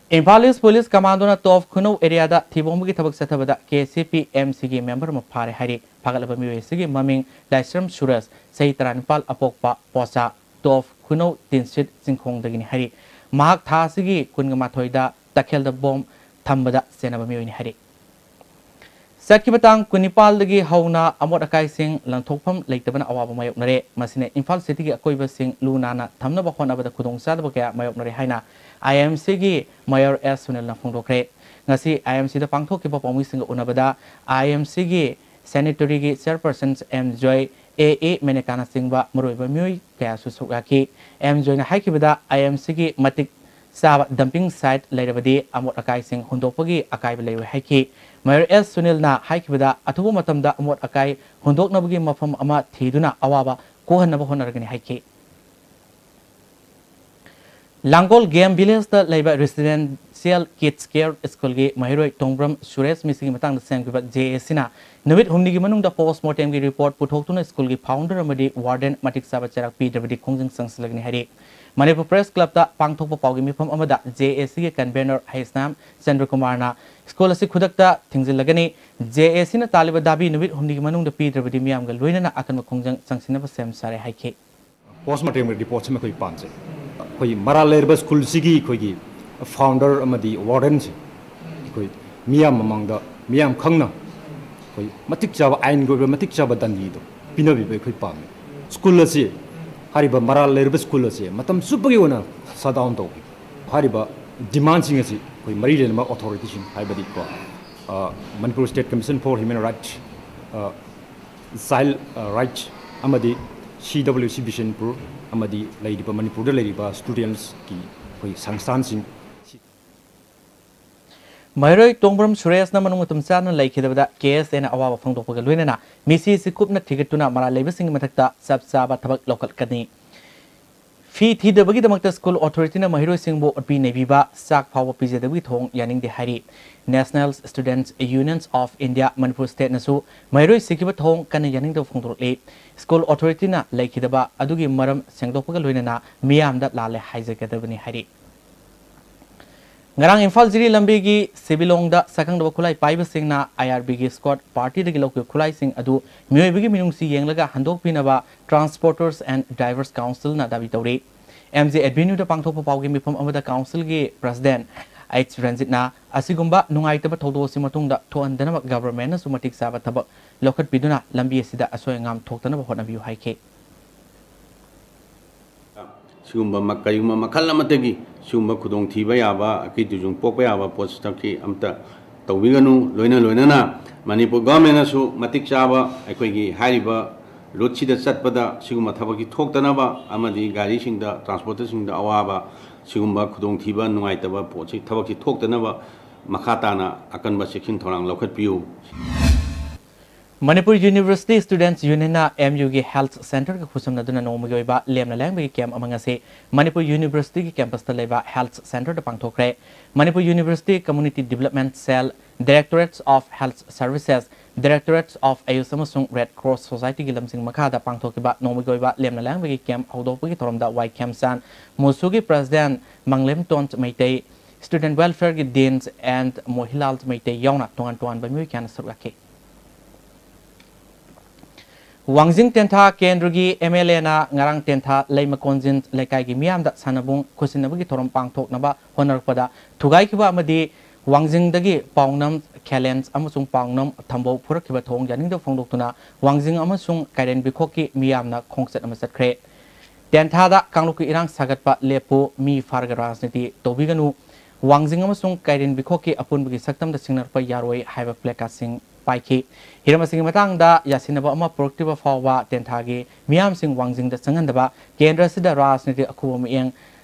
ꯏꯝꯐꯥꯜ East Police Commando ꯅ ꯇꯣꯞ ꯈꯨꯅꯧ area ꯗ ꯊꯤꯕꯣꯡꯕꯒꯤ ꯊꯕꯛ ꯆꯠꯊꯕꯗ ꯀꯦ ꯁꯤ ꯄꯤ ꯑꯦꯝ ꯁꯤ ꯒꯤ member ꯑꯃ ꯐꯥꯔꯦ ꯍꯥꯏꯔꯤ꯫ ꯐꯥꯒꯠꯂꯕ ꯃꯤꯑꯣꯏ ꯑꯁꯤꯒꯤ ꯃꯃꯤꯡ ꯂꯥꯏꯁ꯭ꯔꯝ ꯁꯨꯔꯖ, ꯆꯍꯤ ꯇꯔꯥꯅꯤꯄꯥꯜ, ꯑꯄꯣꯛꯄ ꯄꯣꯆꯥ, ꯇꯣꯞ ꯈꯨꯅꯧ ꯇꯤꯟꯁꯤꯠ ꯆꯤꯡꯈꯣꯡꯗꯒꯤꯅꯤ ꯍꯥꯏꯔꯤ꯫ ꯃꯍꯥꯛ ꯊꯥ ꯑꯁꯤꯒꯤ ꯀꯨꯟꯒ ꯃꯥꯊꯣꯏꯗ ꯇꯈꯦꯜꯗ bomb ꯊꯝꯕꯗ ꯆꯦꯟꯅꯕ ꯃꯤꯑꯣꯏꯅꯤ ꯍꯥꯏꯔꯤ꯫ ꯆꯠꯈꯤꯕ ꯇꯥꯡ ꯀꯨꯟꯅꯤꯄꯥꯜꯗꯒꯤ ꯍꯧꯅ ꯑꯃꯣꯠ ꯑꯀꯥꯏꯁꯤꯡ ꯂꯪꯊꯣꯛꯐꯝ ꯂꯩꯇꯕꯅ ꯑꯋꯥꯕ ꯃꯥꯌꯣꯛꯅꯔꯦ꯫ ꯃꯁꯤꯅ ꯏꯝꯐꯥꯜ cityꯒꯤ ꯑꯀꯣꯏꯕꯁꯤꯡ ꯂꯨ ꯅꯥꯟꯅ ꯊꯝꯅꯕ ꯍꯣꯠꯅꯕꯗ ꯈꯨꯗꯣꯡꯆꯥꯗꯕ ꯀꯌꯥ ꯃꯥꯌꯣꯛꯅꯔꯦ ꯍꯥꯏꯅ I M Cꯒꯤ Mayor S ꯁꯨꯅꯤꯜꯅ ꯐꯣꯡꯗꯣꯛꯈ꯭ꯔꯦ꯫ ꯉꯁꯤ I M Cꯗ ꯄꯥꯡꯊꯣꯛꯈꯤꯕ ꯄꯥꯎꯃꯤꯁꯤꯡꯒ ꯎꯅꯕꯗ I M Cꯒꯤ sanitaryꯒꯤ chairperson M joy, A A ꯃꯦꯅꯦꯀꯥꯅꯆꯤꯡꯕ ꯃꯔꯨꯑꯣꯏꯕ ꯃꯤꯑꯣꯏ ꯀꯌꯥꯁꯨ ꯁꯔꯨꯛ ꯌꯥꯈꯤ꯫ M ꯖꯣꯏꯅ ꯍꯥꯏꯈꯤꯕꯗ, I M Cꯒꯤ ꯃꯇꯤꯛ ꯆꯥꯕ dumping site ꯂꯩꯔꯕꯗꯤ ꯑꯃꯣꯠ ꯑꯀꯥꯏꯁꯤꯡ ꯍꯨꯟꯗꯣꯛꯄꯒꯤ ꯑꯀꯥꯏꯕ ꯂꯩꯔꯣꯏ ꯍꯥꯏꯈꯤ꯫ ꯃꯦꯌꯔ ꯑꯦꯁ ꯁꯨꯅꯤꯜꯅ ꯍꯥꯏꯈꯤꯕꯗ, ꯑꯊꯨꯕ ꯃꯇꯝꯗ ꯑꯃꯣꯠ ꯑꯀꯥꯏ ꯍꯨꯟꯗꯣꯛꯅꯕꯒꯤ ꯃꯐꯝ ꯑꯃ ꯊꯤꯗꯨꯅ ꯑꯋꯥꯕ ꯀꯣꯛꯍꯟꯅꯕ ꯍꯣꯠꯅꯔꯒꯅꯤ ꯍꯥꯏꯈꯤ꯫ ꯂꯥꯡꯒꯣꯜ ꯒꯦꯝ ꯚꯤꯂꯦꯖꯇ ꯂꯩꯕ Residential Kids Care Schoolꯒꯤ ꯃꯍꯩꯔꯣꯏ ꯇꯣꯡꯕ꯭ꯔꯝ ꯁꯨꯔꯦꯁ ꯃꯤꯁꯤꯒꯤ ꯃꯇꯥꯡꯗ ꯁꯦꯝꯈꯤꯕ JACꯅ ꯅꯨꯃꯤꯠ ꯍꯨꯝꯅꯤꯒꯤ ꯃꯅꯨꯡꯗ post mortemꯒꯤ report ꯄꯨꯊꯣꯛꯇꯨꯅ schoolꯒꯤ founder ꯑꯃꯗꯤ warden ꯃꯇꯤꯛ ꯆꯥꯕ ꯆꯩꯔꯥꯛ ꯄꯤꯗ꯭ꯔꯕꯗꯤ ꯈꯣꯡꯖꯪ ꯆꯪꯁꯤꯜꯂꯒꯅꯤ ꯍꯥꯏꯔꯤ꯫ ꯃꯅꯤꯄꯨꯔ Press Clubꯇ ꯄꯥꯡꯊꯣꯛꯄ ꯄꯥꯎꯒꯤ ꯃꯤꯐꯝ ꯑꯃꯗ JACꯒꯤ convener ꯍꯩꯁꯅꯥꯝ ꯆꯟꯗ꯭ꯔꯀꯨꯃꯥꯔꯅ school ꯑꯁꯤ ꯈꯨꯗꯛꯇ ꯊꯤꯡꯖꯤꯜꯂꯒꯅꯤ, JACꯅ ꯇꯥꯜꯂꯤꯕ ꯗꯥꯕꯤ ꯅꯨꯃꯤꯠ ꯍꯨꯝꯅꯤꯒꯤ ꯃꯅꯨꯡꯗ ꯄꯤꯗ꯭ꯔꯕꯗꯤ ꯃꯤꯌꯥꯝꯒ ꯂꯣꯏꯅꯅ ꯑꯀꯟꯕ ꯈꯣꯡꯖꯪ ꯆꯪꯁꯤꯟꯅꯕ ꯁꯦꯝ ꯁꯥꯔꯦ ꯍꯥꯏꯈꯤ꯫ Post mortem reportꯁꯤꯃ ꯑꯩꯈꯣꯏ ꯄꯥꯝꯖꯩ꯫ ꯑꯩꯈꯣꯏ ꯃꯔꯥꯜ ꯂꯩꯔꯕ schoolꯁꯤꯒꯤ ꯑꯩꯈꯣꯏꯒꯤ founder ꯑꯃꯗꯤ wardenꯁꯦ ꯑꯩꯈꯣꯏ ꯃꯤꯌꯥꯝ ꯃꯃꯥꯡꯗ ꯃꯤꯌꯥꯝ ꯈꯪꯅ ꯑꯩꯈꯣꯏ ꯃꯇꯤꯛ ꯆꯥꯕ ꯑꯥꯏꯟꯒꯤ ꯑꯣꯏꯕ ꯃꯇꯤꯛ ꯆꯥꯕ ꯗꯟꯗꯤꯗꯣ ꯄꯤꯅꯕꯤꯕ ꯑꯩꯈꯣꯏ ꯄꯥꯝꯃꯤ꯫ School ꯑꯁꯤ, ꯍꯥꯏꯔꯤꯕ ꯃꯔꯥꯜ ꯂꯩꯔꯕ school ꯑꯁꯤ ꯃꯇꯝ ꯆꯨꯞꯄꯒꯤ ꯑꯣꯏꯅ shut down ꯇꯧꯈꯤ꯫ ꯍꯥꯏꯔꯤꯕ demandꯁꯤꯡ ꯑꯁꯤ ꯑꯩꯈꯣꯏ ꯃꯔꯤ ꯂꯩꯅꯕ authorityꯁꯤꯡ, ꯍꯥꯏꯕꯗꯤ ꯀꯣ, ꯑ, Manipur State Commission for Human Rights, ꯑ, Child, ꯑ, Rights ꯑꯃꯗꯤ CWC ꯕꯤꯁꯦꯟꯄꯨꯔ ꯑꯃꯗꯤ ꯂꯩꯔꯤꯕ ꯃꯅꯤꯄꯨꯔꯗ ꯂꯩꯔꯤꯕ studentsꯀꯤ ꯑꯩꯈꯣꯏ ꯁꯪꯁꯊꯥꯟꯁꯤꯡ, ꯃꯍꯩꯔꯣꯏ ꯇꯣꯡꯕ꯭ꯔꯝ ꯁꯨꯔꯦꯁꯅ ꯃꯅꯨꯡ ꯃꯇꯝ ꯆꯥꯅ ꯂꯩꯈꯤꯗꯕꯗ KSAꯅ ꯑꯋꯥꯕ ꯐꯣꯡꯗꯣꯛꯄꯒ ꯂꯣꯏꯅꯅ ꯃꯤꯁꯤ ꯑꯁꯤ ꯀꯨꯞꯅ ꯊꯤꯒꯠꯇꯨꯅ ꯃꯔꯥꯜ ꯂꯩꯕꯁꯤꯡꯒꯤ ꯃꯊꯛꯇ ꯆꯞ ꯆꯥꯕ ꯊꯕꯛ ꯂꯧꯈꯠꯀꯅꯤ꯫ ꯐꯤ ꯊꯤꯗꯕꯒꯤꯗꯃꯛꯇ school authorityꯅ ꯃꯍꯩꯔꯣꯏꯁꯤꯡꯕꯨ ꯑꯣꯠꯄꯤ ꯅꯩꯕꯤꯕ, ꯆꯥꯛ ꯐꯥꯎꯕ ꯄꯤꯖꯗꯕꯒꯤ ꯊꯧꯑꯣꯡ ꯌꯥꯅꯤꯡꯗꯦ ꯍꯥꯏꯔꯤ꯫ National Students Unions of India Manipur stateꯅꯁꯨ ꯃꯍꯩꯔꯣꯏ ꯁꯤꯈꯤꯕ ꯊꯧꯑꯣꯡ ꯀꯟꯅ ꯌꯥꯅꯤꯡꯗꯕ ꯐꯣꯡꯗꯣꯔꯛꯂꯤ꯫ School authorityꯅ ꯂꯩꯈꯤꯗꯕ ꯑꯗꯨꯒꯤ ꯃꯔꯝ ꯁꯦꯡꯗꯣꯛꯄꯒ ꯂꯣꯏꯅꯅ ꯃꯤꯌꯥꯝꯗ ꯂꯥꯜꯂꯦ ꯍꯥꯏꯖꯒꯗꯕꯅꯤ ꯍꯥꯏꯔꯤ꯫ ꯉꯔꯥꯡ ꯏꯝꯐꯥꯜ ꯖꯤꯔꯤ ꯂꯝꯕꯤꯒꯤ ꯁꯤꯕꯤꯂꯣꯡꯗ ꯁꯛꯈꯪꯗꯕ ꯈꯨꯠꯂꯥꯏ ꯄꯥꯏꯕꯁꯤꯡꯅ IRBꯒꯤ squad partyꯗꯒꯤ ꯂꯧꯈꯤꯕ ꯈꯨꯠꯂꯥꯏꯁꯤꯡ ꯑꯗꯨ ꯃꯤꯑꯣꯏꯕꯒꯤ ꯃꯤꯅꯨꯡꯁꯤ ꯌꯦꯡꯂꯒ ꯍꯟꯗꯣꯛꯄꯤꯅꯕ Transporters and Drivers Councilꯅ ꯗꯥꯕꯤ ꯇꯧꯔꯤ꯫ MJ Avenueꯗ ꯄꯥꯡꯊꯣꯛꯄ ꯄꯥꯎꯒꯤ ꯃꯤꯐꯝ ꯑꯃꯗ councilꯒꯤ president H ꯔꯟꯖꯤꯠꯅ ꯑꯁꯤꯒꯨꯝꯕ ꯅꯨꯡꯉꯥꯏꯇꯕ ꯊꯧꯗꯣꯛ ꯑꯁꯤ ꯃꯇꯨꯡꯗ ꯊꯣꯛꯍꯟꯗꯅꯕ governmentꯅꯁꯨ ꯃꯇꯤꯛ ꯆꯥꯕ ꯊꯕꯛ ꯂꯧꯈꯠꯄꯤꯗꯨꯅ ꯂꯝꯕꯤ ꯑꯁꯤꯗ ꯑꯁꯣꯏ ꯑꯉꯥꯝ ꯊꯣꯛꯇꯅꯕ ꯍꯣꯠꯅꯕꯤꯌꯨ ꯍꯥꯏꯈꯤ꯫ ꯁꯤꯒꯨꯝꯕ ꯃ-, ꯀꯔꯤꯒꯨꯝꯕ ꯃꯈꯜ ꯑꯃꯠꯇꯒꯤ ꯁꯤꯒꯨꯝꯕ ꯈꯨꯗꯣꯡꯊꯤꯕ ꯌꯥꯕ, ꯑꯀꯤ ꯇꯨꯖꯨꯡ ꯄꯣꯛꯄ ꯌꯥꯕ ꯄꯣꯠꯁꯛꯇꯤ ꯑꯝꯇ ꯇꯧꯕꯤꯒꯅꯨ꯫ ꯂꯣꯏꯅ ꯂꯣꯏꯅꯅ ꯃꯅꯤꯄꯨꯔ governmentꯅꯁꯨ ꯃꯇꯤꯛ ꯆꯥꯕ ꯑꯩꯈꯣꯏꯒꯤ ꯍꯥꯏꯔꯤꯕ ꯔꯨꯠꯁꯤꯗ ꯆꯠꯄꯗ ꯁꯤꯒꯨꯝꯕ ꯊꯕꯛꯁꯤ ꯊꯣꯛꯇꯅꯕ ꯑꯃꯗꯤ ꯒꯥꯔꯤꯁꯤꯡꯗ, ꯇ꯭ꯔꯥꯟꯁꯄꯣꯔꯇꯔꯁꯤꯡꯗ ꯑꯋꯥꯕ, ꯁꯤꯒꯨꯝꯕ ꯈꯨꯗꯣꯡꯊꯤꯕ, ꯅꯨꯡꯉꯥꯏꯇꯕ ꯄꯣꯠꯁꯤ, ꯊꯕꯛꯁꯤ ꯊꯣꯛꯇꯅꯕ ꯃꯈꯥ ꯇꯥꯅ ꯑꯀꯟꯕ ꯆꯦꯛꯁꯤꯟ ꯊꯧꯔꯥꯡ ꯂꯧꯈꯠꯄꯤꯌꯨ꯫ ꯃꯅꯤꯄꯨꯔ ꯌꯨꯅꯤꯚꯔꯁꯤꯇꯤ ꯁ꯭ꯇꯨꯗꯦꯟꯠꯁ ꯌꯨꯅꯤꯌꯟꯅ ꯑꯦꯝ ꯌꯨꯒꯤ ꯍꯦꯜꯊ ꯁꯦꯟꯇꯔꯒ ꯈꯨꯠꯁꯝꯅꯗꯨꯅ ꯅꯣꯡꯃꯒꯤ ꯑꯣꯏꯕ ꯂꯦꯝꯅ ꯂꯥꯌꯦꯡꯕꯒꯤ ꯀꯦꯝꯞ ꯑꯃ ꯉꯁꯤ ꯃꯅꯤꯄꯨꯔ ꯌꯨꯅꯤꯚꯔꯁꯤꯇꯤꯒꯤ ꯀꯦꯝꯄꯁꯇ ꯂꯩꯕ ꯍꯦꯜꯊ ꯁꯦꯟꯇꯔꯗ ꯄꯥꯡꯊꯣꯛꯈ꯭ꯔꯦ꯫ Manipur university community development cell, directorates of health services, directorates of AYUSH ꯑꯃꯁꯨꯡ ꯔꯦꯗ ꯀ꯭ꯔꯣꯁ ꯁꯣꯁꯥꯏꯇꯤꯒꯤ ꯂꯝꯖꯤꯡ ꯃꯈꯥꯗ ꯄꯥꯡꯊꯣꯛꯈꯤꯕ ꯅꯣꯡꯃꯒꯤ ꯑꯣꯏꯕ ꯂꯦꯝꯅ ꯂꯥꯌꯦꯡꯕꯒꯤ ꯀꯦꯝꯞ ꯍꯧꯗꯣꯛꯄꯒꯤ ꯊꯧꯔꯝꯗ ꯋꯥꯏ ꯈꯦꯝꯆꯥꯟ, ꯃꯨꯁꯨꯒꯤ ꯄ꯭ꯔꯁꯤꯗꯦꯟꯠ ꯃꯪꯂꯦꯝꯇꯣꯟ ꯃꯩꯇꯩ, ꯁ꯭ꯇꯨꯗꯦꯟꯠ ꯋꯦꯜꯐꯤꯌꯔꯒꯤ ꯗꯤꯟꯁ ꯑꯦꯟ ꯃꯣꯍꯤꯂꯥꯜ ꯃꯩꯇꯩ ꯌꯥꯎꯅ ꯇꯣꯉꯥꯟ ꯇꯣꯉꯥꯟꯕ ꯃꯤꯑꯣꯏ ꯀꯌꯥꯅ ꯁꯔꯨꯛ ꯌꯥꯈꯤ꯫ ꯋꯥꯡꯖꯤꯡ ꯇꯦꯟꯊꯥ ꯀꯦꯟꯗ꯭ꯔꯒꯤ ꯑꯦꯝ ꯑꯦꯜ ꯑꯦꯅ ꯉꯔꯥꯡ ꯇꯦꯟꯊꯥ ꯂꯩꯃꯀꯣꯟꯖꯤꯟ ꯂꯩꯀꯥꯏꯒꯤ ꯃꯤꯌꯥꯝꯗ ꯁꯥꯟꯅꯕꯨꯡ ꯈꯨꯠꯁꯤꯟꯅꯕꯒꯤ ꯊꯧꯔꯝ ꯄꯥꯡꯊꯣꯛꯅꯕ ꯍꯣꯠꯅꯔꯛꯄꯗ ꯊꯨꯒꯥꯏꯈꯤꯕ ꯑꯃꯗꯤ ꯋꯥꯡꯖꯤꯡꯗꯒꯤ ꯄꯥꯎꯅꯝ ꯈꯦꯂꯦꯟꯁ ꯑꯃꯁꯨꯡ ꯄꯥꯎꯅꯝ ꯊꯝꯕꯧ ꯄꯨꯔꯛꯈꯤꯕ ꯊꯧꯑꯣꯡ ꯌꯥꯅꯤꯡꯗꯕ ꯐꯣꯡꯗꯣꯛꯇꯨꯅ ꯋꯥꯡꯖꯤꯡ ꯑꯃꯁꯨꯡ ꯀꯩꯔꯦꯟ ꯕꯤꯈꯣꯛꯀꯤ ꯃꯤꯌꯥꯝꯅ ꯈꯣꯡꯆꯠ ꯑꯃ ꯆꯠꯈ꯭ꯔꯦ꯫ ꯇꯦꯟꯊꯥꯗ ꯀꯥꯡꯂꯨꯞꯀꯤ ꯏꯔꯥꯡ ꯁꯥꯒꯠꯄ ꯂꯦꯞꯄꯨ, ꯃꯤ ꯐꯥꯔꯒ ꯔꯥꯖꯅꯤꯇꯤ ꯇꯧꯕꯤꯒꯅꯨ, ꯋꯥꯡꯖꯤꯡ ꯑꯃꯁꯨꯡ ꯀꯩꯔꯦꯟ ꯕꯤꯈꯣꯛꯀꯤ ꯑꯄꯨꯟꯕꯒꯤ ꯁꯛꯇꯝꯗ ꯁꯤꯡꯅꯔꯛꯄ ꯌꯥꯔꯣꯏ ꯍꯥꯏꯕ ꯄ꯭ꯂꯦꯀꯥꯔꯗꯁꯤꯡ ꯄꯥꯏꯈꯤ꯫ ꯍꯤꯔꯝ ꯑꯁꯤꯒꯤ ꯃꯇꯥꯡꯗ ꯌꯥꯁꯤꯟꯅꯕ ꯑꯃ ꯄꯨꯔꯛꯇ꯭ꯔꯤꯕ ꯐꯥꯎꯕ ꯇꯦꯟꯊꯥꯒꯤ ꯃꯤꯌꯥꯝꯁꯤꯡ ꯋꯥꯡꯖꯤꯡꯗ ꯆꯪꯍꯟꯗꯕ, ꯀꯦꯟꯗ꯭ꯔ ꯑꯁꯤꯗ ꯔꯥꯖꯅꯤꯇꯤꯛ ꯑꯈꯨꯕ ꯃꯤꯠꯌꯦꯡ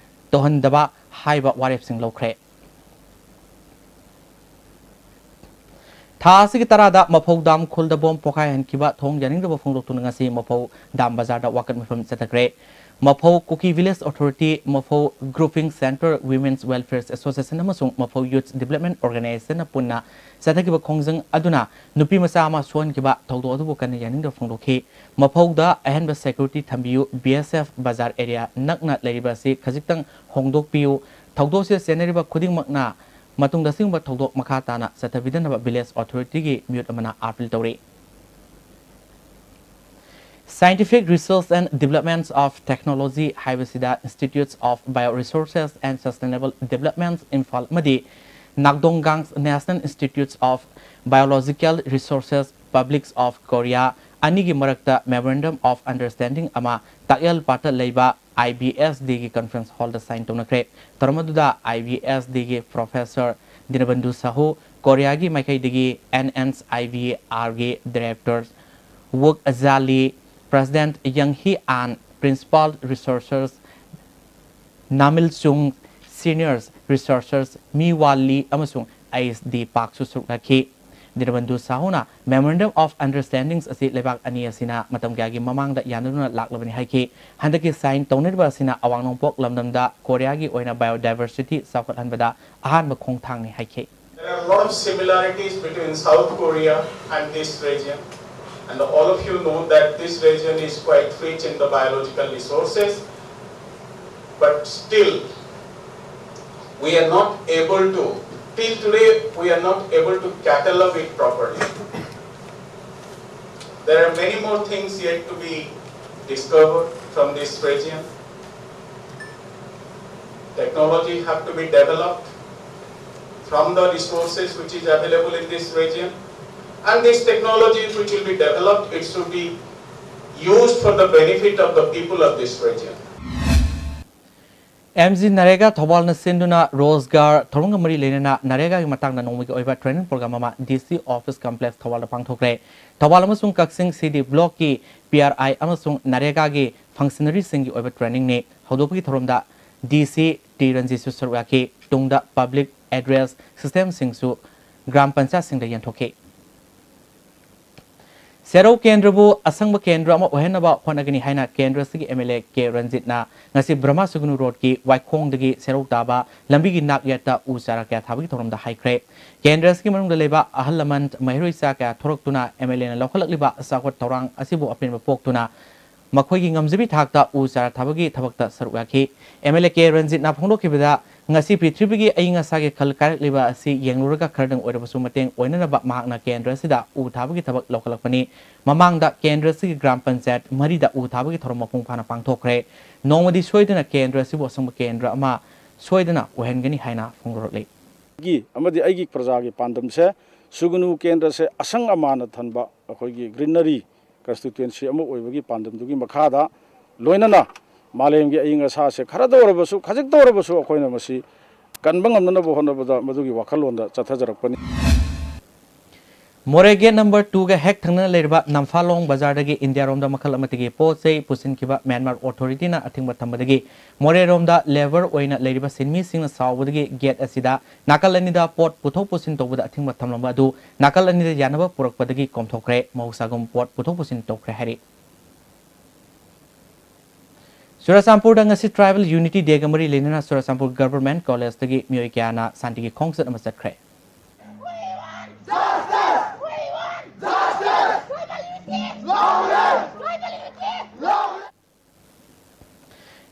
ꯇꯧꯍꯟꯗꯕ ꯍꯥꯏꯕ ꯋꯥꯔꯦꯞꯁꯤꯡ ꯂꯧꯈ꯭ꯔꯦ꯫ ꯊꯥ ꯑꯁꯤꯒꯤ ꯇꯔꯥꯗ ꯃꯐꯧ ꯗꯥꯝ ꯈꯨꯜꯗ ꯕꯣꯝ ꯄꯣꯈꯥꯏꯍꯟꯈꯤꯕ ꯊꯧꯑꯣꯡ ꯌꯥꯅꯤꯡꯗꯕ ꯐꯣꯡꯗꯣꯛꯇꯨꯅ ꯉꯁꯤ ꯃꯐꯧ ꯗꯥꯝ ꯕꯖꯥꯔꯗ ꯋꯥꯀꯠ ꯃꯤꯐꯝ ꯆꯠꯊꯈ꯭ꯔꯦ꯫ Maphou Kuki village authority, Maphou grouping centre, women's welfare association ꯑꯃꯁꯨꯡ ꯃꯐꯧ ꯌꯨꯊ ꯗꯤꯕꯂꯞꯃꯦꯟꯠ ꯑꯣꯔꯒꯅꯥꯏꯖꯦꯁꯟꯅ ꯄꯨꯟꯅ ꯆꯠꯊꯈꯤꯕ ꯈꯣꯡꯖꯪ ꯑꯗꯨꯅ ꯅꯨꯄꯤ ꯃꯆꯥ ꯑꯃ ꯁꯣꯛꯍꯟꯈꯤꯕ ꯊꯧꯗꯣꯛ ꯑꯗꯨꯕꯨ ꯀꯟꯅ ꯌꯥꯅꯤꯡꯗꯕ ꯐꯣꯡꯗꯣꯛꯈꯤ꯫ ꯃꯐꯧꯗ ꯑꯍꯦꯟꯕ ꯁꯦꯀ꯭ꯌꯨꯔꯤꯇꯤ ꯊꯝꯕꯤꯌꯨ, ꯕꯤ ꯑꯦꯁ ꯑꯦꯐ ꯕꯖꯥꯔ ꯑꯦꯔꯤꯌꯥ ꯅꯛꯅ ꯂꯩꯔꯤꯕ ꯑꯁꯤ ꯈꯖꯤꯛꯇꯪ ꯍꯣꯡꯗꯣꯛꯄꯤꯌꯨ, ꯊꯧꯗꯣꯛꯁꯤꯗ ꯆꯦꯟꯅꯔꯤꯕ ꯈꯨꯗꯤꯡꯃꯛꯅ ꯃꯇꯨꯡꯗ ꯑꯁꯤꯒꯨꯝꯕ ꯊꯧꯗꯣꯛ ꯃꯈꯥ ꯇꯥꯅ ꯆꯠꯊꯕꯤꯗꯅꯕ ꯚꯤꯂꯦꯖ ꯑꯣꯊꯣꯔꯤꯇꯤꯒꯤ ꯃꯤꯍꯨꯠ ꯑꯃꯅ ꯑꯥꯄꯤꯜ ꯇꯧꯔꯤ꯫ Scientific Research and Developments of Technology ꯍꯥꯏꯕꯁꯤꯗ Institutes of Bioresources and Sustainable Development Imphal ꯑꯃꯗꯤ ꯅꯥꯛꯗꯣꯡꯒꯥꯡ National Institutes of Biological Resources Publics of Korea ꯑꯅꯤꯒꯤ ꯃꯔꯛꯇ Memorandum of Understanding ꯑꯃ ꯇꯥꯛꯌꯦꯜ ꯄꯥꯠꯇ ꯂꯩꯕ ꯑꯥꯏ ꯕꯤ ꯑꯦꯁ ꯗꯤꯒꯤ ꯀꯟꯐꯔꯦꯟꯁ ꯍꯣꯜꯗ ꯁꯥꯏꯟ ꯇꯧꯅꯈ꯭ꯔꯦ꯫ ꯊꯧꯔꯝ ꯑꯗꯨꯗ ꯑꯥꯏ ꯕꯤ ꯑꯦꯁ ꯗꯤꯒꯤ ꯄ꯭ꯔꯣꯐꯦꯁꯔ ꯗꯤꯅꯕꯟꯙꯨ ꯁꯥꯍꯨ, ꯀꯣꯔꯤꯌꯥꯒꯤ ꯃꯥꯏꯀꯩꯗꯒꯤ ꯑꯦꯟ ꯑꯦꯟ ꯑꯥꯏ ꯚꯤ ꯑꯥꯔꯒꯤ ꯗꯥꯏꯔꯦꯛꯇꯔ ꯋꯨꯛ ꯑꯖꯥꯂꯤ, President Yang Hee An, Principal Researchers Namil Chung, Senior Researchers Mi Wa Lee ꯑꯃꯁꯨꯡ ꯑꯩꯆ ꯗꯤ ꯄꯥꯛꯁꯨ ꯁꯔꯨꯛ ꯌꯥꯈꯤ꯫ ꯗꯤꯅꯕꯟꯙꯨ ꯁꯥꯍꯨꯅ Memorandum of Understandings ꯑꯁꯤ ꯂꯩꯕꯥꯛ ꯑꯅꯤ ꯑꯁꯤꯅ ꯃꯇꯝ ꯀꯌꯥꯒꯤ ꯃꯃꯥꯡꯗ ꯌꯥꯅꯗꯨꯅ ꯂꯥꯛꯂꯕꯅꯤ ꯍꯥꯏꯈꯤ꯫ ꯍꯟꯗꯛꯀꯤ ꯁꯥꯏꯟ ꯇꯧꯅꯔꯤꯕ ꯑꯁꯤꯅ ꯑꯋꯥꯡ ꯅꯣꯡꯄꯣꯛ ꯂꯝꯗꯝꯗ ꯀꯣꯔꯤꯌꯥꯒꯤ ꯑꯣꯏꯅ biodiversity ꯆꯥꯎꯈꯠꯍꯟꯕꯗ ꯑꯍꯥꯟꯕ ꯈꯣꯡꯊꯥꯡꯅꯤ ꯍꯥꯏꯈꯤ꯫ There are a lot of similarities between South Korea and this region. And all of you know that this region is quite rich in the biological resources. But still, we are not able to, till today, we are not able to catalog it properly. There are many more things yet to be discovered from this region. Technology have to be developed from the resources which is available in this region. And these technologies which will be developed, it should be used for the benefit of the people of this region. M G NREGA ꯊꯧꯕꯥꯜꯅ ꯁꯤꯟꯗꯨꯅ ꯔꯣꯖꯒꯥꯔ ꯊꯧꯔꯝꯒ ꯃꯔꯤ ꯂꯩꯅꯅ ꯅꯔꯦꯒꯥꯒꯤ ꯃꯇꯥꯡꯗ ꯅꯣꯡꯃꯒꯤ ꯑꯣꯏꯕ ꯇ꯭ꯔꯦꯅꯤꯡ ꯄ꯭ꯔꯣꯒ꯭ꯔꯥꯝ ꯑꯃ ꯗꯤ ꯁꯤ ꯑꯣꯐꯤꯁ ꯀꯝꯄ꯭ꯂꯦꯛꯁ ꯊꯧꯕꯥꯜꯗ ꯄꯥꯡꯊꯣꯛꯈ꯭ꯔꯦ꯫ ꯊꯧꯕꯥꯜ ꯑꯃꯁꯨꯡ ꯀꯛꯆꯤꯡ ꯁꯤ ꯗꯤ ꯕ꯭ꯂꯣꯛꯀꯤ ꯄꯤ ꯑꯥꯔ ꯑꯥꯏ ꯑꯃꯁꯨꯡ ꯅꯔꯦꯒꯥꯒꯤ ꯐꯪꯁꯅꯔꯤꯁꯤꯡꯒꯤ ꯑꯣꯏꯕ ꯇ꯭ꯔꯦꯅꯤꯡꯅꯤ꯫ ꯍꯧꯗꯣꯛꯄꯒꯤ ꯊꯧꯔꯝꯗ ꯗꯤ ꯁꯤ ꯇꯤ ꯔꯟꯖꯤꯠꯁꯨ ꯁꯔꯨꯛ ꯌꯥꯈꯤ꯫ ꯇꯨꯡꯗ ꯄꯕ꯭ꯂꯤꯛ ꯑꯦꯗ꯭ꯔꯦꯁ ꯁꯤꯁꯇꯦꯝꯁꯤꯡꯁꯨ ꯒ꯭ꯔꯥꯝ ꯄꯟꯆꯥꯌꯠꯁꯤꯡꯗ ꯌꯦꯟꯊꯣꯛꯈꯤ꯫ ꯁꯦꯔꯧ ꯀꯦꯟꯗ꯭ꯔꯕꯨ ꯑꯁꯪꯕ ꯀꯦꯟꯗ꯭ꯔ ꯑꯃ ꯑꯣꯏꯍꯟꯅꯕ ꯍꯣꯠꯅꯒꯅꯤ ꯍꯥꯏꯅ ꯀꯦꯟꯗ꯭ꯔ ꯑꯁꯤꯒꯤ ꯑꯦꯝ ꯑꯦꯜ ꯑꯦ ꯀꯦ ꯔꯟꯖꯤꯠꯅ ꯉꯁꯤ ꯕ꯭ꯔꯍꯃ ꯁꯨꯒꯅꯨ ꯔꯣꯗꯀꯤ ꯋꯥꯏꯈꯣꯡꯗꯒꯤ ꯁꯦꯔꯧ ꯇꯥꯕ ꯂꯝꯕꯤꯒꯤ ꯅꯥꯛ ꯌꯦꯠꯇ ꯎ ꯆꯥꯔꯥ ꯀꯌꯥ ꯊꯥꯕꯒꯤ ꯊꯧꯔꯝꯗ ꯍꯥꯏꯈ꯭ꯔꯦ꯫ ꯀꯦꯟꯗ꯭ꯔ ꯑꯁꯤꯒꯤ ꯃꯅꯨꯡꯗ ꯂꯩꯕ ꯑꯍꯜ ꯂꯃꯟ, ꯃꯍꯩꯔꯣꯏ ꯆꯥ ꯀꯌꯥ ꯊꯣꯔꯛꯇꯨꯅ ꯑꯦꯝ ꯑꯦꯜ ꯑꯦꯅ ꯂꯧꯈꯠꯂꯛꯂꯤꯕ ꯆꯥꯎꯈꯠ ꯊꯧꯔꯥꯡ ꯑꯁꯤꯕꯨ ꯑꯄꯦꯟꯕ ꯄꯣꯛꯇꯨꯅ ꯃꯈꯣꯏꯒꯤ ꯉꯝꯖꯕꯤ ꯊꯥꯛꯇ ꯎ ꯆꯥꯔꯥ ꯊꯥꯕꯒꯤ ꯊꯕꯛꯇ ꯁꯔꯨꯛ ꯌꯥꯈꯤ꯫ ꯑꯦꯝ ꯑꯦꯜ ꯑꯦ ꯀꯦ ꯔꯟꯖꯤꯠꯅ ꯐꯣꯡꯗꯣꯛꯈꯤꯕꯗ, ꯉꯁꯤ ꯄ꯭ꯔꯤꯊꯤꯕꯤꯒꯤ ꯑꯏꯪ ꯑꯁꯥꯒꯤ ꯈꯜ ꯀꯥꯏꯔꯛꯂꯤꯕ ꯑꯁꯤ ꯌꯦꯡꯂꯨꯔꯒ ꯈꯔꯗꯪ ꯑꯣꯏꯔꯕꯁꯨ ꯃꯇꯦꯡ ꯑꯣꯏꯅꯅꯕ ꯃꯍꯥꯛꯅ ꯀꯦꯟꯗ꯭ꯔ ꯑꯁꯤꯗ ꯎ ꯊꯥꯕꯒꯤ ꯊꯕꯛ ꯂꯧꯈꯠꯂꯛꯄꯅꯤ꯫ ꯃꯃꯥꯡꯗ ꯀꯦꯟꯗ꯭ꯔ ꯑꯁꯤꯒꯤ ꯒ꯭ꯔꯥꯝ ꯄꯟꯆꯥꯌꯠ ꯃꯔꯤꯗ ꯎ ꯊꯥꯕꯒꯤ ꯊꯧꯔꯝ ꯃꯄꯨꯡ ꯐꯥꯅ ꯄꯥꯡꯊꯣꯛꯈ꯭ꯔꯦ꯫ ꯅꯣꯡꯃꯗꯤ ꯁꯣꯏꯗꯅ ꯀꯦꯟꯗ꯭ꯔ ꯑꯁꯤꯕꯨ ꯑꯁꯪꯕ ꯀꯦꯟꯗ꯭ꯔ ꯑꯃ ꯁꯣꯏꯗꯅ ꯑꯣꯏꯍꯟꯒꯅꯤ ꯍꯥꯏꯅ ꯐꯣꯡꯗꯣꯔꯛꯂꯤ꯫ ꯒꯤ ꯑꯃꯗꯤ ꯑꯩꯒꯤ ꯄ꯭ꯔꯖꯥꯒꯤ ꯄꯥꯟꯗꯝꯁꯦ ꯁꯨꯒꯅꯨ ꯀꯦꯟꯗ꯭ꯔꯁꯦ ꯑꯁꯪ ꯑꯃꯥꯟꯅ ꯊꯟꯕ ꯑꯩꯈꯣꯏꯒꯤ ꯒ꯭ꯔꯤꯅꯔꯤ ꯀꯟꯁꯇꯤꯇ꯭ꯋꯦꯟꯁꯤ ꯑꯃ ꯑꯣꯏꯕꯒꯤ ꯄꯥꯟꯗꯝꯗꯨꯒꯤ ꯃꯈꯥꯗ ꯂꯣꯏꯅꯅ ꯃꯥꯂꯦꯝꯒꯤ ꯑꯏꯪ ꯑꯁꯥꯁꯦ ꯈꯔꯗ ꯑꯣꯏꯔꯕꯁꯨ, ꯈꯖꯤꯛꯇ ꯑꯣꯏꯔꯕꯁꯨ ꯑꯩꯈꯣꯏꯅ ꯃꯁꯤ ꯀꯟꯕ ꯉꯝꯅꯅꯕ ꯍꯣꯠꯅꯕꯗ ꯃꯗꯨꯒꯤ ꯋꯥꯈꯜꯂꯣꯟꯗ ꯆꯠꯊꯖꯔꯛꯄꯅꯤ꯫ ꯃꯣꯔꯦ ꯒꯦꯠ ꯅꯝꯕꯔ ꯇꯨꯒ ꯍꯦꯛ ꯊꯪꯅꯅ ꯂꯩꯔꯤꯕ ꯅꯝꯐꯥꯂꯣꯡ ꯕꯖꯥꯔꯗꯒꯤ ꯏꯟꯗꯤꯌꯥꯔꯣꯝꯗ ꯃꯈꯜ ꯑꯃꯠꯇꯒꯤ ꯄꯣꯠ ꯆꯩ ꯄꯨꯁꯤꯟꯈꯤꯕ ꯃ꯭ꯌꯥꯟꯃꯥꯔ ꯑꯣꯊꯣꯔꯤꯇꯤꯅ ꯑꯊꯤꯡꯕ ꯊꯝꯕꯗꯒꯤ ꯃꯣꯔꯦꯔꯣꯝꯗ ꯂꯦꯕꯔ ꯑꯣꯏꯅ ꯂꯩꯔꯤꯕ ꯁꯤꯟꯃꯤꯁꯤꯡꯅ ꯁꯥꯎꯕꯗꯒꯤ ꯒꯦꯠ ꯑꯁꯤꯗ ꯅꯥꯀꯜ ꯑꯅꯤꯗ ꯄꯣꯠ ꯄꯨꯊꯣꯛ ꯄꯨꯁꯤꯟ ꯇꯧꯕꯗ ꯑꯊꯤꯡꯕ ꯊꯝꯂꯝꯕ ꯑꯗꯨ ꯅꯥꯀꯜ ꯑꯅꯤꯗ ꯌꯥꯅꯕ ꯄꯨꯔꯛꯄꯗꯒꯤ ꯀꯣꯝꯊꯣꯛꯈ꯭ꯔꯦ꯫ ꯃꯍꯧꯁꯥꯒꯨꯝ ꯄꯣꯠ ꯄꯨꯊꯣꯛ ꯄꯨꯁꯤꯟ ꯇꯧꯈ꯭ꯔꯦ ꯍꯥꯏꯔꯤ꯫ ꯆꯨꯔꯆꯥꯟꯄꯨꯔꯗ ꯉꯁꯤ Tribal Unity Dayꯒ ꯃꯔꯤ ꯂꯩꯅꯅ ꯆꯨꯔꯆꯥꯟꯄꯨꯔ Government Collegeꯇꯒꯤ ꯃꯤꯑꯣꯏ ꯀꯌꯥꯅ ꯁꯥꯟꯇꯤꯒꯤ ꯈꯣꯡꯆꯠ ꯑꯃ ꯆꯠꯈ꯭ꯔꯦ꯫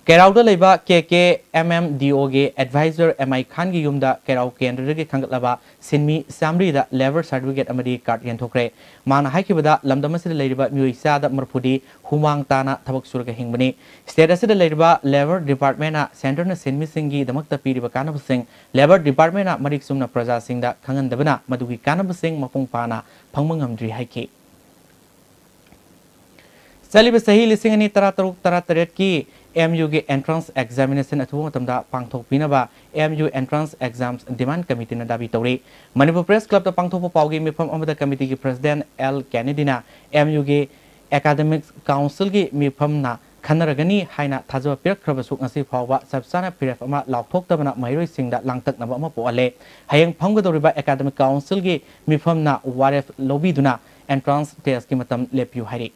ꯀꯦꯔꯥꯎꯗ ꯂꯩꯕ ꯀꯦ ꯀꯦ ꯑꯦꯝ ꯑꯦꯝ ꯗꯤ ꯑꯣꯒꯤ ꯑꯦꯗꯚꯥꯏꯖꯔ ꯑꯦꯝ ꯑꯥꯏ ꯈꯥꯟꯒꯤ ꯌꯨꯝꯗ ꯀꯦꯔꯥꯎ ꯀꯦꯟꯗ꯭ꯔꯗꯒꯤ ꯈꯟꯒꯠꯂꯕ ꯁꯤꯟꯃꯤ ꯆꯥꯃꯔꯤꯗ ꯂꯦꯕꯔ ꯁꯥꯔꯇꯤꯐꯤꯀꯦꯠ ꯑꯃꯗꯤ ꯀꯥꯔꯗ ꯌꯦꯟꯊꯣꯛꯈ꯭ꯔꯦ꯫ ꯃꯥꯅ ꯍꯥꯏꯈꯤꯕꯗ, ꯂꯝꯗꯝ ꯑꯁꯤꯗ ꯂꯩꯔꯤꯕ ꯃꯤꯑꯣꯏ ꯆꯥꯗ ꯃꯔꯤꯐꯨꯗꯤ ꯍꯨꯃꯥꯡ ꯇꯥꯅ ꯊꯕꯛ ꯁꯨꯔꯒ ꯍꯤꯡꯕꯅꯤ꯫ ꯁ꯭ꯇꯦꯠ ꯑꯁꯤꯗ ꯂꯩꯔꯤꯕ ꯂꯦꯕꯔ ꯗꯤꯄꯥꯔꯠꯃꯦꯟꯅ ꯁꯦꯟꯇꯔꯅ ꯁꯤꯟꯃꯤꯁꯤꯡꯒꯤꯗꯃꯛꯇ ꯄꯤꯔꯤꯕ ꯀꯥꯟꯅꯕꯁꯤꯡ ꯂꯦꯕꯔ ꯗꯤꯄꯥꯔꯠꯃꯦꯟꯅ ꯃꯔꯤꯛ ꯆꯨꯝꯅ ꯄ꯭ꯔꯖꯥꯁꯤꯡꯗ ꯈꯪꯍꯟꯗꯕꯅ ꯃꯗꯨꯒꯤ ꯀꯥꯟꯅꯕꯁꯤꯡ ꯃꯄꯨꯡ ꯐꯥꯅ ꯐꯪꯕ ꯉꯝꯗ꯭ꯔꯤ ꯍꯥꯏꯈꯤ꯫ ꯆꯠꯂꯤꯕ ꯆꯍꯤ ꯂꯤꯁꯤꯡ ꯑꯅꯤ ꯇꯔꯥꯇꯔꯨꯛ ꯇꯔꯥꯇꯔꯦꯠꯀꯤ ꯑꯦꯝ ꯌꯨꯒꯤ entrance examination ꯑꯊꯨꯕ ꯃꯇꯝꯗ ꯄꯥꯡꯊꯣꯛꯄꯤꯅꯕ M U entrance exams demand committeeꯅ ꯗꯥꯕꯤ ꯇꯧꯔꯤ꯫ ꯃꯅꯤꯄꯨꯔ Press Clubꯇ ꯄꯥꯡꯊꯣꯛꯄ ꯄꯥꯎꯒꯤ ꯃꯤꯐꯝ ꯑꯃꯗ committeeꯒꯤ president ꯑꯦꯜ ꯀꯦꯅꯦꯗꯤꯅ ꯑꯦꯝ ꯌꯨꯒꯤ academic councilꯒꯤ ꯃꯤꯐꯝꯅ ꯈꯟꯅꯔꯒꯅꯤ ꯍꯥꯏꯅ ꯊꯥꯖꯕ ꯄꯤꯔꯛꯈ꯭ꯔꯕꯁꯨ ꯉꯁꯤ ꯐꯥꯎꯕ ꯆꯞ ꯆꯥꯅ ꯐꯤꯔꯦꯞ ꯑꯃ ꯂꯥꯎꯊꯣꯛꯇꯕꯅ ꯃꯍꯩꯔꯣꯏꯁꯤꯡꯗ ꯂꯥꯡꯇꯛꯅꯕ ꯑꯃ ꯄꯣꯛꯍꯜꯂꯦ꯫ ꯍꯌꯦꯡ ꯐꯝꯒꯗꯧꯔꯤꯕ academic councilꯒꯤ ꯃꯤꯐꯝꯅ ꯋꯥꯔꯦꯞ ꯂꯧꯕꯤꯗꯨꯅ entrance testꯀꯤ ꯃꯇꯝ ꯂꯦꯞꯄꯤꯌꯨ ꯍꯥꯏꯔꯤ꯫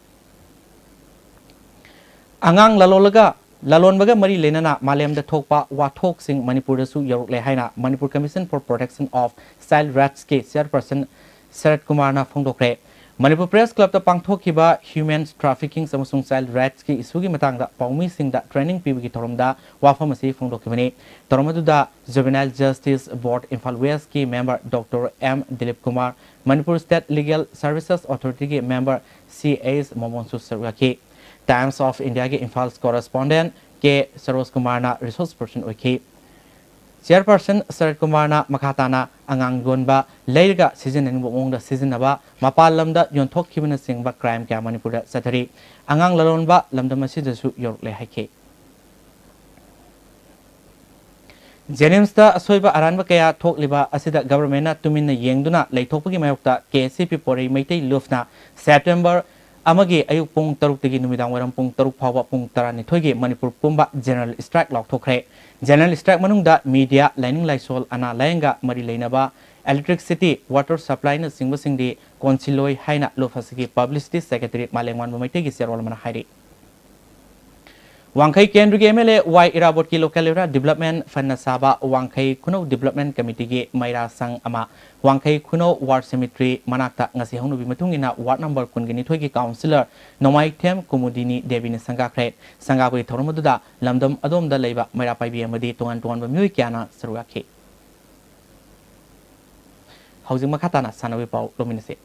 ꯑꯉꯥꯡ ꯂꯂꯣꯜꯂꯒ, ꯂꯂꯣꯟꯕꯒ ꯃꯔꯤ ꯂꯩꯅꯅ ꯃꯥꯂꯦꯝꯗ ꯊꯣꯛꯄ ꯋꯥꯊꯣꯛꯁꯤꯡ ꯃꯅꯤꯄꯨꯔꯗꯁꯨ ꯌꯧꯔꯛꯂꯦ ꯍꯥꯏꯅ Manipur Commission for Protection of Child Rightsꯀꯤ chairperson ꯁꯔꯠ ꯀꯨꯃꯥꯔꯅ ꯐꯣꯡꯗꯣꯛꯈ꯭ꯔꯦ꯫ ꯃꯅꯤꯄꯨꯔ Press Clubꯇ ꯄꯥꯡꯊꯣꯛꯈꯤꯕ human trafficking ꯑꯃꯁꯨꯡ child rightsꯀꯤ issueꯒꯤ ꯃꯇꯥꯡꯗ ꯄꯥꯎꯃꯤꯁꯤꯡꯗ training ꯄꯤꯕꯒꯤ ꯊꯧꯔꯝꯗ ꯋꯥꯐꯝ ꯑꯁꯤ ꯐꯣꯡꯗꯣꯛꯈꯤꯕꯅꯤ꯫ ꯊꯧꯔꯝ ꯑꯗꯨꯗ Juvenile Justice Board Imphal Westꯀꯤ member doctor M Dilip Kumar, Manipur State Legal Services Authorityꯒꯤ member C S ꯃꯣꯃꯣꯟꯁꯨ ꯁꯔꯨꯛ ꯌꯥꯈꯤ꯫ Times of Indiaꯒꯤ ꯏꯝꯐꯥꯜ correspondent ꯀꯦ ꯁꯔꯣꯖ ꯀꯨꯃꯥꯔꯅ resource person ꯑꯣꯏꯈꯤ꯫ Chairperson ꯁꯔꯠ ꯀꯨꯃꯥꯔꯅ ꯃꯈꯥ ꯇꯥꯅ ꯑꯉꯥꯡ ꯌꯣꯟꯕ, ꯂꯩꯔꯒ ꯁꯤꯖꯤꯟꯅꯅꯤꯡꯕ ꯃꯑꯣꯡꯗ ꯁꯤꯖꯤꯟꯅꯕ, ꯃꯄꯥꯟ ꯂꯝꯗ ꯌꯣꯟꯊꯣꯛꯈꯤꯕꯅꯆꯤꯡꯕ crime ꯀꯌꯥ ꯃꯅꯤꯄꯨꯔꯗ ꯆꯠꯊꯔꯤ꯫ ꯑꯉꯥꯡ ꯂꯂꯣꯟꯕ ꯂꯝꯗꯝ ꯑꯁꯤꯗꯁꯨ ꯌꯧꯔꯛꯂꯦ ꯍꯥꯏꯈꯤ꯫ ꯖꯦꯅꯤꯝꯁꯇ ꯑꯁꯣꯏꯕ ꯑꯔꯥꯟꯕ ꯀꯌꯥ ꯊꯣꯛꯂꯤꯕ ꯑꯁꯤꯗ ꯒꯚꯔꯟꯃꯦꯟꯠꯅ ꯇꯨꯃꯤꯟꯅ ꯌꯦꯡꯗꯨꯅ ꯂꯩꯊꯣꯛꯄꯒꯤ ꯃꯥꯌꯣꯛꯇ ꯀꯦ ꯑꯦꯁ ꯁꯤ ꯄꯤ ꯄꯣꯔꯩ ꯃꯩꯇꯩ ꯂꯨꯞꯅ ꯁꯦꯞꯇꯦꯝꯕꯔ ꯑꯃꯒꯤ ꯑꯌꯨꯛ ꯄꯨꯡ ꯇꯔꯨꯛꯇꯒꯤ ꯅꯨꯃꯤꯗꯥꯡ ꯋꯥꯏꯔꯝ ꯄꯨꯡ ꯇꯔꯨꯛ ꯐꯥꯎꯕ ꯄꯨꯡ ꯇꯔꯥꯅꯤꯊꯣꯏꯒꯤ ꯃꯅꯤꯄꯨꯔ ꯄꯨꯝꯕ ꯖꯦꯅꯔꯦꯜ ꯁ꯭ꯇ꯭ꯔꯥꯏꯛ ꯂꯥꯎꯊꯣꯛꯈ꯭ꯔꯦ꯫ ꯖꯦꯅꯔꯦꯜ ꯁ꯭ꯇ꯭ꯔꯥꯏꯛ ꯃꯅꯨꯡꯗ ꯃꯤꯗꯤꯌꯥ, ꯂꯥꯏꯅꯤꯡ ꯂꯥꯏꯁꯣꯜ, ꯑꯅꯥ ꯂꯥꯌꯦꯡꯒ ꯃꯔꯤ ꯂꯩꯅꯕ, ꯏꯂꯦꯛꯇ꯭ꯔꯤꯁꯤꯇꯤ, ꯋꯥꯇꯔ ꯁꯄ꯭ꯂꯥꯏꯅꯆꯤꯡꯕꯁꯤꯡꯗꯤ ꯀꯣꯟꯁꯤꯜꯂꯣꯏ ꯍꯥꯏꯅ ꯂꯨꯞ ꯑꯁꯤꯒꯤ ꯄꯕ꯭ꯂꯤꯁꯤꯇꯤ ꯁꯦꯀ꯭ꯔꯦꯇꯔꯤ ꯃꯥꯂꯦꯝꯉꯥꯟꯕ ꯃꯩꯇꯩꯒꯤ ꯆꯦꯔꯣꯜ ꯑꯃꯅ ꯍꯥꯏꯔꯤ꯫ ꯋꯥꯡꯈꯩ ꯀꯦꯟꯗ꯭ꯔꯒꯤ ꯑꯦꯝ ꯑꯦꯜ ꯑꯦ ꯋꯥꯏ ꯏꯔꯥꯕꯣꯠꯀꯤ ꯂꯣꯀꯦꯜ ꯑꯦꯔꯤꯌꯥ ꯗꯤꯕ꯭ꯂꯞꯃꯦꯟꯠ ꯐꯟꯅ ꯁꯥꯕ ꯋꯥꯡꯈꯩ ꯈꯨꯅꯧ ꯗꯤꯕ꯭ꯂꯞꯃꯦꯟꯠ ꯀꯃꯤꯇꯤꯒꯤ ꯃꯩꯔꯥ ꯁꯪ ꯑꯃ ꯋꯥꯡꯈꯩ ꯈꯨꯅꯧ ꯋꯥꯔ ꯁꯦꯃꯤꯇ꯭ꯔꯤ ꯃꯅꯥꯛꯇ ꯉꯁꯤ ꯍꯧꯅꯕꯤ ꯃꯇꯨꯡ ꯏꯟꯅ ꯋꯥꯔꯗ ꯅꯝꯕꯔ ꯀꯨꯟꯒ ꯅꯤꯊꯣꯏꯒꯤ ꯀꯥꯎꯟꯁꯤꯂꯔ ꯅꯣꯡꯃꯥꯏꯊꯦꯝ ꯀꯨꯃꯨꯗꯤꯅꯤ ꯗꯦꯕꯤꯅ ꯁꯪꯒꯥꯈ꯭ꯔꯦ꯫ ꯁꯪꯒꯥꯕꯒꯤ ꯊꯧꯔꯝ ꯑꯗꯨꯗ ꯂꯝꯗꯝ ꯑꯗꯣꯝꯗ ꯂꯩꯕ ꯃꯩꯔꯥ ꯄꯥꯏꯕꯤ ꯑꯃꯗꯤ ꯇꯣꯉꯥꯟ ꯇꯣꯉꯥꯟꯕ ꯃꯤꯑꯣꯏ ꯀꯌꯥꯅ ꯁꯔꯨꯛ ꯌꯥꯈꯤ꯫ ꯍꯧꯖꯤꯛ ꯃꯈꯥ ꯇꯥꯅ ꯁꯥꯟꯅꯕꯒꯤ ꯄꯥꯎ ꯂꯧꯃꯤꯟꯅꯁꯤ꯫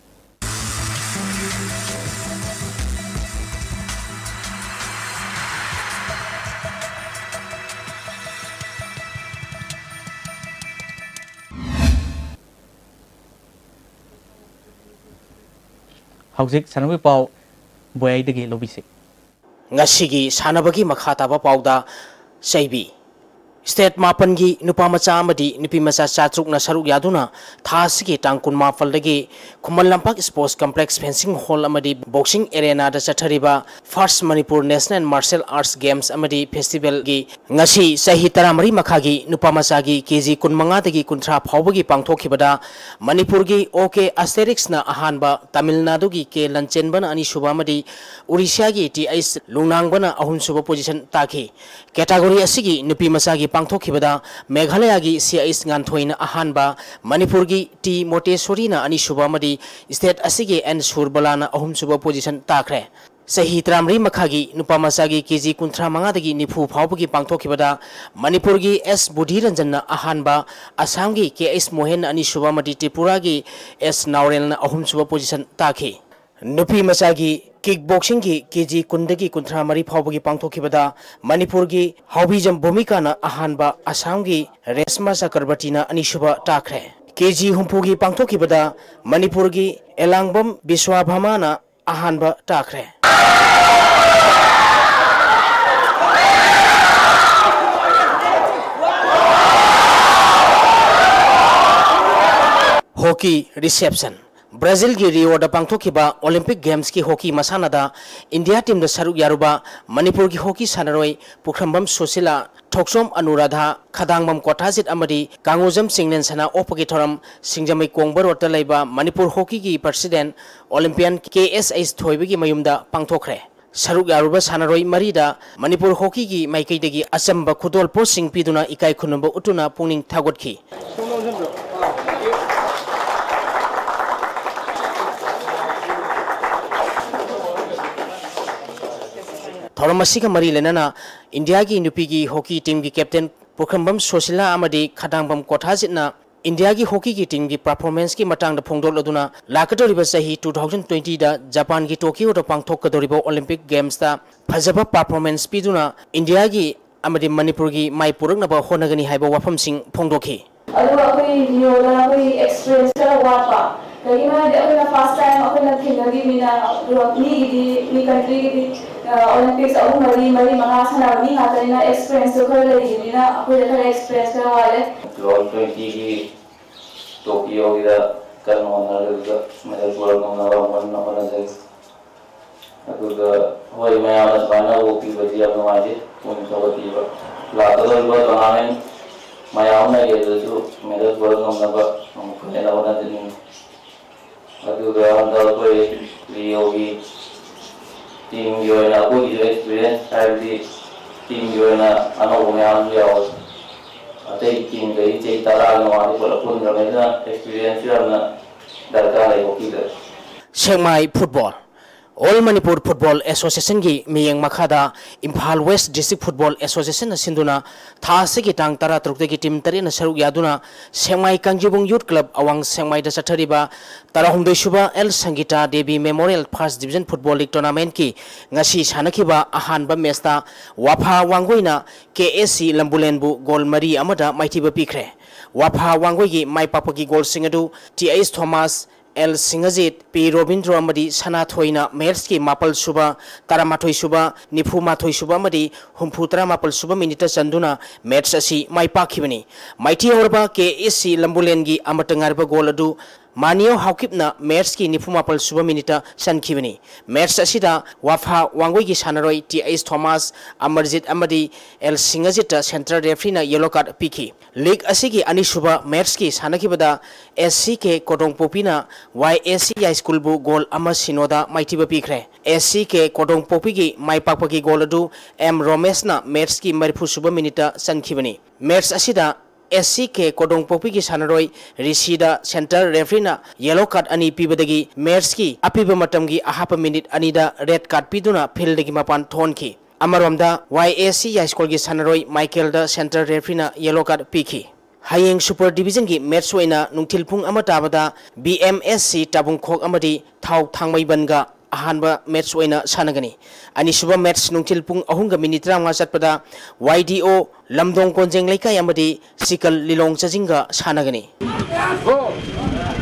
ꯍꯧꯖꯤꯛ ꯁꯥꯟꯅꯕꯒꯤ ꯄꯥꯎ ꯕꯣꯌꯥꯏꯗꯒꯤ ꯂꯧꯕꯤꯁꯤ꯫ ꯉꯁꯤꯒꯤ ꯁꯥꯟꯅꯕꯒꯤ ꯃꯈꯥ ꯇꯥꯕ ꯄꯥꯎꯗ ꯆꯩꯕꯤ꯫ ꯁ꯭ꯇꯦꯠ ꯃꯥꯄꯟꯒꯤ ꯅꯨꯄꯥ ꯃꯆꯥ ꯑꯃꯗꯤ ꯅꯨꯄꯤ ꯃꯆꯥ ꯆꯥꯇ꯭ꯔꯨꯛꯅ ꯁꯔꯨꯛ ꯌꯥꯗꯨꯅ ꯊꯥ ꯑꯁꯤꯒꯤ ꯇꯥꯡ ꯀꯨꯟꯃꯥꯄꯜꯗꯒꯤ Khuman Lampak sports complex fencing hall ꯑꯃꯗꯤ ꯕꯣꯛꯁꯤꯡ ꯑꯦꯔꯦꯅꯥꯗ ꯆꯠꯊꯔꯤꯕ first Manipur national martial arts games ꯑꯃꯗꯤ ꯐꯦꯁꯇꯤꯚꯦꯜꯒꯤ ꯉꯁꯤ ꯆꯍꯤ ꯇꯔꯥꯃꯔꯤ ꯃꯈꯥꯒꯤ ꯅꯨꯄꯥ ꯃꯆꯥꯒꯤ ꯀꯦ ꯖꯤ ꯀꯨꯟꯃꯉꯥꯗꯒꯤ ꯀꯨꯟꯊ꯭ꯔꯥ ꯐꯥꯎꯕꯒꯤ ꯄꯥꯡꯊꯣꯛꯈꯤꯕꯗ ꯃꯅꯤꯄꯨꯔꯒꯤ ꯑꯣ ꯀꯦ ꯑꯁꯇꯦꯔꯤꯛꯁꯅ ꯑꯍꯥꯟꯕ, ꯇꯥꯃꯤꯜ ꯅꯥꯗꯨꯒꯤ ꯀꯦ ꯂꯟꯆꯦꯟꯕꯅ ꯑꯅꯤꯁꯨꯕ ꯑꯃꯗꯤ ꯎꯔꯤꯁ꯭ꯌꯥꯒꯤ ꯇꯤ ꯑꯩꯆ ꯂꯨꯡꯅꯥꯡꯕꯅ ꯑꯍꯨꯝꯁꯨꯕ ꯄꯣꯖꯤꯁꯟ ꯇꯥꯈꯤ꯫ ꯀꯦꯇꯥꯒꯣꯔꯤ ꯑꯁꯤꯒꯤ ꯅꯨꯄꯤ ꯃꯆꯥꯒꯤ ꯄꯥꯡꯊꯣꯛꯈꯤꯕꯗ ꯃꯦꯘꯥꯂꯌꯥꯒꯤ ꯁꯤ ꯑꯩꯆ ꯉꯥꯟꯊꯣꯏꯅ ꯑꯍꯥꯟꯕ, ꯃꯅꯤꯄꯨꯔꯒꯤ ꯇꯤ ꯃꯣꯇꯦꯁꯣꯔꯤꯅ ꯑꯅꯤꯁꯨꯕ ꯑꯃꯗꯤ ꯁ꯭ꯇꯦꯠ ꯑꯁꯤꯒꯤ ꯑꯦꯟ ꯁꯨꯔꯕꯂꯥꯅ ꯑꯍꯨꯝꯁꯨꯕ ꯄꯣꯖꯤꯁꯟ ꯇꯥꯈ꯭ꯔꯦ꯫ ꯆꯍꯤ ꯇꯔꯥꯃꯔꯤ ꯃꯈꯥꯒꯤ ꯅꯨꯄꯥ ꯃꯆꯥꯒꯤ ꯀꯦ ꯖꯤ ꯀꯨꯟꯊ꯭ꯔꯥ ꯃꯉꯥꯗꯒꯤ ꯅꯤꯐꯨ ꯐꯥꯎꯕꯒꯤ ꯄꯥꯡꯊꯣꯛꯈꯤꯕꯗ ꯃꯅꯤꯄꯨꯔꯒꯤ ꯑꯦꯁ ꯕꯨꯙꯤꯔꯟꯖꯟꯅ ꯑꯍꯥꯟꯕ, ꯑꯁꯥꯝꯒꯤ ꯀꯦ ꯑꯩꯆ ꯃꯣꯍꯦꯟꯅ ꯑꯅꯤꯁꯨꯕ ꯑꯃꯗꯤ ꯇ꯭ꯔꯤꯄꯨꯔꯥꯒꯤ ꯑꯦꯁ ꯅꯥꯎꯔꯦꯜꯅ ꯑꯍꯨꯝꯁꯨꯕ ꯄꯣꯖꯤꯁꯟ ꯇꯥꯈꯤ꯫ ꯅꯨꯄꯤ ꯃꯆꯥꯒꯤ ꯀꯤꯛ ꯕꯣꯛꯁꯤꯡꯒꯤ ꯀꯦ ꯖꯤ ꯀꯨꯟꯗꯒꯤ ꯀꯨꯟꯊ꯭ꯔꯥ ꯃꯔꯤ ꯐꯥꯎꯕꯒꯤ ꯄꯥꯡꯊꯣꯛꯈꯤꯕꯗ ꯃꯅꯤꯄꯨꯔꯒꯤ ꯍꯥꯎꯕꯤꯖꯝ ꯚꯨꯃꯤꯀꯥꯅ ꯑꯍꯥꯟꯕ, ꯑꯁꯥꯝꯒꯤ ꯔꯦꯁꯃꯥ ꯆꯀ꯭ꯔꯕꯔꯇꯤꯅ ꯑꯅꯤꯁꯨꯕ ꯇꯥꯈ꯭ꯔꯦ꯫ ꯀꯦ ꯖꯤ ꯍꯨꯝꯐꯨꯒꯤ ꯄꯥꯡꯊꯣꯛꯈꯤꯕꯗ ꯃꯅꯤꯄꯨꯔꯒꯤ ꯑꯦꯂꯥꯡꯕꯝ ꯕꯤꯁ꯭ꯋꯥꯚꯥꯃꯥꯅ ꯑꯍꯥꯟꯕ ꯇꯥꯈ꯭ꯔꯦ꯫ T reception꯫ ꯕ꯭ꯔꯥꯖꯤꯜꯒꯤ ꯔꯤꯑꯣꯗ ꯄꯥꯡꯊꯣꯛꯈꯤꯕ ꯑꯣꯂꯤꯝꯄꯤꯛ ꯒꯦꯝꯁꯀꯤ ꯍꯣꯀꯤ ꯃꯁꯥꯟꯅꯗ ꯏꯟꯗꯤꯌꯥ ꯇꯤꯝꯗ ꯁꯔꯨꯛ ꯌꯥꯔꯨꯕ ꯃꯅꯤꯄꯨꯔꯒꯤ ꯍꯣꯀꯤ ꯁꯥꯟꯅꯔꯣꯏ ꯄꯨꯈ꯭ꯔꯝꯕꯝ ꯁꯨꯁꯤꯂꯥ, ꯊꯣꯛꯆꯣꯝ ꯑꯅꯨꯔꯥꯙꯥ, ꯈꯗꯥꯡꯕꯝ ꯀꯣꯊꯥꯖꯤꯠ ꯑꯃꯗꯤ ꯀꯥꯡꯉꯨꯖꯝ ꯆꯤꯡꯂꯦꯟ ꯁꯅꯥ ꯑꯣꯛꯄꯒꯤ ꯊꯧꯔꯝ ꯁꯤꯡꯖꯃꯩ ꯀꯣꯡꯕ ꯔꯣꯗꯇ ꯂꯩꯕ ꯃꯅꯤꯄꯨꯔ ꯍꯣꯀꯤꯒꯤ ꯄ꯭ꯔꯁꯤꯗꯦꯟ ꯑꯣꯂꯤꯝꯄꯤꯌꯥꯟ ꯀꯦ ꯑꯦꯁ ꯑꯩꯆ ꯊꯣꯏꯕꯒꯤ ꯃꯌꯨꯝꯗ ꯄꯥꯡꯊꯣꯛꯈ꯭ꯔꯦ꯫ ꯁꯔꯨꯛ ꯌꯥꯔꯨꯕ ꯁꯥꯟꯅꯔꯣꯏ ꯃꯔꯤꯗ ꯃꯅꯤꯄꯨꯔ ꯍꯣꯀꯤꯒꯤ ꯃꯥꯏꯀꯩꯗꯒꯤ ꯑꯆꯝꯕ ꯈꯨꯗꯣꯜ ꯄꯣꯠꯁꯤꯡ ꯄꯤꯗꯨꯅ ꯏꯀꯥꯏ ꯈꯨꯝꯅꯕ ꯎꯠꯇꯨꯅ ꯄꯨꯛꯅꯤꯡ ꯊꯧꯒꯠꯈꯤ꯫ ꯊꯧꯔꯝ ꯑꯁꯤꯒ ꯃꯔꯤ ꯂꯩꯅꯅ ꯏꯟꯗꯤꯌꯥꯒꯤ ꯅꯨꯄꯤꯒꯤ ꯍꯣꯀꯤ ꯇꯤꯝꯒꯤ ꯀꯦꯞꯇꯦꯟ ꯄꯨꯈ꯭ꯔꯝꯕꯝ ꯁꯣꯁꯤꯂꯥ ꯑꯃꯗꯤ ꯈꯗꯥꯡꯕꯝ ꯀꯣꯊꯥꯖꯤꯠꯅ ꯏꯟꯗꯤꯌꯥꯒꯤ ꯍꯣꯀꯤꯒꯤ ꯇꯤꯝꯒꯤ ꯄꯔꯐꯣꯔꯃꯦꯟꯁꯀꯤ ꯃꯇꯥꯡꯗ ꯐꯣꯡꯗꯣꯛꯂꯗꯨꯅ, ꯂꯥꯛꯀꯗꯧꯔꯤꯕ ꯆꯍꯤ two thousand twenty ꯗ ꯖꯄꯥꯟꯒꯤ ꯇꯣꯀꯤꯌꯣꯗ ꯄꯥꯡꯊꯣꯛꯀꯗꯧꯔꯤꯕ ꯑꯣꯂꯤꯝꯄꯤꯛ ꯒꯦꯝꯁꯇ ꯐꯖꯕ ꯄꯔꯐꯣꯔꯃꯦꯟꯁ ꯄꯤꯗꯨꯅ ꯏꯟꯗꯤꯌꯥꯒꯤ ꯑꯃꯗꯤ ꯃꯅꯤꯄꯨꯔꯒꯤ ꯃꯥꯏ ꯄꯨꯔꯛꯅꯕ ꯍꯣꯠꯅꯒꯅꯤ ꯍꯥꯏꯕ ꯋꯥꯐꯝꯁꯤꯡ ꯐꯣꯡꯗꯣꯛꯈꯤ꯫ ꯑꯗꯨꯒ ꯑꯩꯈꯣꯏ ꯔꯤꯑꯣꯗ ꯑꯩꯈꯣꯏ ꯑꯦꯛꯁꯄꯤꯔꯤꯌꯦꯟꯁ ꯈꯔ ꯋꯥꯠꯄ, ꯀꯩꯒꯤꯅꯣ ꯍꯥꯏꯗꯤ ꯑꯩꯈꯣꯏꯅ ꯐꯥꯔꯁ ꯇꯥꯏꯝ ꯑꯩꯈꯣꯏꯅ ꯊꯦꯡꯅꯈꯤꯕꯅꯤꯅ, ꯃꯤꯒꯤꯗꯤ, ꯃꯤ ꯀꯟꯇ꯭ꯔꯤꯒꯤꯗꯤ ꯑꯣꯂꯤꯝꯄꯤꯛꯁ ꯑꯍꯨꯝ ꯃꯔꯤ, ꯃꯔꯤ ꯃꯉꯥ ꯁꯥꯟꯅꯕ ꯃꯤ ꯉꯥꯛꯇꯅꯤꯅ ꯑꯦꯛꯁꯄꯤꯔꯤꯌꯦꯟꯁꯇꯣ ꯈꯔ ꯂꯩꯈꯤꯕꯅꯤꯅ ꯑꯩꯈꯣꯏꯗ ꯈꯔ ꯑꯦꯛꯁꯄꯤꯔꯤꯌꯦꯟꯁ ꯈꯔ ꯋꯥꯠꯂꯦ꯫ Two thousand twenty ꯒꯤ ꯇꯣꯀꯤꯌꯣꯒꯤꯗ ꯀꯟꯅ ꯍꯣꯠꯅꯔꯒ ꯃꯦꯗꯜ ꯄꯨꯔꯛꯅꯕ ꯍꯣꯠꯅ-, ꯍꯣꯠꯅꯖꯒꯦ꯫ ꯑꯗꯨꯒ ꯍꯣꯏ, ꯃꯌꯥꯝꯅ ꯁꯨꯃꯥꯏꯅ ꯑꯣꯛꯄꯤꯕꯁꯤ ꯌꯥꯝ ꯅꯨꯡꯉꯥꯏꯖꯩ, ꯄꯨꯛꯅꯤꯡ ꯊꯧꯒꯠꯄꯤꯕ꯫ ꯂꯥꯛꯀꯗꯧꯔꯤꯕ ꯇꯣꯔꯅꯥꯃꯦꯟ ꯃꯌꯥꯝ ꯑꯃ ꯂꯩꯔꯦ, ꯑꯗꯨꯁꯨ ꯃꯦꯗꯜ ꯄꯨꯔꯛ ꯉꯝꯅꯕ ꯑꯃꯨꯛ ꯍꯦꯟꯅ ꯍꯣꯠꯅꯖꯅꯤꯡꯉꯤ꯫ ꯑꯗꯨꯒ ꯍꯟꯗꯛ ꯑꯩꯈꯣꯏ ꯔꯤꯑꯣꯒꯤ ꯇꯤꯝꯒꯤ ꯑꯣꯏꯅ ꯑꯩꯈꯣꯏꯒꯤꯁꯨ ꯑꯦꯛꯁꯄꯤꯔꯤꯌꯦꯟꯁ, ꯍꯥꯏꯕꯗꯤ ꯇꯤꯝꯒꯤ ꯑꯣꯏꯅ ꯑꯅꯧꯕ ꯃꯌꯥꯝꯁꯨ ꯌꯥꯎꯋꯦ꯫ ꯑꯇꯩ ꯇꯤꯝꯗꯒꯤ ꯆꯍꯤ ꯇꯔꯥꯒꯤ ꯃꯃꯥꯡꯗ ꯄꯨꯂꯞ ꯄꯨꯟꯈ꯭ꯔꯕꯅꯤꯅ ꯑꯦꯛꯁꯄꯤꯔꯤꯌꯦꯟꯁꯁꯨ ꯌꯥꯝꯅ ꯗꯔꯀꯥꯔ ꯂꯩ ꯍꯣꯀꯤꯗ꯫ Sekmai football. All Manipur Football Association ꯒꯤ ꯃꯤꯠꯌꯦꯡ ꯃꯈꯥꯗ ꯏꯝꯐꯥꯜ ꯋꯦꯁ ꯗꯤꯁꯇ꯭ꯔꯤꯛ ꯐꯨꯠꯕꯣꯜ ꯑꯦꯁꯣꯁꯤꯌꯦꯁꯟꯅ ꯁꯤꯟꯗꯨꯅ ꯊꯥ ꯑꯁꯤꯒꯤ ꯇꯥꯡ ꯇꯔꯥ ꯇꯔꯨꯛꯇꯒꯤ ꯇꯤꯝ ꯇꯔꯦꯠꯅ ꯁꯔꯨꯛ ꯌꯥꯗꯨꯅ ꯁꯦꯛꯃꯥꯏ ꯀꯥꯡꯖꯤꯕꯨꯡ ꯌꯨꯠ ꯀ꯭ꯂꯕ ꯑꯋꯥꯡ ꯁꯦꯛꯃꯥꯏꯗ ꯆꯠꯊꯔꯤꯕ ꯇꯔꯥꯍꯨꯝꯗꯣꯏ ꯁꯨꯕ L Sangita Devi memorial first division football league ꯇꯣꯔꯅꯥꯃꯦꯟꯠꯀꯤ ꯉꯁꯤ ꯁꯥꯟꯅꯈꯤꯕ ꯑꯍꯥꯟꯕ ꯃꯦꯆꯇ ꯋꯥꯐꯥ ꯋꯥꯡꯒꯣꯏꯅ ꯀꯦ ꯑꯦꯁ ꯁꯤ ꯂꯝꯕꯨꯂꯦꯟꯕꯨ ꯒꯣꯜ ꯃꯔꯤ ꯑꯃꯗ ꯃꯥꯏꯊꯤꯕ ꯄꯤꯈ꯭ꯔꯦ꯫ ꯋꯥꯐꯥ ꯋꯥꯡꯒꯣꯏꯒꯤ ꯃꯥꯏ ꯄꯥꯛꯄꯒꯤ ꯒꯣꯜꯁꯤꯡ ꯑꯗꯨ ꯇꯤ ꯑꯩꯆ ꯊꯣꯃꯥꯁ, ꯑꯦꯜ ꯁꯤꯡꯍꯖꯤꯠ, ꯄꯤ ꯔꯣꯕꯤꯟꯗ꯭ꯔꯣ ꯑꯃꯗꯤ ꯁꯅꯥꯊꯣꯏꯅ ꯃꯦꯠꯁꯀꯤ ꯃꯥꯄꯜ ꯁꯨꯕ, ꯇꯔꯥꯃꯥꯊꯣꯏ ꯁꯨꯕ, ꯅꯤꯐꯨ ꯃꯥꯊꯣꯏ ꯁꯨꯕ ꯑꯃꯗꯤ ꯍꯨꯝꯐꯨ ꯇꯔꯥ ꯃꯥꯄꯜ ꯁꯨꯕ ꯃꯤꯅꯤꯠꯇ ꯆꯟꯗꯨꯅ ꯃꯦꯠꯁ ꯑꯁꯤ ꯃꯥꯏ ꯄꯥꯛꯈꯤꯕꯅꯤ꯫ ꯃꯥꯏꯊꯤ ꯍꯧꯔꯕ ꯀꯦ ꯑꯦꯁ ꯁꯤ ꯂꯝꯕꯨꯂꯦꯟꯒꯤ ꯑꯃꯠꯇ ꯉꯥꯏꯔꯕ ꯒꯣꯜ ꯑꯗꯨ ꯃꯥꯅꯤꯌꯣ ꯍꯥꯎꯀꯤꯞꯅ ꯃꯦꯠꯁꯀꯤ ꯅꯤꯐꯨ ꯃꯥꯄꯜ ꯁꯨꯕ ꯃꯤꯅꯤꯠꯇ ꯆꯟꯈꯤꯕꯅꯤ꯫ ꯃꯦꯠꯁ ꯑꯁꯤꯗ ꯋꯥꯐꯥ ꯋꯥꯡꯒꯣꯏꯒꯤ ꯁꯥꯟꯅꯔꯣꯏ ꯇꯤ ꯑꯩꯆ ꯊꯣꯃꯥꯁ, ꯑꯃꯔꯖꯤꯠ ꯑꯃꯗꯤ ꯑꯦꯜ ꯁꯤꯡꯍꯖꯤꯠꯇ ꯁꯦꯟꯇ꯭ꯔꯦꯜ ꯔꯦꯐ꯭ꯔꯤꯅ ꯌꯦꯂꯣ ꯀꯥꯔꯗ ꯄꯤꯈꯤ꯫ ꯂꯤꯒ ꯑꯁꯤꯒꯤ ꯑꯅꯤꯁꯨꯕ ꯃꯦꯠꯁꯀꯤ ꯁꯥꯟꯅꯈꯤꯕꯗ ꯑꯦꯁ ꯁꯤ ꯀꯦ ꯀꯣꯗꯣꯡꯄꯣꯛꯄꯤꯅ ꯋꯥꯏ ꯑꯦꯁ ꯁꯤ ꯌꯥꯏꯁ꯭ꯀꯨꯜꯕꯨ ꯒꯣꯜ ꯑꯃ ꯁꯤꯅꯣꯗ ꯃꯥꯏꯊꯤꯕ ꯄꯤꯈ꯭ꯔꯦ꯫ ꯑꯦꯁ ꯁꯤ ꯀꯦ ꯀꯣꯗꯣꯡꯄꯣꯛꯄꯤꯒꯤ ꯃꯥꯏ ꯄꯥꯛꯄꯒꯤ ꯒꯣꯜ ꯑꯗꯨ ꯑꯦꯝ ꯔꯣꯃꯦꯁꯅ ꯃꯦꯠꯁꯀꯤ ꯃꯔꯤꯐꯨ ꯁꯨꯕ ꯃꯤꯅꯤꯠꯇ ꯆꯟꯈꯤꯕꯅꯤ꯫ ꯃꯦꯠꯁ ꯑꯁꯤꯗ ꯑꯦꯁ ꯁꯤ ꯀꯦ ꯀꯣꯗꯣꯡꯄꯣꯛꯄꯤꯒꯤ ꯁꯥꯟꯅꯔꯣꯏ ꯔꯤꯁꯤꯗ ꯁꯦꯟꯇ꯭ꯔꯦꯜ ꯔꯦꯐ꯭ꯔꯤꯅ ꯌꯦꯂꯣ ꯀꯥꯔꯗ ꯑꯅꯤ ꯄꯤꯕꯗꯒꯤ ꯃꯦꯠꯁꯀꯤ ꯑꯄꯤꯕ ꯃꯇꯝꯒꯤ ꯑꯍꯥꯞꯄ ꯃꯤꯅꯤꯠ ꯑꯅꯤꯗ ꯔꯦꯗ ꯀꯥꯔꯗ ꯄꯤꯗꯨꯅ ꯐꯤꯜꯗꯒꯤ ꯃꯄꯥꯟ ꯊꯣꯛꯍꯟꯈꯤ꯫ ꯑꯃꯔꯣꯝꯗ ꯋꯥꯏ ꯑꯦꯁ ꯁꯤ ꯌꯥꯏꯁ꯭ꯀꯨꯜꯒꯤ ꯁꯥꯟꯅꯔꯣꯏ ꯃꯥꯏꯀꯦꯜꯗ ꯁꯦꯟꯇ꯭ꯔꯦꯜ ꯔꯦꯐ꯭ꯔꯤꯅ ꯌꯦꯂꯣ ꯀꯥꯔꯗ ꯄꯤꯈꯤ꯫ ꯍꯌꯦꯡ ꯁꯨꯄꯔ ꯗꯤꯕꯤꯖꯟꯒꯤ ꯃꯦꯠꯁ ꯑꯣꯏꯅ ꯅꯨꯡꯊꯤꯜ ꯄꯨꯡ ꯑꯃ ꯇꯥꯕꯗ ꯕꯤ ꯑꯦꯝ ꯑꯦꯁ ꯁꯤ ꯇꯥꯕꯨꯡꯈꯣꯛ ꯑꯃꯗꯤ ꯊꯥꯎ ꯊꯥꯡꯃꯩꯕꯟꯒ ꯑꯍꯥꯟꯕ ꯃꯦꯠꯁ ꯑꯣꯏꯅ ꯁꯥꯟꯅꯒꯅꯤ꯫ ꯑꯅꯤꯁꯨꯕ ꯃꯦꯠꯁ ꯅꯨꯡꯊꯤꯜ ꯄꯨꯡ ꯑꯍꯨꯝꯒ ꯃꯤꯅꯤꯠ ꯇꯔꯥꯃꯉꯥ ꯆꯠꯄꯗ ꯋꯥꯏ ꯗꯤ ꯑꯣ ꯂꯝꯗꯣꯡ ꯀꯣꯟꯖꯦꯡ ꯂꯩꯀꯥꯏ ꯑꯃꯗꯤ ꯁꯤꯀꯜ ꯂꯤꯂꯣꯡ ꯆꯥꯖꯤꯡꯒ ꯁꯥꯟꯅꯒꯅꯤ꯫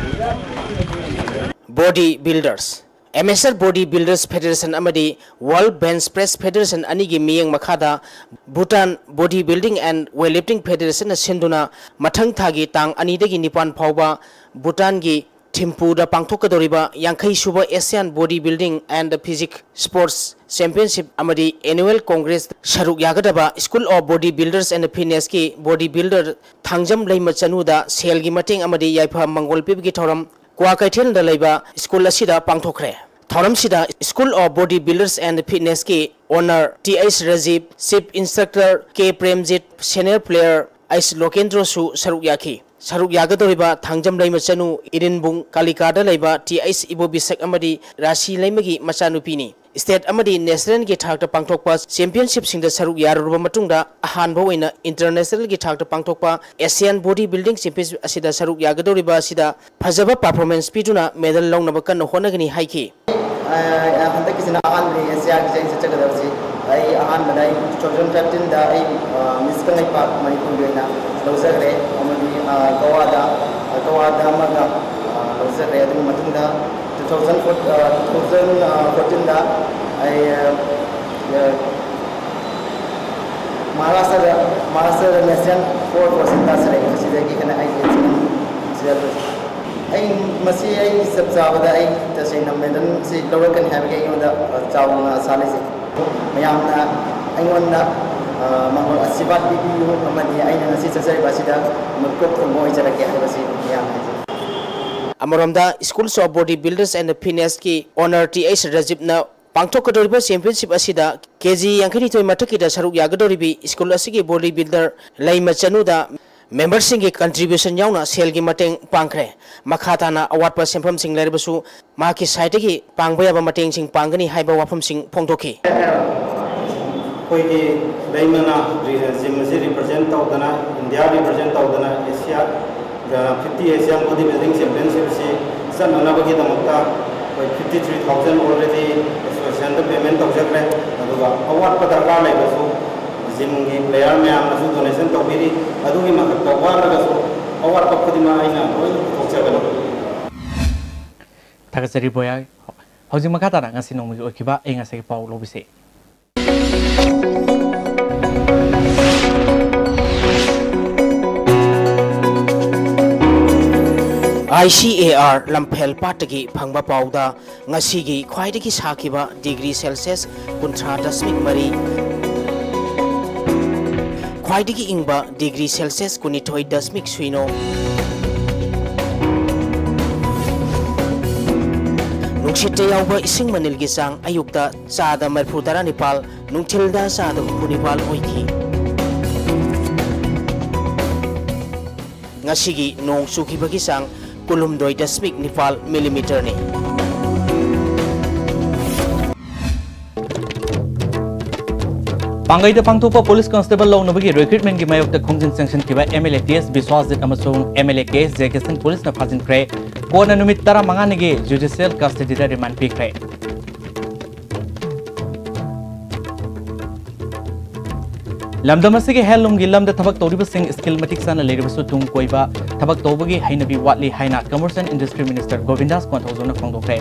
Body builders, amateur body builders federation ꯑꯃꯗꯤ ꯋꯥꯔꯜꯗ ꯕꯦꯟꯆ ꯄ꯭ꯔꯦꯁ ꯐꯦꯗꯦꯔꯦꯁꯟ ꯑꯅꯤꯒꯤ ꯃꯤꯠꯌꯦꯡ ꯃꯈꯥꯗ Bhutan body building and weight lifting ꯐꯦꯗꯦꯔꯦꯁꯟꯅ ꯁꯤꯟꯗꯨꯅ ꯃꯊꯪ ꯊꯥꯒꯤ ꯇꯥꯡ ꯑꯅꯤꯗꯒꯤ ꯅꯤꯄꯥꯟ ꯐꯥꯎꯕ ꯚꯨꯇꯥꯟꯒꯤ ꯊꯤꯝꯄꯨꯗ ꯄꯥꯡꯊꯣꯛꯀꯗꯧꯔꯤꯕ ꯌꯥꯡꯈꯩ ꯁꯨꯕ Asian body building and physique sports championship ꯑꯃꯗꯤ ꯑꯦꯅꯨꯋꯦꯜ ꯀꯣꯡꯒ꯭ꯔꯦꯁ ꯁꯔꯨꯛ ꯌꯥꯒꯗꯕ school of body builders and ꯐꯤꯠꯅꯦꯁꯀꯤ ꯕꯣꯗꯤ ꯕꯤꯜꯗꯔ ꯊꯥꯡꯖꯝ ꯂꯩꯃ ꯆꯅꯨꯗ ꯁꯦꯜꯒꯤ ꯃꯇꯦꯡ ꯑꯃꯗꯤ ꯌꯥꯏꯐ ꯃꯪꯒꯣꯜ ꯄꯤꯕꯒꯤ ꯊꯧꯔꯝ ꯀ꯭ꯋꯥꯀꯩꯊꯦꯜꯗ ꯂꯩꯕ ꯁ꯭ꯀꯨꯜ ꯑꯁꯤꯗ ꯄꯥꯡꯊꯣꯛꯈ꯭ꯔꯦ꯫ ꯊꯧꯔꯝꯁꯤꯗ school of body builders and ꯐꯤꯠꯅꯦꯁꯀꯤ owner T H Rajib, chief instructor K Premjit, senior player H ꯂꯣꯀꯦꯟꯗ꯭ꯔꯣꯁꯨ ꯁꯔꯨꯛ ꯌꯥꯈꯤ꯫ ꯁꯔꯨꯛ ꯌꯥꯒꯗꯧꯔꯤꯕ ꯊꯥꯡꯖꯝ ꯂꯩꯃꯆꯅꯨ ꯏꯔꯤꯟꯕꯨꯡ ꯀꯥꯂꯤꯀꯥꯗ ꯂꯩꯕ ꯇꯤ ꯑꯩꯆ ꯏꯕꯣꯕꯤꯁꯛ ꯑꯃꯗꯤ ꯔꯥꯁꯤ ꯂꯩꯃꯒꯤ ꯃꯆꯥꯅꯨꯄꯤꯅꯤ꯫ ꯁ꯭ꯇꯦꯠ ꯑꯃꯗꯤ ꯅꯦꯁꯅꯦꯜꯒꯤ ꯊꯥꯛꯇ ꯄꯥꯡꯊꯣꯛꯄ ꯆꯦꯝꯄꯤꯌꯟꯁꯤꯞꯁꯤꯡꯗ ꯁꯔꯨꯛ ꯌꯥꯔꯨꯔꯕ ꯃꯇꯨꯡꯗ ꯑꯍꯥꯟꯕ ꯑꯣꯏꯅ ꯏꯟꯇꯔꯅꯦꯁꯅꯦꯜꯒꯤ ꯊꯥꯛꯇ ꯄꯥꯡꯊꯣꯛꯄ ꯑꯦꯁꯤꯌꯥꯟ ꯕꯣꯗꯤ ꯕꯤꯜꯗꯤꯡ ꯆꯦꯝꯄꯤꯌꯟꯁꯤꯞ ꯑꯁꯤꯗ ꯁꯔꯨꯛ ꯌꯥꯒꯗꯧꯔꯤꯕ ꯑꯁꯤꯗ ꯐꯖꯕ ꯄꯔꯐꯣꯔꯃꯦꯟꯁ ꯄꯤꯗꯨꯅ ꯃꯦꯗꯜ ꯂꯧꯅꯕ ꯀꯟꯅ ꯍꯣꯠꯅꯒꯅꯤ ꯍꯥꯏꯈꯤ꯫ ꯑ, ꯍꯟꯗꯛꯀꯤꯁꯤꯅ ꯑꯍꯥꯟꯕꯅꯤ ꯑꯦꯁꯤꯌꯥꯒꯤꯁꯦ ꯑꯩꯅ ꯆꯠꯆꯒꯗꯕꯁꯤ꯫ ꯑꯩ ꯑꯍꯥꯟꯕꯗ ꯑꯩ two thousand fifteenꯗ ꯑꯩ, ꯑ, ꯃꯤꯁ ꯀꯪꯂꯩꯄꯥꯛ ꯃꯅꯤꯄꯨꯔꯒꯤ ꯑꯣꯏꯅ ꯂꯧꯖꯈ꯭ꯔꯦ꯫ ꯑꯃꯗꯤ, ꯑ, ꯒꯣꯋꯥꯗ, ꯑ, ꯒꯣꯋꯥꯗ ꯑꯃꯒ, ꯑ, ꯆꯠꯂꯦ꯫ ꯑꯗꯨꯒꯤ ꯃꯇꯨꯡꯗ two thousand four, two thousand fourteenꯗ ꯑꯩ, ꯑ, ꯃꯍꯥꯔꯥꯁꯇ꯭ꯔꯗ, ꯃꯍꯥꯔꯥꯁꯇ꯭ꯔꯗ National Four Force ꯆꯠꯂꯦ꯫ ꯑꯁꯤꯗꯒꯤ ꯍꯦꯟꯅ ꯑꯩ ꯁꯤꯗ ꯑꯩ ꯃꯁꯤ ꯑꯩ ꯆꯞ ꯆꯥꯕꯗ ꯑꯩ ꯇꯁꯦꯡꯅ medalꯁꯤ ꯂꯧꯔꯛꯀꯅꯤ ꯍꯥꯏꯕꯒꯤ ꯑꯩꯉꯣꯟꯗ, ꯑ, ꯆꯥꯎꯅ ꯑꯁꯥ ꯂꯩꯖꯩ꯫ ꯃꯌꯥꯝꯅ ꯑꯩꯉꯣꯟꯗ, ꯑ, ꯃꯉꯣꯟ ꯑꯁꯤꯔꯕꯥꯗ ꯄꯤꯕꯤꯌꯨ ꯑꯃꯗꯤ ꯑꯩꯅ ꯉꯁꯤ ꯆꯠꯆꯔꯤꯕ ꯑꯁꯤꯗ ꯃꯤꯀꯨꯞ ꯈꯨꯝꯕ ꯑꯣꯏꯖꯔꯛꯀꯦ ꯍꯥꯏꯕꯁꯤ ꯃꯌꯥꯝꯅ ꯍꯥꯏꯖꯩ꯫ ꯑꯃꯔꯣꯝꯗ, Schools of Body Builders and Fitnessꯀꯤ owner T H ꯔꯥꯖꯤꯕꯅ ꯄꯥꯡꯊꯣꯛꯀꯗꯧꯔꯤꯕ championship ꯑꯁꯤꯗ K G ꯌꯥꯡꯈꯩꯅꯤꯊꯣꯏ ꯃꯊꯛꯀꯤꯗ ꯁꯔꯨꯛ ꯌꯥꯒꯗꯧꯔꯤꯕꯤ school ꯑꯁꯤꯒꯤ body builder ꯂꯩꯃ ꯆꯅꯨꯗ memberꯁꯤꯡꯒꯤ contribution ꯌꯥꯎꯅ ꯁꯦꯜꯒꯤ ꯃꯇꯦꯡ ꯄꯥꯡꯈ꯭ꯔꯦ꯫ ꯃꯈꯥ ꯇꯥꯅ ꯑꯋꯥꯠꯄ ꯁꯦꯟꯐꯝꯁꯤꯡ ꯂꯩꯔꯕꯁꯨ ꯃꯍꯥꯛꯀꯤ sideꯇꯒꯤ ꯄꯥꯡꯕ ꯌꯥꯕ ꯃꯇꯦꯡꯁꯤꯡ ꯄꯥꯡꯒꯅꯤ ꯍꯥꯏꯕ ꯋꯥꯐꯝꯁꯤꯡ ꯐꯣꯡꯗꯣꯛꯈꯤ꯫ ꯑꯩꯈꯣꯏꯒꯤ ꯂꯩꯃꯅ ꯔꯤ-, gym ꯑꯁꯤ represent ꯇꯧꯗꯅ, India represent ꯇꯧꯗꯅ Asia, ꯑ, fifty Asian Body Building Championship ꯑꯁꯤ ꯆꯠꯅꯅꯕꯒꯤꯗꯃꯛꯇ ꯑꯩꯈꯣꯏ fifty three thousand already associationꯗ payment ꯇꯧꯖꯈ꯭ꯔꯦ꯫ ꯑꯗꯨꯒ ꯑꯋꯥꯠꯄ ꯗꯔꯀꯥꯔ ꯂꯩꯕꯁꯨ gymꯒꯤ player ꯃꯌꯥꯝꯅꯁꯨ donation ꯇꯧꯕꯤꯔꯤ꯫ ꯑꯗꯨꯒꯤ ꯃꯊꯛꯇ ꯋꯥꯠꯂꯒꯁꯨ ꯑꯋꯥꯠꯄ ꯈꯨꯗꯤꯡꯃꯛ ꯑꯩꯅ ꯂꯣꯏꯅ ꯄꯨꯊꯣꯛꯆꯒꯅꯤ꯫ ꯊꯥꯒꯠꯆꯔꯤ ꯕꯣꯌꯥ꯫ ꯍꯧꯖꯤꯛ ꯃꯈꯥ ꯇꯥꯅ ꯉꯁꯤ ꯅꯣꯡꯃꯒꯤ ꯑꯣꯏꯈꯤꯕ ꯑꯏꯪ ꯑꯁꯥꯒꯤ ꯄꯥꯎ ꯂꯧꯕꯤꯁꯤ꯫ I C A R ꯂꯝꯐꯦꯜ ꯄꯥꯠꯇꯒꯤ ꯐꯪꯕ ꯄꯥꯎꯗ ꯉꯁꯤꯒꯤ ꯈ꯭ꯋꯥꯏꯗꯒꯤ ꯁꯥꯈꯤꯕ degree Celsius ꯀꯨꯟꯊ꯭ꯔꯥ ꯗꯁꯃꯤꯛ ꯃꯔꯤ, ꯈ꯭ꯋꯥꯏꯗꯒꯤ ꯏꯪꯕ degree Celsius ꯀꯨꯟꯅꯤꯊꯣꯏ ꯗꯁꯃꯤꯛ ꯁꯤꯅꯣ, ꯅꯨꯡꯁꯤꯠꯇ ꯌꯥꯎꯕ ꯏꯁꯤꯡ ꯃꯅꯤꯜꯒꯤ ꯆꯥꯡ ꯑꯌꯨꯛꯇ ꯆꯥꯗ ꯃꯔꯤꯐꯨ ꯇꯔꯥꯅꯤꯄꯥꯜ, ꯅꯨꯡꯊꯤꯜꯗ ꯆꯥꯗ ꯍꯨꯝꯐꯨ ꯅꯤꯄꯥꯜ ꯑꯣꯏꯈꯤ꯫ ꯉꯁꯤꯒꯤ ꯅꯣꯡ ꯆꯨꯈꯤꯕꯒꯤ ꯆꯥꯡ ꯀꯨꯟꯍꯨꯝꯗꯣꯏ ꯗꯁꯃꯤꯛ ꯅꯤꯄꯥꯜ millimeterꯅꯤ꯫ ꯄꯥꯡꯒꯩꯗ ꯄꯥꯡꯊꯣꯛꯄ police constable ꯂꯧꯅꯕꯒꯤ recruitmentꯀꯤ ꯃꯥꯌꯣꯛꯇ ꯈꯣꯡꯖꯪ ꯆꯪꯁꯤꯟꯈꯤꯕ M L A T S ꯕꯤꯁ꯭ꯋꯥꯖꯤꯠ ꯑꯃꯁꯨꯡ M L A K S ꯖꯌꯀꯤꯁꯟ policeꯅ ꯐꯥꯖꯤꯟꯈ꯭ꯔꯦ꯫ ꯀꯣꯟꯅ ꯅꯨꯃꯤꯠ ꯇꯔꯥꯃꯉꯥꯅꯤꯒꯤ judicial custodyꯗ remand ꯄꯤꯈ꯭ꯔꯦ꯫ ꯂꯝꯗꯝ ꯑꯁꯤꯒꯤ ꯍꯦꯟꯂꯨꯝꯒꯤ ꯂꯝꯗ ꯊꯕꯛ ꯇꯧꯔꯤꯕꯁꯤꯡ ꯁ꯭ꯀꯤꯜ ꯃꯇꯤꯛ ꯆꯥꯅ ꯂꯩꯔꯕꯁꯨ ꯇꯨꯡ ꯀꯣꯏꯕ ꯊꯕꯛ ꯇꯧꯕꯒꯤ ꯍꯩꯅꯕꯤ ꯋꯥꯠꯂꯤ ꯍꯥꯏꯅ commerce and industry minister Govindas ꯀꯣꯟꯊꯧꯖꯝꯅ ꯐꯣꯡꯗꯣꯛꯈ꯭ꯔꯦ꯫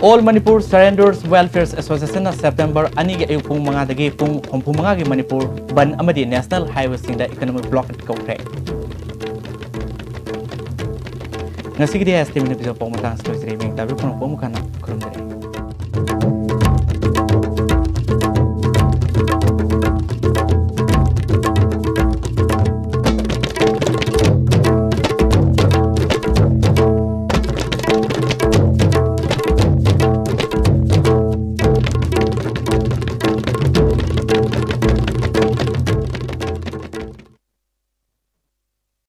All Manipur Surrenders Welfare Associationꯅ ꯁꯦꯞꯇꯦꯝꯕꯔ ꯑꯅꯤꯒꯤ ꯑꯌꯨꯛ ꯄꯨꯡ ꯃꯉꯥꯗꯒꯤ ꯄꯨꯡ ꯍꯨꯝꯐꯨ ꯃꯉꯥꯒꯤ ꯃꯅꯤꯄꯨꯔ ꯕꯟ ꯑꯃꯗꯤ ꯅꯦꯁꯅꯦꯜ ꯍꯥꯏꯋꯦꯁꯤꯡꯗ ꯏꯀꯣꯅꯣꯃꯤꯛ ꯕ꯭ꯂꯣꯛ ꯀꯧꯈ꯭ꯔꯦ꯫ ꯉꯁꯤꯒꯤꯗꯤ ꯑꯦꯁ ꯇꯤ ꯃꯅꯤꯄꯨꯔ ꯄꯥꯎ ꯃꯇꯥꯡꯁꯤ ꯂꯣꯏꯖꯔꯦ꯫ ꯃꯤꯡ ꯇꯥꯕꯤꯌꯨ ꯈꯨꯔꯨꯝꯖꯔꯤ꯫